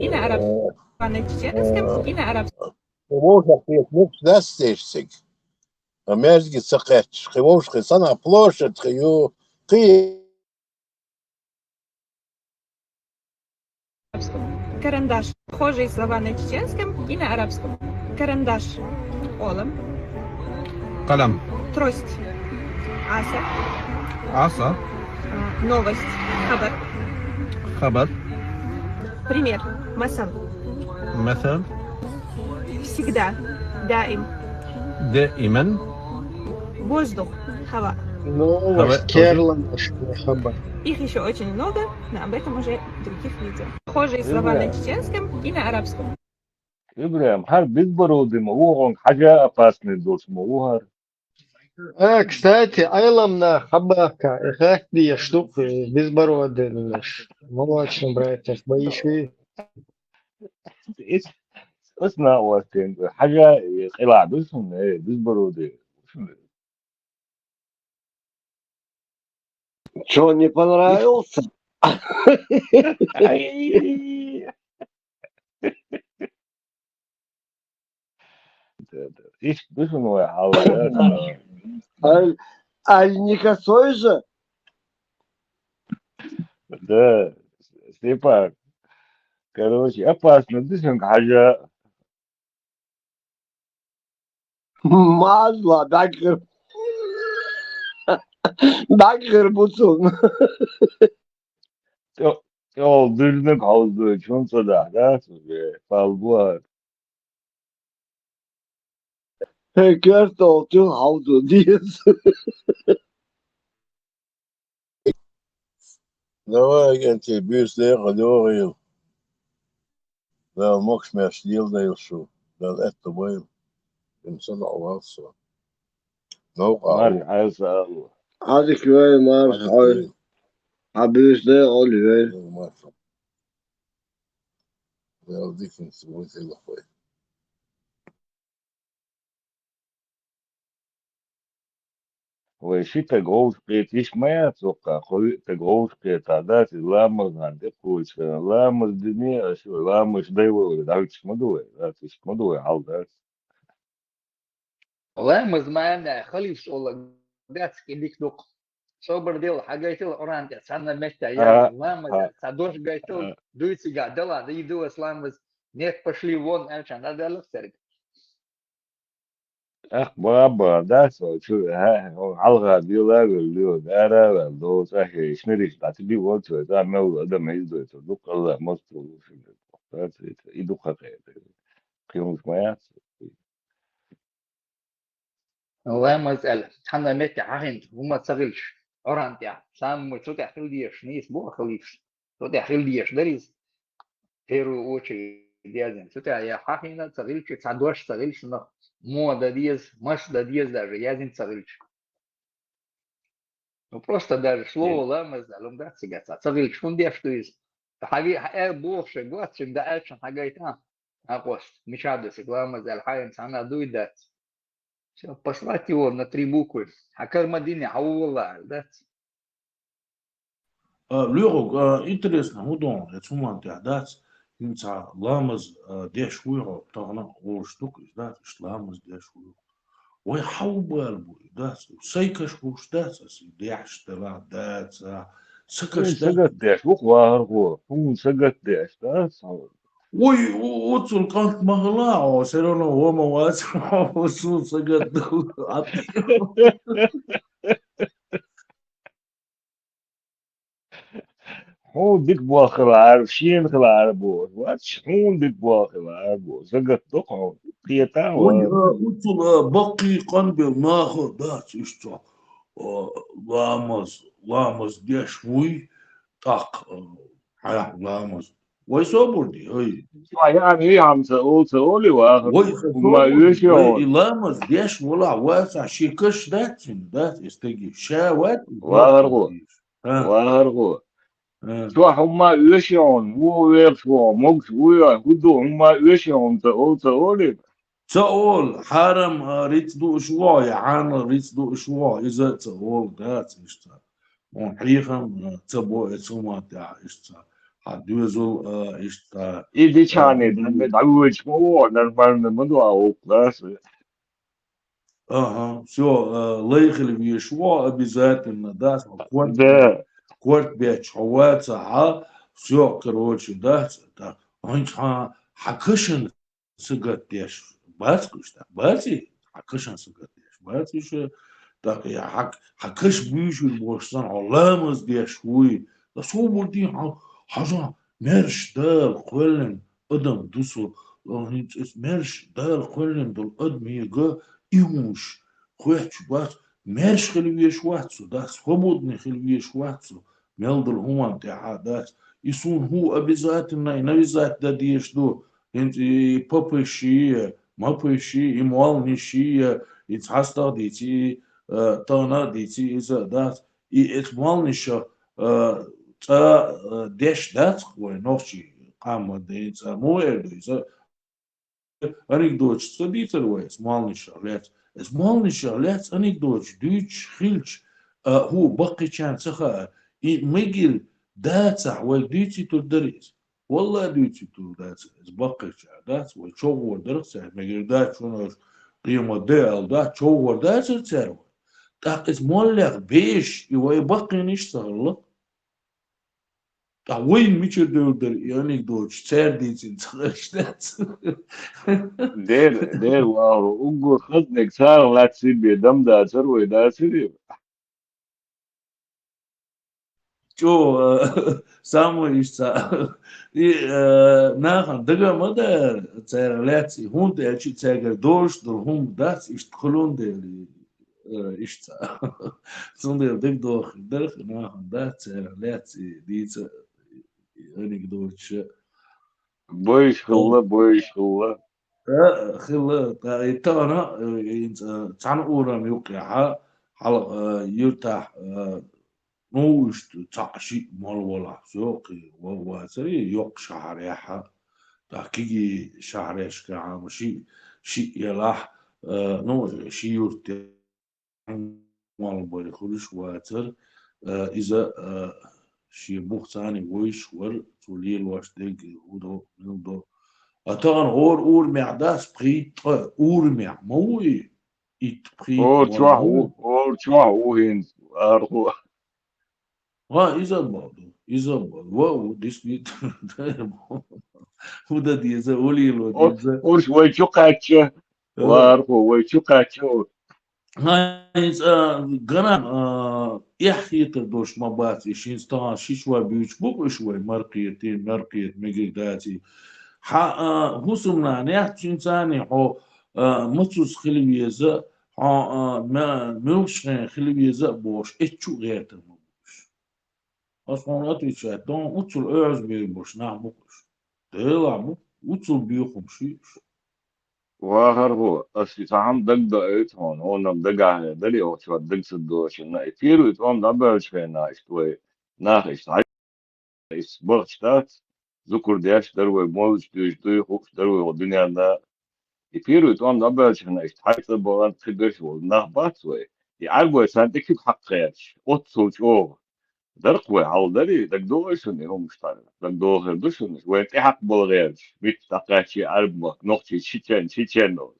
И на арабском, и на арабском. Вовшах тхе мукс дац деш цига. А маьждиге ца кхаьчча, кхин вовшахкхин санна площадь кхин ю, кхин Карандаш. Похожие слова на чеченском и на арабском. Карандаш. Олам. Къалам. Трость. Аса. Аса. А, новость. Хабар. Хабар. Пример. Масал. Масал. Всегда. Даим. Даиман. Воздух. Хава. Ну, Хава. Керлан, хабар. Их еще очень много, но об этом уже в других видео. Похожие слова на чеченском и на арабском. Ибрахим, хӀара безбородый ма ву, хьуна хьажа опасный долуш ма ву хӀара. А, кстати, Ӏеламнаха хьабахка, и хатта дезаш ду-кх безбородыйнаш. Молочный братьях боиши. Ис, ис на остен, хьажа, и къилахь ду шуна, э, безбородый. Чё, не понравился? Ай. Ишт ду шуна вай хьал, да? Аль, аль не косой же? Да, Степан. Короче, опасно ду шуна хьажа. Мазла, даггар. Даггар буцун. Тё-, тёл дуьлниг хьовзадой, чун ца дахь, да, уже, пал бу хӀара. Хе, кертол чун хьовзу, деза. Давай, агентий, буьйса декъа догӀийла. Дала могуш-маьрша леладайла шу. Дала аьтто бойла. Шуна ца доӀа валла со. Новкъа Марк, Ӏайса алла. Хьадика вай, Марк, Хьадика Ӏай. Хьан буьйса декъа лой. Марк. Дала диканца вуй хилла вай. Вай ши таг гӀовш кхета, иштта ма яц воккха, кхо-виъ таг гӀовш кхета, дац, иза ламаз хан тӀекхочуш, ламаз дине, аша ламаз дай вай, дӀавиташ ма ду вай, дац, иштта ма ду вай, хьал дац. Ламаз ма аьлла, халифс олу дац, кӀидик дукха. Собар делла, хьан гайтал Къуръан тӀехь, цхьанна меттехь яц, ламаз, цхьа дош гайтал, дуй цигахь, дала, да и ду ас ламаз, нет, пошли вон, аьлча, надо лахсарг. Ах, баба, да, со, чу, хьа, хьалха дела вел, ло, дара вел, до, цахе, ишнариш, да, ти би вот, цо, да, мел, адам, из, до, цо, дукха, Аллах, мосту, и дукха кхета. Кхин хӀумаш ма яц. Ламаз аьлла, цхьанна метте хьахийна, хӀума ца хилча, Къуръан тӀехь, самый цу тӀехь хила дезаш, нийса бу а хилийта, цу тӀехь хила дезаш дара иза, первую очередь яздина. Цу тӀехь я хьахийна ца хилча, цхьа дош ца хилча, нах мо дан деза, мас дан деза даже, яздина ца хилча. Ну, просто даже слово ламаз аьлла, хӀума дац цига цхьа. Ца хилча, хӀунда деш ду иза? Хьан ви-, хьан аьлла бохуш, гоцчунга дан аьлча, хьан гайта? Хьан къост, мича ду цига ламаз аьлла, хьайна цхьанна дуй дац. Всё, послать его на три буквы. Хьан карма дини, хьан ву валла аьлла, дац? А, лоьхург, а, интересно, хӀун ду, я цу ман тӀехь дац, хӀинца ламаз, а, деш вуй хьо, тахана олуш ду-кх иза, дац, иштта ламаз деш вуй хьо. Вай хьан ву бала бу, дац, сайкаш вуш дац, аса дехьаш дала, дац, а, сакаш Хьуна дац. Сагатдеш ву-кх вахархо, хьуна сагатдеш дац, хьо. Ой, о-, оццул кӀант ма хила, о, всё равно вон ма вац, о, суна сагатдала. Хьуна дика болх хилара, шена хилара бохуш. Вац, хьуна дика болх хилара бохуш. Сагатдо хьуна. Кхета а вай, вара. А, уцул, а, баккхий къанбел наха а дац иштта, а, ламаз, ламаз деш вуй, тӀаккха, а, хьаьхьа ламаз. Вай собар де, ай. Ва яъни хӀама ца ол, ца олий, вахар. Вай, ца хӀумма собар де, оьший вай, хьуна. И ламаз деш валахь вацахь, шен каш дац цуьнан, дац и стаге. Ша вац, вахар гӀо. А. Вахар гӀо. А. Чохь хӀумма оьший хьуна, вуха вехаш ву, могуш вуй, хӀун ду, хӀумма оьший хьуна, ца ол, ца олий. Ца олу, хьарам, а, рицкъ дууш ву, я хьанал рицкъ дууш ву, иза а ца олу, дац иштта. Хьуна хьехам, а, ца бо эцу хӀуманна тӀехь иштта. Хьан доьзал, а, иштта. И дичхьане, а, дан бе дӀавоьдуш ма ву, нормально ма ду, а, вукху, дац. Ага, всё, а, лай хила везаш ву обязательно, дац, корта, да, корта бетташ хьо вацахь, всё, короче, дац, так, хьан, хьан кашан сагатдеш бац уьш, так, бац и? Хьан кашан сагатдеш бац уьш, так, я хьан, хьан каш буьйшур болуш санна, хьо ламаз деш вуй. Ткъа собар де, хьан, хьажа, маьрша Дала кхоьллина адам ду со, хӀинца иза маьрша Дала кхоьллина долу адамега и хӀумаш хоьттуш бац, маьрша хила везаш вац со, дац, свободный хила везаш вац со, мел долу хӀуманна тӀехь а, дац. И суна хӀун обязательно, и навязать дан дезаш ду, хӀинца и папаши, мапаши, и молланаши, и цхьа стаг дийци, а, тахана а дийци иза, дац. И эцу молланашах, а, цкъа, а, деш дац-кх вай нохчий къам, ма дийна цкъа. Муха эр ду иза? Анекдоташ ца дийцар вай эцу молланашах лаьцна? Эцу молланашах лаьцна анекдоташ дуьйцуш хилча, а, хӀун баккхийчарна ца хаьа, и мегар дацахь, вай дуьйцуьйтур дара иза. Валлай, дуьйцуьйтур дац иза, баккхийчара дац, вай чӀогӀа гӀор дара-кх цара, мегар дац шуна аша къемат де аьлла дац, чӀогӀа гӀор дацара цара вай. ТӀаккха иза моллех беш, и вай баккхийнаш а ца хилла. Ткъа вайна мичара девр дара и анекдоташ, цара дийцина ца хилча дац? Дера, дера, вахаро, уггар хазниг царах лаьцна бен дам дацара вай, дацара? ЧӀогӀа, самое иштта. И, э, нахана дага ма дара царах лаьцна, хӀунда аьлча цаьргара дозуш долу хӀума дац иштта кхулун дели, э, иштта. Цундела дага дохур дара нахана дац царах лаьцна дийца анекдоташ. Бойш хилла, бойш хилла. Э, хилла, тӀа и тахана, э, хӀинца, э, цхьана урам юккъехьа, хьалха, э, юьртахь, э, ну, иштта цхьаъ шиъ мала валахь, всё, кхин ва-, вацара, йоккха шахьарехьа, тӀаккха кегий шахьарешкахьа ма шиъ, шиъ ялахь, э, ну, ши юрт мала бай хуьлуш вацара, э, иза, э, шен бух царний вовзаш вара, цо лелош дерг хӀун до, мила до. А тахана хӀора урамехь дац пхийтта ткъа, урамехь ма ву и? Итт пхийтта хӀора чохь ву, хӀора чохь ву хӀинца, архо. Ва, иза а бакъ ду, иза а бакъ ду. Ва, ву, действительно, хӀун дан деза, хӀун лело деза. Уьш вай чу кхаьчча, э, ва, архо, вай чу кхаьчча. ХӀинца, а, гана, а, эхь хетар долуш ма бац, и шин стагана ши чу ван буьйцуш бу-кх уьш вай, маркхетий, маркхета мегар даций. Хьан, а, хӀусамнана яц, цуьнца царний хьо, а, мацуз хила веза, хьо, а, ма-, муьлххачу хен хила веза а бохуш, эцчу а гӀертар ма бу уьш. Ас хьуна отвечать дон, уццул оьгӀаз бийр болуш нах бу-кх уьш. Делахь бу, уццул боьхамаш ю уьш. Вахар хӀу, ас и цхьа хӀума дагадоуьйту хьуна, хьуна-м дагахь хир дара, оха чохь дага ца доцуш, и первый тӀом дӀабоьллачу хенахь иштта вай нах иштта хьаьжна, иштта бахча дац, зукар деш дара вай, мовлид дуьйцуш дуй, хууш дара вай дуьненна. И первый тӀом дӀабоьллачу хенахь иштта хьаьжна бахана кхиберш а волу нах бац вай. И Ӏаьрбой царна тӀе куьг хьакха гӀерташ, оццул чӀогӀа. Дара-кх вай, хьал дарий, дагадогӀий шуна и хӀуманаш тхьана? ДагадогӀур ду шуна, вайна тӀе хьакха бала гӀерташ, митта дӀакхаьччи Ӏаьрба махка, нохчий, чечен, чечен олу.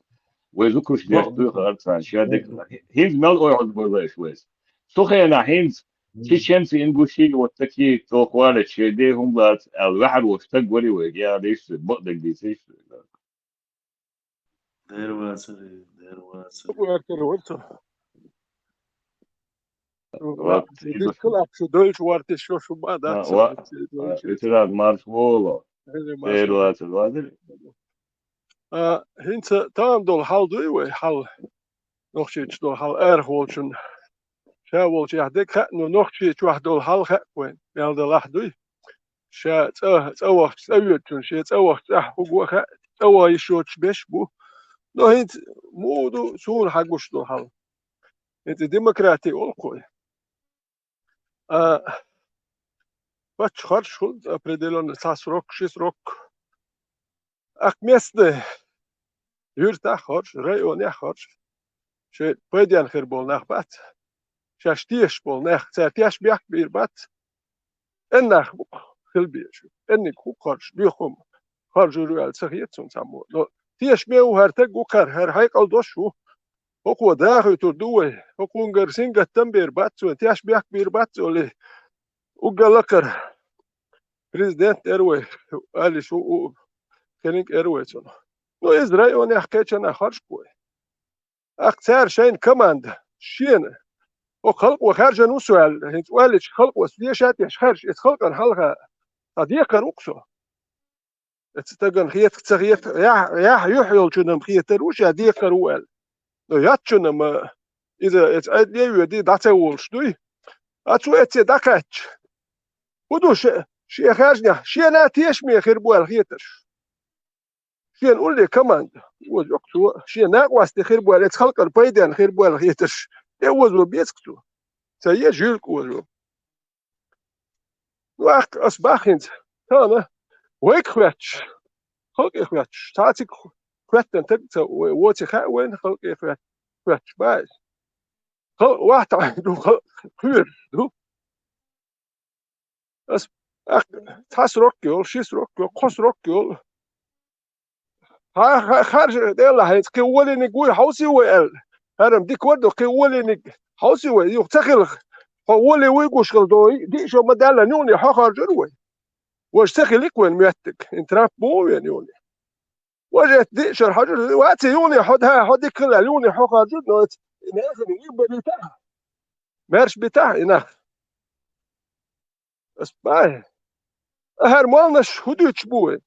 Вай зукарш деш дуй хаьара царна шен дегнаш. ХӀинца мел ойхьуз бала иш вайца. Цу хенахь хӀинца чеченцы, ингуши, вот такие, цо кхоьллича шайн де хӀума лаца аьлла, ваьхьар волу стаг варий вайга, яра иштта, бакъдерг дийца иштта. Дера вацаре, дера вацаре. Вацаре, вацаре. Ва-, диккал ах шу дойлуш вартиш шо шу ма дац. Ва-, ва-, итирад марш волу. Эр вацар, вазир. А, хӀинца тахана долу хьал дуй вай, хьал? Нохчийчу долу хьал арахь волчун. Ша волчу яхь дерг хаьа, но Нохчийчохь долу хьал хаьа вайн, мел далахь дуй. Ша цӀа, цӀа вахча, цӀа воьдучун, шен цӀа вахча цӀахь хӀуго а хаьа, цӀа ван йиш йоцуш беш бу. Но хӀинца муха ду суна хьан гуш долу хьал? ХӀинца демократи олу кхой. А, паччахь харжаш хуьлу определённо цхьа срок, ши срок. Ахь местный, юьртахь а харжа, районехь а харжа. Шайн пайденна хир болу нах бац. Шаьш тешаш болу нах, цара теш бехк бийр бац. Эннах бу-кх хила безаш. Энниг хӀу харжа, боьхам харжур ву аьлла ца хета суна цхьаммо. Но тешаме ву хӀара таг ву кхара, хӀара хьекъал дош ву. ХӀокхо дахуьйтур ду вай. ХӀокхунгара сингаттам бер бац вайн, теш бехк бийр бац олий. Уггар лакхара президент эр вай, алиш ву, у, кхеринг эр вай цунах. Ну, иза районехь кхечанахь харжа вай. Ахь цара шайна команда, шена. ХӀокху халкъо хаьржина ву со аьлла, хӀинца оьлличу халкъо деша а теш хаьржа, иза халкъана хьалха цхьа декхар ву-кх со. Эцу стагана хетахь ца хетахь, яхь, яхь юьхь йолчунна хетар ву ша декхар ву аьлла. Но яцчунна ма, иза эцу Ӏедале а воьдий, дӀа ца волуш дуй. А цо эцце дӀакхаьчча. ХӀун ду ше, шен хаьржинехь, шена тешаме хир бу аьлла хетарш. Шена улле команда. Оза йоккха цо, шен накъостий хир бу аьлла, эцу халкъана пайденна хир бу аьлла хетарш. ТӀе озо беза-кх цо. Ца еза жуьлка озо. Ну, ахь ас бах хӀинца. Тахана вайга хоьттуш, халкъе хоьттуш. Цхьа цига хоьттина таг ца вай, воци хаьа вайна халкъе хоьт-, хоьттуш бац. Халкъ вахьтахь ду, халкъ кхоьруш ду. Ас, ахь, цхьа срок йолу, ши срок йолу, кхо срок йолу. Ха-, ха-, харжа делахь, хӀинца кхин волийниг вуй хьовсий вай аьлла. ХӀара-м дика вар ду, кхин волийниг хьовсий вай, юха ца хилахь. Хьо волий вуй гуш хила до, диъ шо ма-даьллинехь хьо харжур вай. Важа ца хилийкх вайн моьттиг, хӀинца Трамп ма ву вен юха. Важа эцу диъ шо харжур, ваций юха хьо, да, хьо дика хила аьлла, юха хьо харжур, но эцу, и нахана выбор битахь. Маьрша битахь и нах. Ас бай. ХӀара молланаш хӀун дуьйцуш бу вай?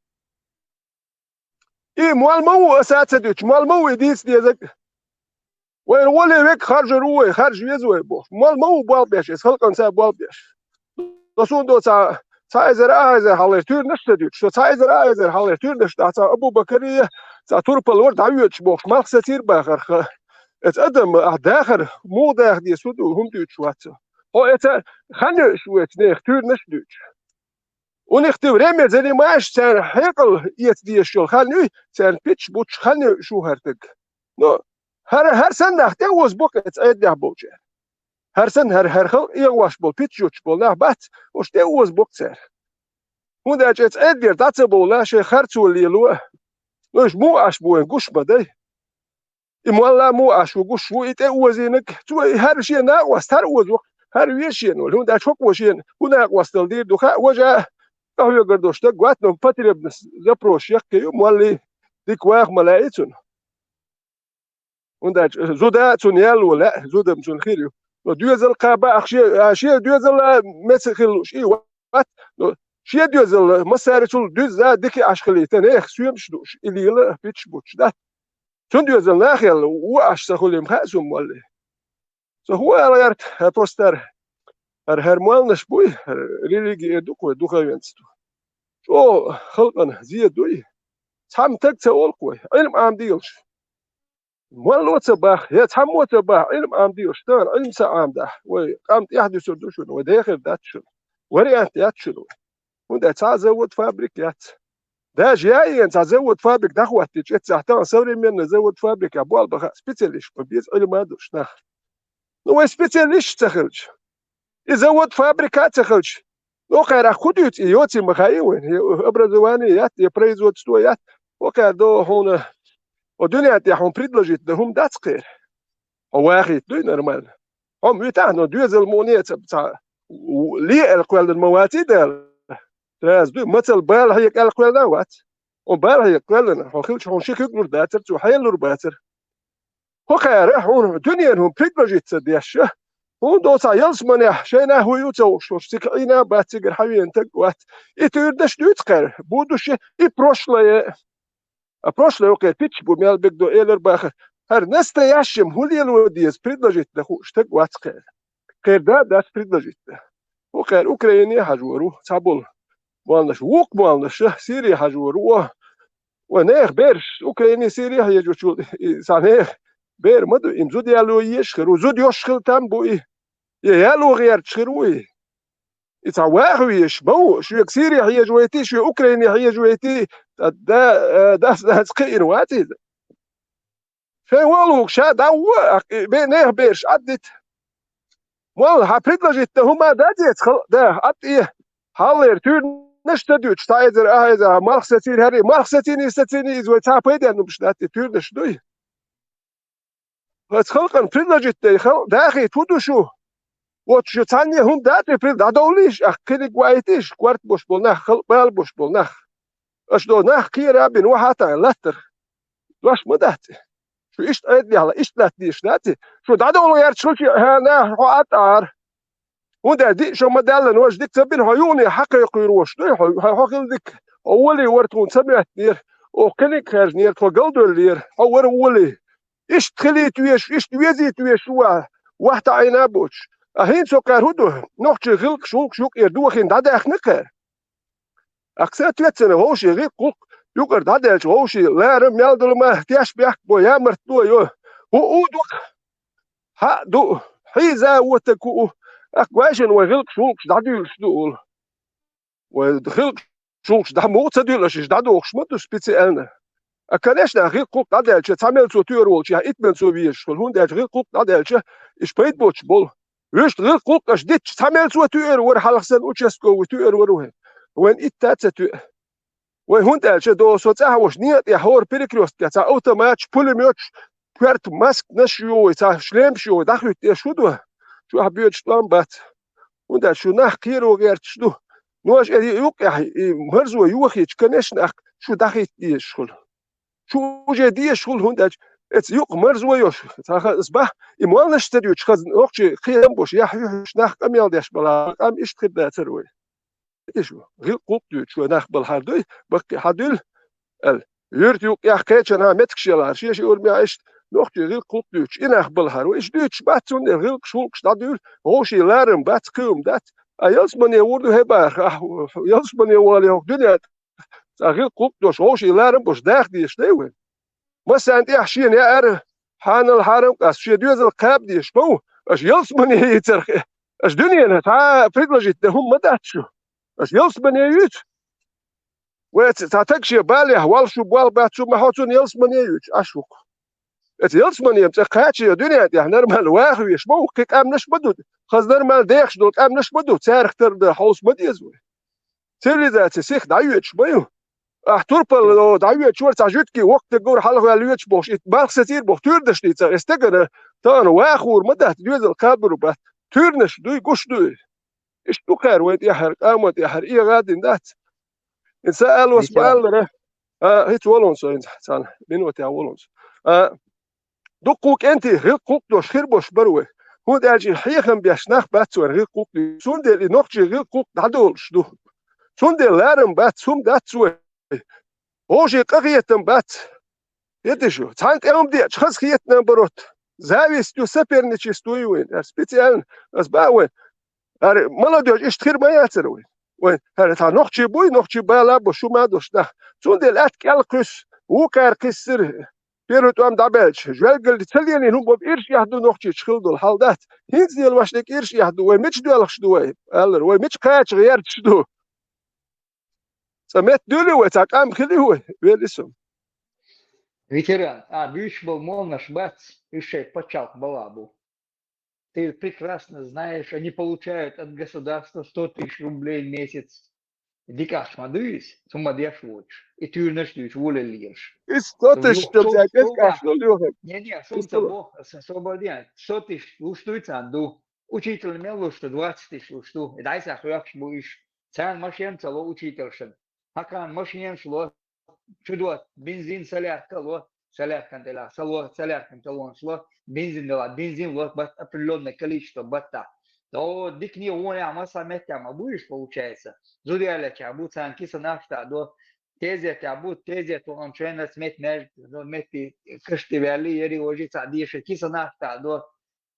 И молла ма ву, аса а ца дуьйцуш, молла ма ву и дийца дезарг. Вайна гӀоле вега харжур ву вай, харжа веза вай бохуш. Молла ма ву болх беш, иза халкъана цара болх беш. Со суна до цхьа, цхьа эзар, ах эзар хьалхалера туьйранаш а ца дуьйцуш. Со цхьа эзар, ах эзар хьалхалера туьйранаш дахь цхьа Абу-Бакаре, цхьа турпал вара дӀавоьдуш бохуш, малх сацийра бахарх. Эцу адам, ахь дахар, муха даха деза хӀун ду, хӀума дуьйцуш вац со. Хьо эца хан йоьуш ву эцу нехан туьйранаш а дуьйцуш. У них ты время занимаешь, царна хьекъал эца дезаш йолу хан юй, царна питча буттуш хан йоьуш ву хӀара таг. Но хӀара, хӀара санна нах тӀе оза бу-кх эцу Ӏедалехь болчара. ХӀара санна хӀара, хӀара халкъ эгӀош болу, питча йоьуш болу нах бац, уьш тӀе оза бу-кх цара. ХӀунда аьлча эцу Ӏедалера дӀа ца бовла, шайн харцо лело. Но уьш муха Ӏаш бу вайн гуш ма дай. И молла муха Ӏаш ву гуш ву, и тӀе озийнарг, цо и хӀара шен накъост хӀара оза ву, хӀара вешена волу, хӀунда аьлча хӀокхо шена хӀун накъосталла дийр ду хаьа, важа а къахьоьгур долуш стаг вац, но потребность, запрос яккхий ю, моллий дика ваха ма лаьий цунна. ХӀунда аьлча зуда а цунна яьлла лаьа, зуда-м цунна хир ю. Но доьзал кхаба ахь шен, а, шен доьзал а меца хила лууш, и вац, но шен доьзал массаьрга цул дуьзза дика Ӏаш хилийта, нехан соьмаш дууш, и лела, питча буттуш дац. Цуьнан доьзал нахел ву Ӏаш ца хуьлийла хаьа суна моллий. Со хӀун ала гӀерта, хӀара постер, хӀара, хӀара молланаш буй, хӀара религи эр ду-кх вай, духовенство. ЧӀогӀа халкъана зе дуй. Цхьамма таг ца олу-кх вай, Ӏилма Ӏамадийлаш. Молла ца бах, я цхьаммо ца бах, Ӏилма Ӏамадийлаш, тахана Ӏилма ца Ӏамадахь, вай къам тӀаьхьа дуьсур ду шуна, вай дехар дац шуна, вариант яц шуна вай. ХӀунда аьлча цхьа а завод-фабрика яц. Даже яйена цхьа завод-фабрика дӀахӀоттийча, эццахь тахана современный завод-фабрика болх бан хаьа специалист ма беза, Ӏилма а долуш нах. Ну, вай специалист ца хилча, и завод-фабрика а ца хилча, ну, кхарах хӀун дуьйцу и, йоций ма хаьий вайна, я образование яц, я производство яц, хӀокхара до хьуна, о дуьнен тӀехь хьуна предложить дан хӀума дац кхера. Хьо вахийта дуй нормально. Хьо-м витахь, но доьзал муха неца цхьа ле аьлла кхоьллина ма ваций Дала. Сразу дуй, мацалла бала хьекха аьлла кхоьллина а вац. Хьуна бала хьекха кхоьллина, хьо хилча хьуна ши куьг лур дацара, цо хьел лур бацара. ХӀокхара хьуна дуьненан хӀума предложить ца деш, ХӀунда оцу ялсаманехь шайн нах вуй ю ца хууш, цига Ӏийна а бац, цигара хьавеана таг а вац. И туьйранаш дуьйцу кхара, будущее и прошлое. А прошлое кхера пичча бу, мел бегдо элар бахар. ХӀара настоящем хӀун лело деза предложить дан хууш таг а вац кхера. Кхера да а дац предложить дан. ХӀу кхера Украине а хьажор ву, цхьаболу. Молланаш, вукху молланаша Сири хьажор ву. Вай нехан бераш Украине, Сири хьежочул и цхьа нехан бер ма ду, им зуда яло езаш хир ву. Зуда йолуш хила там бу и. Я яло гӀерташ хир ву и. И цхьа ваха везаш ма ву, шуьга Сири хьежавайти, шуьга Украине хьежавайти, ткъа да, э, дас-дас кхиъна вац иза. Шайн валуг ша дӀа а ву, а, бе-, нехан бераш Ӏаддита. Молла, хьан предложить дан хӀума дац эца халкъ да, Ӏад тӀе. Хьаллера туьйранаш ца дуьтуш, цхьа эзар, ахьа эзар, малх сацийра хӀара, малх сацийний, сацийний, иза вай цхьа пайденна хӀумаш дац те, туьйранаш дуй. Оцу халкъана предложить дай, халкъ дахийта хӀун ду шу? Оцу шу цхьанне хӀума дац те, пред-, дӀадовлийша, ахь кхиниг ваийтийша, корта бош болу нах, халкъ бала бош болу нах. Аша долу нах кхера а бина, вахьа а таӀийна латтара. Дош ма дац те. Шу иштта айдинехьла, иштта латта дезаш дац те. Шу дӀадовла гӀерташ хилча, хьан нах хьо ӀатӀара. ХӀунда аьлча диъ шо ма-даьлла, важа дика ца бина, хьо юхане хьакхайкхийр волуш дуй, хьо, хьо, хьо хила дика. Хьо волий вара тхуна ца моьттинера, оха кхиниг хаьржинера, тхо галдевллера, хьо вара волий. Иштта хилийта везаш, иштта везийта везаш ву вахьа, вахьа таӀийна а боцуш. А хӀинца хӀокхара хӀун ду? Нохчийн гӀиллакхаш, гӀуллакхаш юкъера дохийна дӀадаьхна кхара. Ахьа соответственно вовшийн гӀиллакх-гӀуллакх юкъара дӀадаьлча, вовшийн ларам мел долу ма теш бехк бо, ямартло йо. ХӀуъу ду-кх, хьаъ ду, хьийза а вотаг хӀуъу. Ахьа гойшина вайн гӀиллакхаш-гӀуллакхаш дӀадуьйлуш ду улу. Вайн гӀиллакхаш-гӀуллакхаш дӀа муха ца дуьйлу аша, иша дӀадохуш ма ду специально. А, конечно, гӀиллакх-гӀуллакх дӀадаьлча, цхьа мел цо тоьар волчу яхь, итт мел цо везаш хуьлу, хӀунда аьлча гӀиллакх-гӀуллакх дӀадаьлча, иша пайда боцуш болу. Вуьшта гӀиллакх-гӀуллакх аша дитча, цхьа мел цо тоьар вара, хьалха санна участковый тоьар вара вай. Вайн итт а ца тоьа. Вай хӀунда аьлча, до со цӀахь волуш некъа тӀехь хӀора перекрёсткехь цхьа автоматаш, пулемёташ, коьрта масканаш а йо вай, цхьа шлемаш а йо вай, дӀахуьтту аша хӀун ду? Чохь боьдуш тӀом бац. ХӀунда аьлча шу нах кхеро гӀерташ ду. Ну аша и юккъехь и марзо йохийча, конечно, ахь шу дӀахӀитта дезаш хуьлу. Шу уже дезаш хуьлу, хӀунда аьлча эца юкъа марзо йо шу, цхьа хаза бахь, и молланаш ца дуьйцуш хаза нохчий кхерам бош, яхь юьхьуш нах къамел деш бала, къам иштта хир дацара вай. Иштта шу, гӀиллакх-гӀуллакх дуьйцуш вай нах балхьар дуй, баккхий хьан дуьллу? Аьлла, юьрта юккъехь кхечанхьа меттигаш ялахьара, шен-шен урмехь иштта нохчий гӀиллакх-гӀуллакх дуьйцуш, и нах балхьар вай. Иштта дуьйцуш бац, цундела гӀиллакхаш-гӀуллакхаш дӀадуьйлу, вовшийн ларам бац, кхин хӀума дац. А ялсамане вур ду хӀе бахара, ахь ялсамане вале хӀокху дуьнен тӀе цхьа гӀиллакх-гӀуллакх долуш, вовшийн ларам болуш даха дезаш дай вай. Массарна тӀехь шена яара хьанал хьарам къаста, шен доьзал кхаба дезаш ма ву, аша ялсамане йийцарх, аша дуьненахь цхьа а предложить дан хӀума ма дац шу. Аша ялсамане юьйцу. Вай ца-, цхьа таг шен балехь валла шу болх бац, шу ма хьо цунна ялсамане юьйцу, аша ву-кх. Эца ялсамане цӀа кхача а дуьнен тӀехь нормально ваха веш ма ву, кхин къаьмнаш ма ду, хаза нормально дехаш долу къаьмнаш ма ду, царах тара дан хьовса ма деза вай. Цивилизаци сиха дӀайоьдуш ма ю. Ахь турпал дӀайоьдуш вара, цхьа жуьгтий воккха дерг гур хьалха ваьлла йоьдуш бохуш, и балх сацийра боху туьйранаш дийца, и стегана тахана вахар ма дац, доьзал кхабар бац. Туьйранаш дуй, гуш дуй. Иштта ду кхара вайн тӀаьхьара, къаман тӀаьхьара, и гӀа дина дац. ХӀинца сан алос ма аллара, а, хӀинца волун со, хӀинца цхьана минотехь волун со. А, дуккха кӀентий гӀиллакх-гӀуллакх долуш хир болуш бара вай. ХӀунда аьлча и хьехам беш нах бац вайн гӀиллакх-гӀуллакх дуьйцуш. Цундела и нохчий гӀиллакх-гӀуллакх дӀадолуш ду. Цундела ларам бац, хӀума дац вай. Вовшийн къахетам бац. ХӀета шу, цхьаьна тӀе хӀума деача, хаза хетанан барот. Зависть ю, соперничество ю вайн. Ара специально, ас баа вайн. Ара молодёжь иштта хир ма яцара вайн. Вайн, ара цхьа нохчий буй, нохчий бала бу, шу ма долуш нах. Цундела атта кӀел кхуьссу, вукхара кхиссира. Первый тӀом дӀабаьлча, жоьлгалли ца лелийна хӀума бу, ирш эхь ду нохчийчу хила долу хьал дац. ХӀинца лела вашниг ирш эхь ду, вай мича доьлхуш ду вай? Аллара, вай мича кхача гӀерташ ду? Цкъа метта дуьллий вай, цхьа къам хилий вай, вели со. Ветеран, а, буьйцуш болу молланаш бац, уьш шайн пачхьалкх бала бу. Ты прекрасно знаешь, они получают от государства сто тысяч рублей в месяц. Дикаш ма ду иза, цу ма деш воцуш. И туьйранаш дуьйцуш, волаллераш. Иза сто тысяч, там цхьа кӀезиг аш ло лоьху. Не, не, сумца бо, с-, освободен. Сто тысяч луш дуй царна ду. Учитель мел луш ду, двадцать тысяч луш ду. И дӀай сан хьоьхуш бу иш. Царна машен ца ло учительшан. Хьакхана машенаш ло, чудо бензин, солярка ло. салаьрхӀан тӀе лаьхь, сало, салаьрхӀан талонаш ло, бензин дала, бензин ло, бат определённое количество батта. То дикане вонехь масса меттехь ма буйш, получается. Зуда ялеча бу, царна киса нах а до, тезетехь бу, тезет ван шайнас мет меж, метти кашти ваьлли, ери вожи цхьа деша киса нах а до.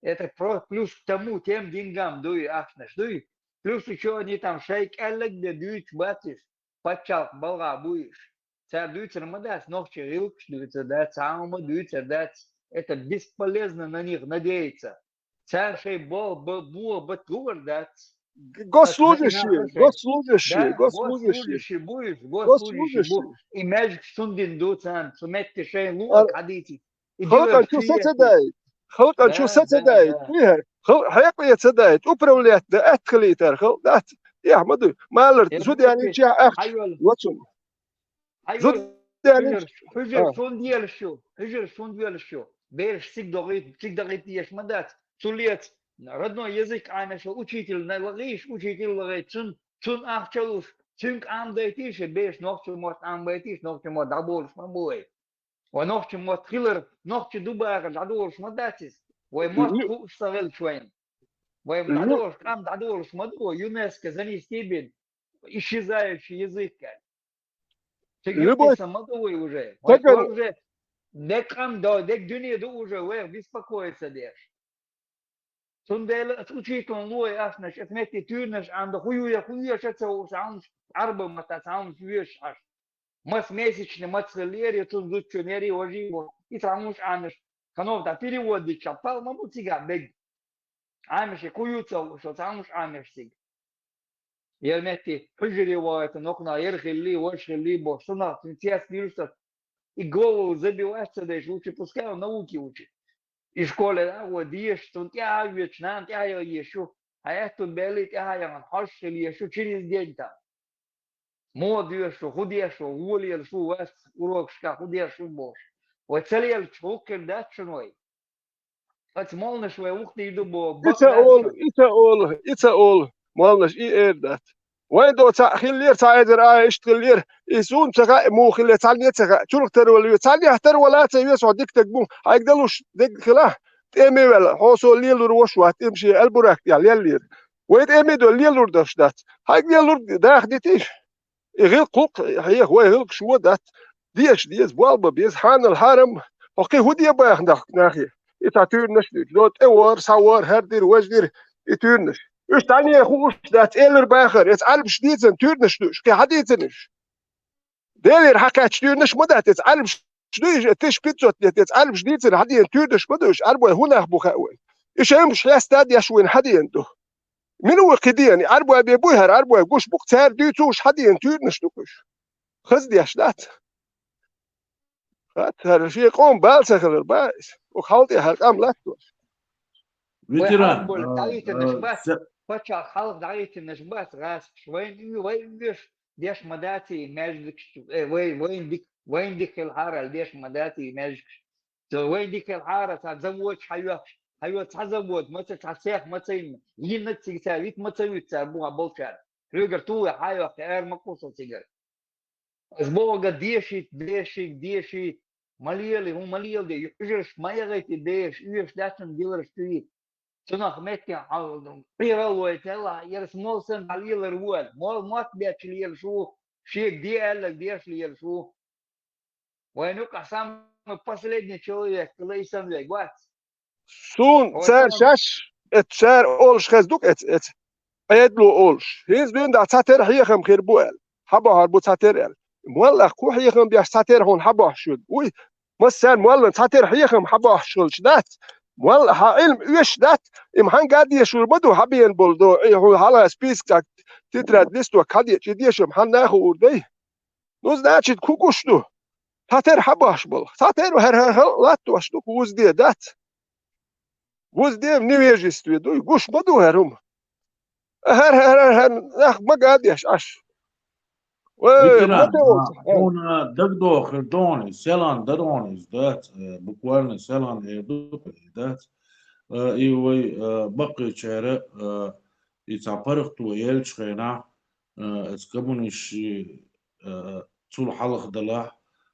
Это про-, плюс к тому, тем деньгам дуй, ахчанаш дуй. Плюс ещё они там шай кӀаьллаг де дуьйцуш бац уьш, паччалкх балгӀа бу уьш. Цара дуьйцур ма дац, нохчий гӀиллакхаш дуьйцур дац, цхьа хӀума дуьйцур дац. Это бесполезно на них надеяться. Цара шай бо-, бо-, бо-, бат лур дац. Госслужащие, госслужащие, да, госслужащие. Госслужащие бу уьш, госслужащие бу. Госслужащие. И маьждиг цундин ду царна, цу метте шайн луъа хьадийцийта. И халкъан чу са ца даийта. Халкъан чу са ца даийта. Дуй хӀара. Хал-, хьекъе ца даийта. Управлять дан атта хилийтар халкъ дац. Эхь ма дуй. Малар, зуда ялийча ахча. Вацун. Зуда ялийча. Хьуьжар, хьуьжар шун делаш ю. Хьуьжар шун делаш ю. Бераш цига догӀийта, цига догӀийта дезаш ма дац. Цу лец, родной язык Ӏамеш учитель, на лагӀийш, учитель лагӀийта. Цун, цун ахча луш, цуьнга Ӏамадайтийша, бераш нохча мотт Ӏамабайтийша, нохча мотт дӀаболуш ма бу вай. Вай нохча мотт хилар, нохча ду бахар дӀадолуш ма дац иза. Вай мотт хууш ца хилча вайна. Вай дӀадолуш, къам дӀадолуш ма ду вай, ЮНЕСКО занести бина, исчезающий язык аьлла. Цига юкъе ма ду вай уже. Вай уже дерг къам до, дерг дуьне ду уже, вайх беспокоиться деш. Цундела аса учитель лой ахчанаш, аса метте туьйранаш Ӏамда, хӀу ю я, хӀу ю я ша ца хууш, Ӏамаш, Ӏарба матта Ӏамаш веш Ӏаш. Мас месячный, маца хиллера, я цунна зудчун яри, вожий бо. И цхьа хӀумаш Ӏамаш. Ханов да перевод дича, пал ма бу цигахь бег. Ӏамаш, хӀу ю ца хууш, цхьа хӀумаш Ӏамаш цига. Яр метте, хьуьжаре вагӀайта, нокхана яр хилли, вож хилли бо, шунах цуьнан цец дилуш ца. И голову забивать ца деш, лучше пускай он науки учит. И школе а, вот, деш, цунна тӀаьхьа а везаш, нана тӀаьхьа яла езаш ю. Хьан аьтту баьлли тӀаьхьа яхана, хьожуш хила езаш ю, через день там. Муха доьшу, хӀу дешу, вон лелаш ву вац урокашкахь, хӀу дешу бохуш. Вай ца лелача, хӀу хир дац шуна вай? Оцу молнаш вай вукху дийр ду бо, и ца олу, и ца олу, и ца олу, молнаш и эр дац. Вайн до цхьаъ хиллера, цхьа эзар а иштта хиллера, и суна ца хаьа, муха хиллера, цхьанне а ца хаьа, чурх тарвала ве, цхьаннехь тарвала а ца ве, со дика стаг бу, хьайга далуш дерг хилахь, тӀеме а ваьлла, хьо со лелур ваш вац, тӀема шен албурак тӀехь леллера. Вай тӀеме а долу лелур долуш дац. Хьайга лелур даха дитий? И гӀиллакх хьеха, вай гӀиллакхаш вон дац. Деша деза, болх бан беза, хьанал хьарам, хьо кхин хӀун де баха нах-, нахе? И цхьа туьйранаш а дуьйцу. До тӀе вара, схьа вара, хӀара дира, важа дира, и туьйранаш. Уьш дӀане хууш дац, элира бахара, эца Ӏарбаш дийцина туьйранаш ду уьш, кхин хьан дийцина уьш? Делера хьан кхаьчча туьйранаш ма дац, эца Ӏарбаш дуьйш, тысяча пятьсот лет, эца Ӏарбаш дийцина хьан дийна туьйранаш ма ду уьш, Ӏарбой хӀун нах бу хаьа вай? И шайнаш хьестадеш вайн хьан дийна ду? Мила ву кхин дийна? Ӏарбой бен буй хӀара, Ӏарбой гуш бу-кх, цара дуьйцуш хьан дийна туьйранаш ду-кх уьш? Хаза деш дац. Хац, хӀара шен къоман бала ца хилар бац. Оха хьал тӀе хӀара къам латтош. Вай ветеран, хьалха болу а, дӀахӀиттинарш а, бац, се- пачхьалкх хьалха дӀахӀиттинарш бац, гӀазкхаш. Вайн, вайн оьш деш ма дац и маьждигаш, э, вай, вайн дик-, вайн дика хилахьара аьлла деш ма дац и маьждигаш. Цо вайн дика хилахьара, цхьа заводаш хьайоьхуш, хьайо цхьа завод, ма ца, цхьа цех ма ца йина, йина цига цара, вита ма ца вуьту цара, бухахь болчара. Хьоьгара тухий хьайоьху, ара ма кху со цигара. Ас боху, дешийта, дешийта, дешийта, ма лелий, хӀун ма леладе, и хьуьжарш ма яхийта, дешаш, оьшуш даьттина диларш туьйта. Цунах меттехь хьал, кхераллой телла, ерас мол санна дӀалелар ву аьлла, мол мотт бетташ лелаш ву, шега де аьлларг деш лелаш ву. Вайн юкъахь самый последний человек, лайсан вег вац. Суна цара шаьш, эцу цара олуш хеза ду-кх эцу, эцу Ӏедало олуш. ХӀинца дуьйна дахь цхьатера хьехам хир бу аьлла. Хьан бохьур бу цхьатера аьлла. Моллах кху хьехам беш цхьатера хьуна хьан бохьуш ю? Уй, массарна моллан цхьатера хьехам хьан бохьуш хилча дац? Молла хьан Ӏилма оьшуш дац? Им хьан ган дешур ма ду, хьан бен болу до, и хьуна хьалха список цхьа тетрадь листок хьан дечу, и дешам хьан нахур дай? Ну, значит, кху гуш ду. Цхьатера хьан бохьуш болу? Цхьатера хӀара, хӀара, хӀара латтош ду, кху вузде дац. Вузде в невежестве ду, гуш ма ду хӀара хӀума. ХӀара, хӀара, хӀара, хӀара, нах ма гадеш Ӏаш. Вай, ветеран, ма те а, оцу, а, хьуна дагдохур догӀу, селан да догӀу, дац, э, буквально селан эр ду, дац. Э, и вай, э, баккхийчара, э, и цхьа паргӀато елчу хенахь, э, эца коммунистийн, э, цул хьалха далахь,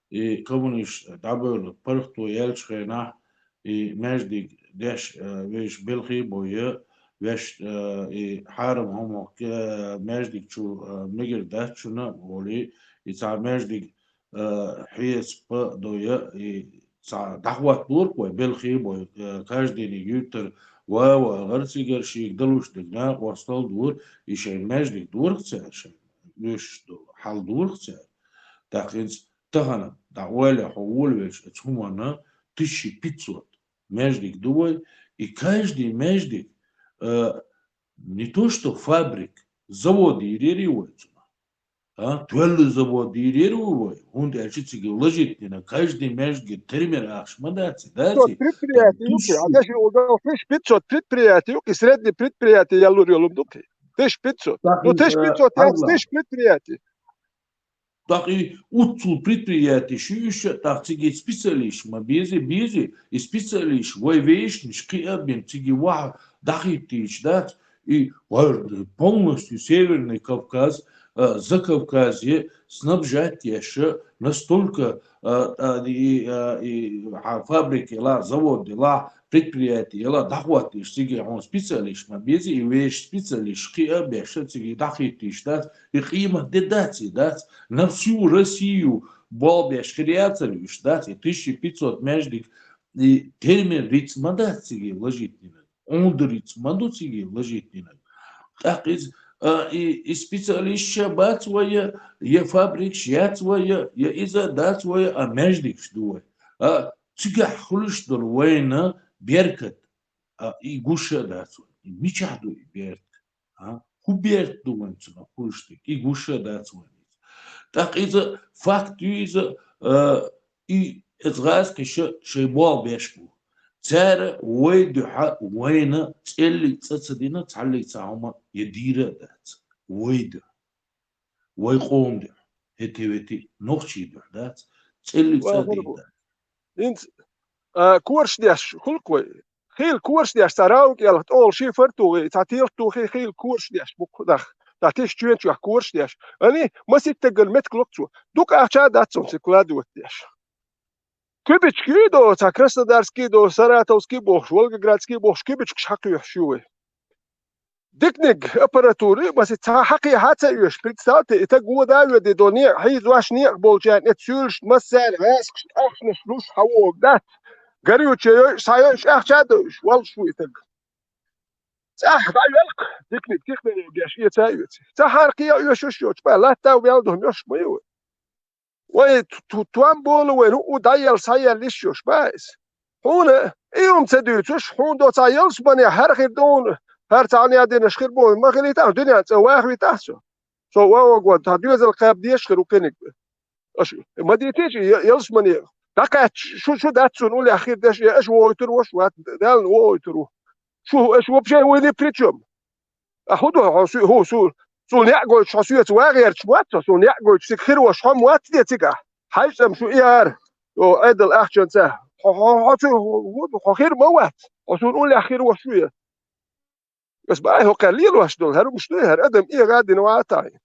и коммунисташ дӀабевлла паргӀато яьлча хенахь, и маьждиг деш, э, вешан белхий а бой, вешан, э, и хьарам хӀума, э, маьждиг чу, э, мегар дац шуна олий, и цхьа маьждиг, э, хьесап а дой, и цхьа дӀахӀоттадора-кх вай, белхий а бой, э, каждыйниг юьртара ва а вагӀар цигара, шийга далуш дерг накъостал а дора, и шайн маьждиг дора-кх цара, шайн оьшуш долу хьал дора-кх цара. ТӀаккха хӀинца тахана, дӀа ойла, хьо волавелча, оцу хӀуманна тысяча пятьсот маьждиг ду вай, и каждый маьждиг, э, не то что фабрик, завод йийр яр вай цунах. А, тоьлла завод йийр яр вай, хӀунда аьлча цига лажитнина каждый маьждиге термер ахча ма дац, дац? Предприятие ю-кх, а деши удал тысяча пятьсот предприятие ю-кх, и средний предприятие ялур йолу ду-кх. Тысяча пятьсот. Ну, тысяча пятьсот яц, тысяча предприятие. ТӀаккха и уццул предприятеш ю уьш, тӀаккха цига специалисташ ма безий, безий, и специалисташ вай вешанаш кхиа а бина, цига ваха дӀахӀиттийча дац, и вай полностью Северный Кавказ, а, Закавказье снабжать еш, настолько, а, а, и, а, и, а, фабрика елахь, завод елахь, предприятие елахь, дӀахӀоттийча цига хьуна специалисташ ма безий, и вешан специалисташ кхиа а беш, цига дӀахӀиттийча дац, и къемат де дац, и дац. На всю Россию болх беш хир яцара уьш, дац, и тысяча пятьсот маьждиг, и термер рицкъ ма дац цига лажитнина, онда рицкъ ма ду цига лажитнина. ТӀаккха иза, а, и, и специалисташ бац вай, я фабрикаш яц вай, я иза дац вай, а маьждигаш ду вай. А, цигахь хуьлуш долу вайна беркат, а, и гуш а дац вайна. И мичахь ду и беркат? А? ХӀун беркат ду вайна цунах хуьлуш дерг? И гуш а дац вайна иза. ТӀаккха иза факт ю иза, а, и эцу гӀазкхаша шайн болх беш бу. Цара вай дуьхьа вайна цӀеллиг цӀа ца дина, цхьаллиг цхьа хӀума я дийр а дац. Вай дуьхьа. Вай къоман дуьхьа. ХӀетте-ветте нохчий дуьхьа дац. ЦӀеллиг цӀа а дийр дац. ХӀинца, а, кораш деш хуьлу-кх вай. Хийла кораш деш, цхьа рау кӀел тӀехула шифер тухий, цхьа телт тухий, хийла кораш деш бу-кх нах. Цхьа тиша чоьн чохь кораш деш. Ани, маситтаггара меттиг ло-кх цо. Дукха ахча а дац цунна цига кладовать деш. Кибички ю до, цхьа Краснодарский до, Саратовский бохуш, Волгоградский бохуш, кибичкаш хьакхоьхьуш ю вай. Диканиг аппаратура, маситтаггара хьакхехьа а ца оьшу, представьте, и таг вода а воьдий до, некъа хьийзош, некъа болчарна, эцу суьйлашна, массарна гӀазкхашна, ахчанаш луш хьавогӀу дац. Горючее йойуш, схьайойуш, ахча а дойуш, воллуш ву и таг. ЦӀахь дӀайоьлху, диканиг технологеш эца а оьций. Ца хьаркхе а оьшуш йоцуш, бан латта а вел ду, меш ма ю. Вай ту-, ту-, том болу вай, хӀуъу дӀаелла, схьаелла йиш йолуш бан иза. Хьуна и хӀума ца дуьйцуш, хьуна до цхьа ялсамане хӀара хир ду хьуна, хӀара цхьа Ӏаьнадийнаш хир бу хьуна, ма хилийтахь, дуьнен цӀа вахавитахь со. Со ван вагон, цхьа доьзал кхаба дезаш хир ву кхиниг. Аша ма дийцича, я-, ялсамане дӀакхаьчча, шу, шу дац цунна уллехь хир деш, я аша вогӀуьйтур ву, аша вац, Далла вогӀуьйтур ву. Шу, аша вообще вуй ни при чём? А хӀун ду хьо, су-, хӀу, су-, суна яа гойтуш хьо соьца ван гӀерташ вац хьо, суна яа гойтуш цига хир ваш хьо ма вац те цигахь? ХьаьжцӀа-м шу и ара, о, Ӏедал ахчанца. Хьо, хьо, хьо, цу-, хӀу, хьо хир ма вац. Хьо суна уллехь хир ваш шу я. Ас баьхьа хӀокхара лелош долу, хӀара уьш дуй, хӀара адам эгӀа дина ван а тахьийна.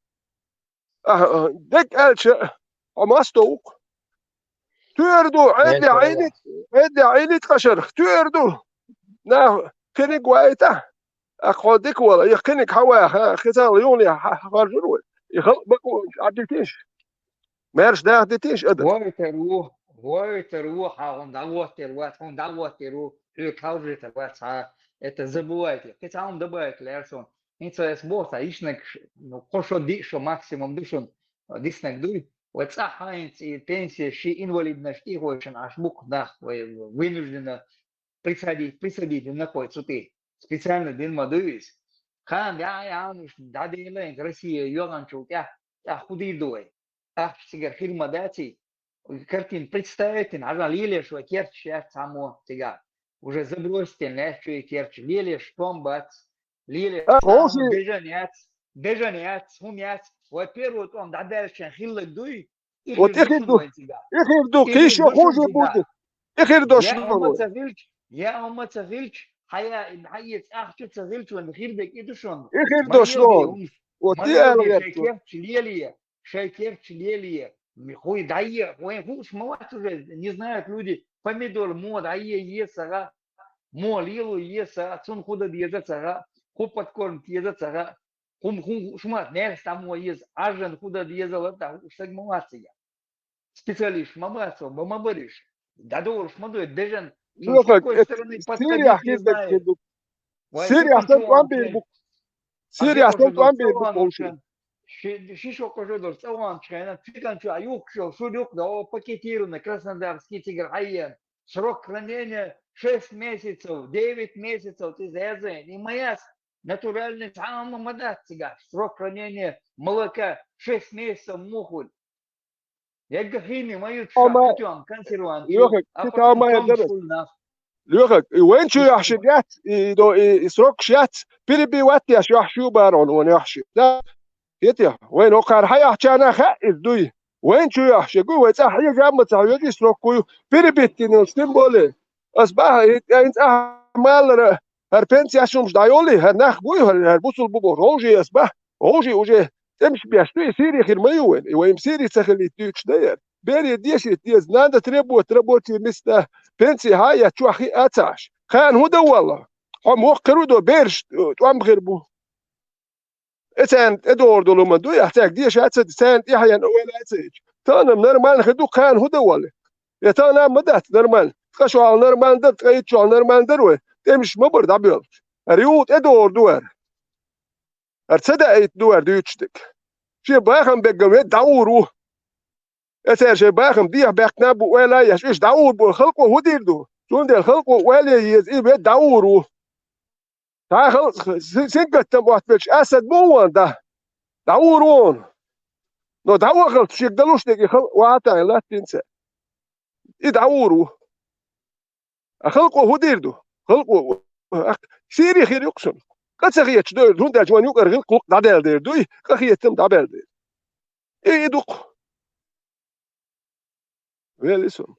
Ахьа, дерг аьлча, хьо мас дову-кх? Туьйр ду, Ӏедде Ӏийни-, Ӏедде Ӏийни ткъа шарх, туьйр ду. Нах кхиниг вайтахь, а хьо дика вала, и кхиниг хьан ваха, хи цагӀал юхне хьа-, хьа-, харжур вай. И халкъ бакъо Ӏадитийша. Маьрша даха дитийша адам. Войтар ву, войтар ву, хьан хьуна дӀагӀоттер вац, хьуна дӀагӀоттер ву, хьоьга хьалжийтар вац, хьан это забывайте. Кхин цхьа хӀума добавить лаьара суна. ХӀинца ас боху цхьа йишнаг, ну, кхо шо, диъ шо максимум ду шуна, диснаг дуй. Вай цӀахь хьайнца и пенсия ши инвалиднаш тӀехойшина Ӏаш бу-кх нах, вай вынужденно присадить, присадить дина кхой цу тӀе. Специально дина ма дуй иза. Кхана яа яануш дӀадела хӀинца Россия йоьгӀанчул тӀаьхьа, тӀаьхьа хӀун дийр ду вай? Ахча цигара хир ма даций? Картина представить дина, хьажа лелеш вай керташ яц цхьаммо цигахь. Уже забросить дина лаьтташ вай керташ, лелеш тон бац, лелеш А, тахана хӀун шу- бежан яц, бежан яц, хӀума яц. Вай первый тӀом дӀадаьллачийн хилларг дуй? И Вот хир и ду хир ду. Шуна вайн цигахь. И хир ду, и хир кхийша ду шуна хуже цигахь. Будет. И хир до шуна вайн. Я хӀума ца хилча, я хӀума ца хилча, хьая, хьаэца ахча ца хилча, вайн хир дерг и ду шуна. И хир до шуна. Вот и аьлла шайн керташ лелае, шайн керташ лелае. Хуй дӀае, вайн хууш ма вац уже, не знают люди, помидор мо дӀае еза ца гӀа, мо лело еза ца гӀа, цунна хӀу дан деза ца гӀа, хӀу подкормить еза ца гӀа, хӀу, хӀу, хӀу шумат нерс там мо еза, Ӏажан хӀу дан деза ла, да, хӀу саг ма вац цига. Специалист ма бац, ба ма бариш. ДӀадолуш ма дуй, бежан, Лёха, с какой стороны подходить, не знаю. Сирия сан тӀом бийр бу. Сирия сан тӀом бийр бу вовши. Ши шо кхо жо долу цӀа ваханчу хенахь, циган чу а юхкуш йолу шура юкъа, о, пакетированный, Краснодарский, цигара хьаена. Срок хранения шесть месяцев, девять месяцев, цӀе заза, и ма яц, натуральный цхьа а ма дац цигахь. Срок хранения молока шесть месяцев муха хуьлу. Егга хини ма ю, ша кутём консервант. Лёха, а китал ма яздара. Лёха, и вайн чу яхьаш яц, и до, и, и срокаш яц, перебивать яш яхьаш ю барон, вон яхьаш. Да? Хетя, вайн окхар хьаяхьчана хаьа иза дуй. Вайн чу яхьаш гуй, вай цӀа хьежа ма ца хьоьжу, и срок гуй, перебиттинал, тем более. Ас баха, и, и, и цӀа малара, хӀара пенсияс хӀумаш дӀайолий, хӀара нах буй, хӀара, хӀара бусул бу боху, гӀовжи ас баха, гӀовжи уже тӀемаш беш ду, и Сири хир ма ю вайн, и вайн Сири ца хилийта дуьйцуш дан яра. Бере дешийта деза, надо требовать рабочие места, пенсия хьа а яц, чохь хи а ца Ӏаш. Кхана хӀун дан валла? Хьо мохк хир ву до, бераш, э, тӀом хир бу. И царна тӀедогӀур долу ма ду, я цаьрга деша а ца ди, царна тӀаьхьенна ойла а ца йича. Тахана нормально хир ду, кхана хӀун дан валла? Я тахана ма дац нормально. Ткъа шо хьал нормально дара, ткъа итт шо хьал нормально дара вай. ТӀемаш ма бара дӀабоьлхуш. ХӀара юха тӀедогӀур ду хӀара. ХӀара ца даийта ду хӀара дуьйцуш дерг. Шен бахам беггам ве дӀагӀур ву. Эцара шайн бахам дехьа баьккхина бу ойла а еш, уьш дӀагӀур бу, халкъо хӀун дийр ду? Цундела халкъо ойла е еза, и ве дӀагӀур ву. Цхьа халкъ си-, сингаттам оттавелча, Асад муха ван да? ДӀагӀур ву хьуна. Но дӀавахалц шега далуш дерг и халкъ вахьа тайна латтийна ца. И дӀагӀур ву. А халкъо хӀун дийр ду? Халкъо, ах, Сири хир ю-кх шуна. Къа ца хеташ дойр, хӀунда аьлча вайн юкъара гӀиллакх-гӀуллакх дӀадаьлла дер дуй, къа хетам дӀабаьлла дер. И, и ду-кх. Вели сон.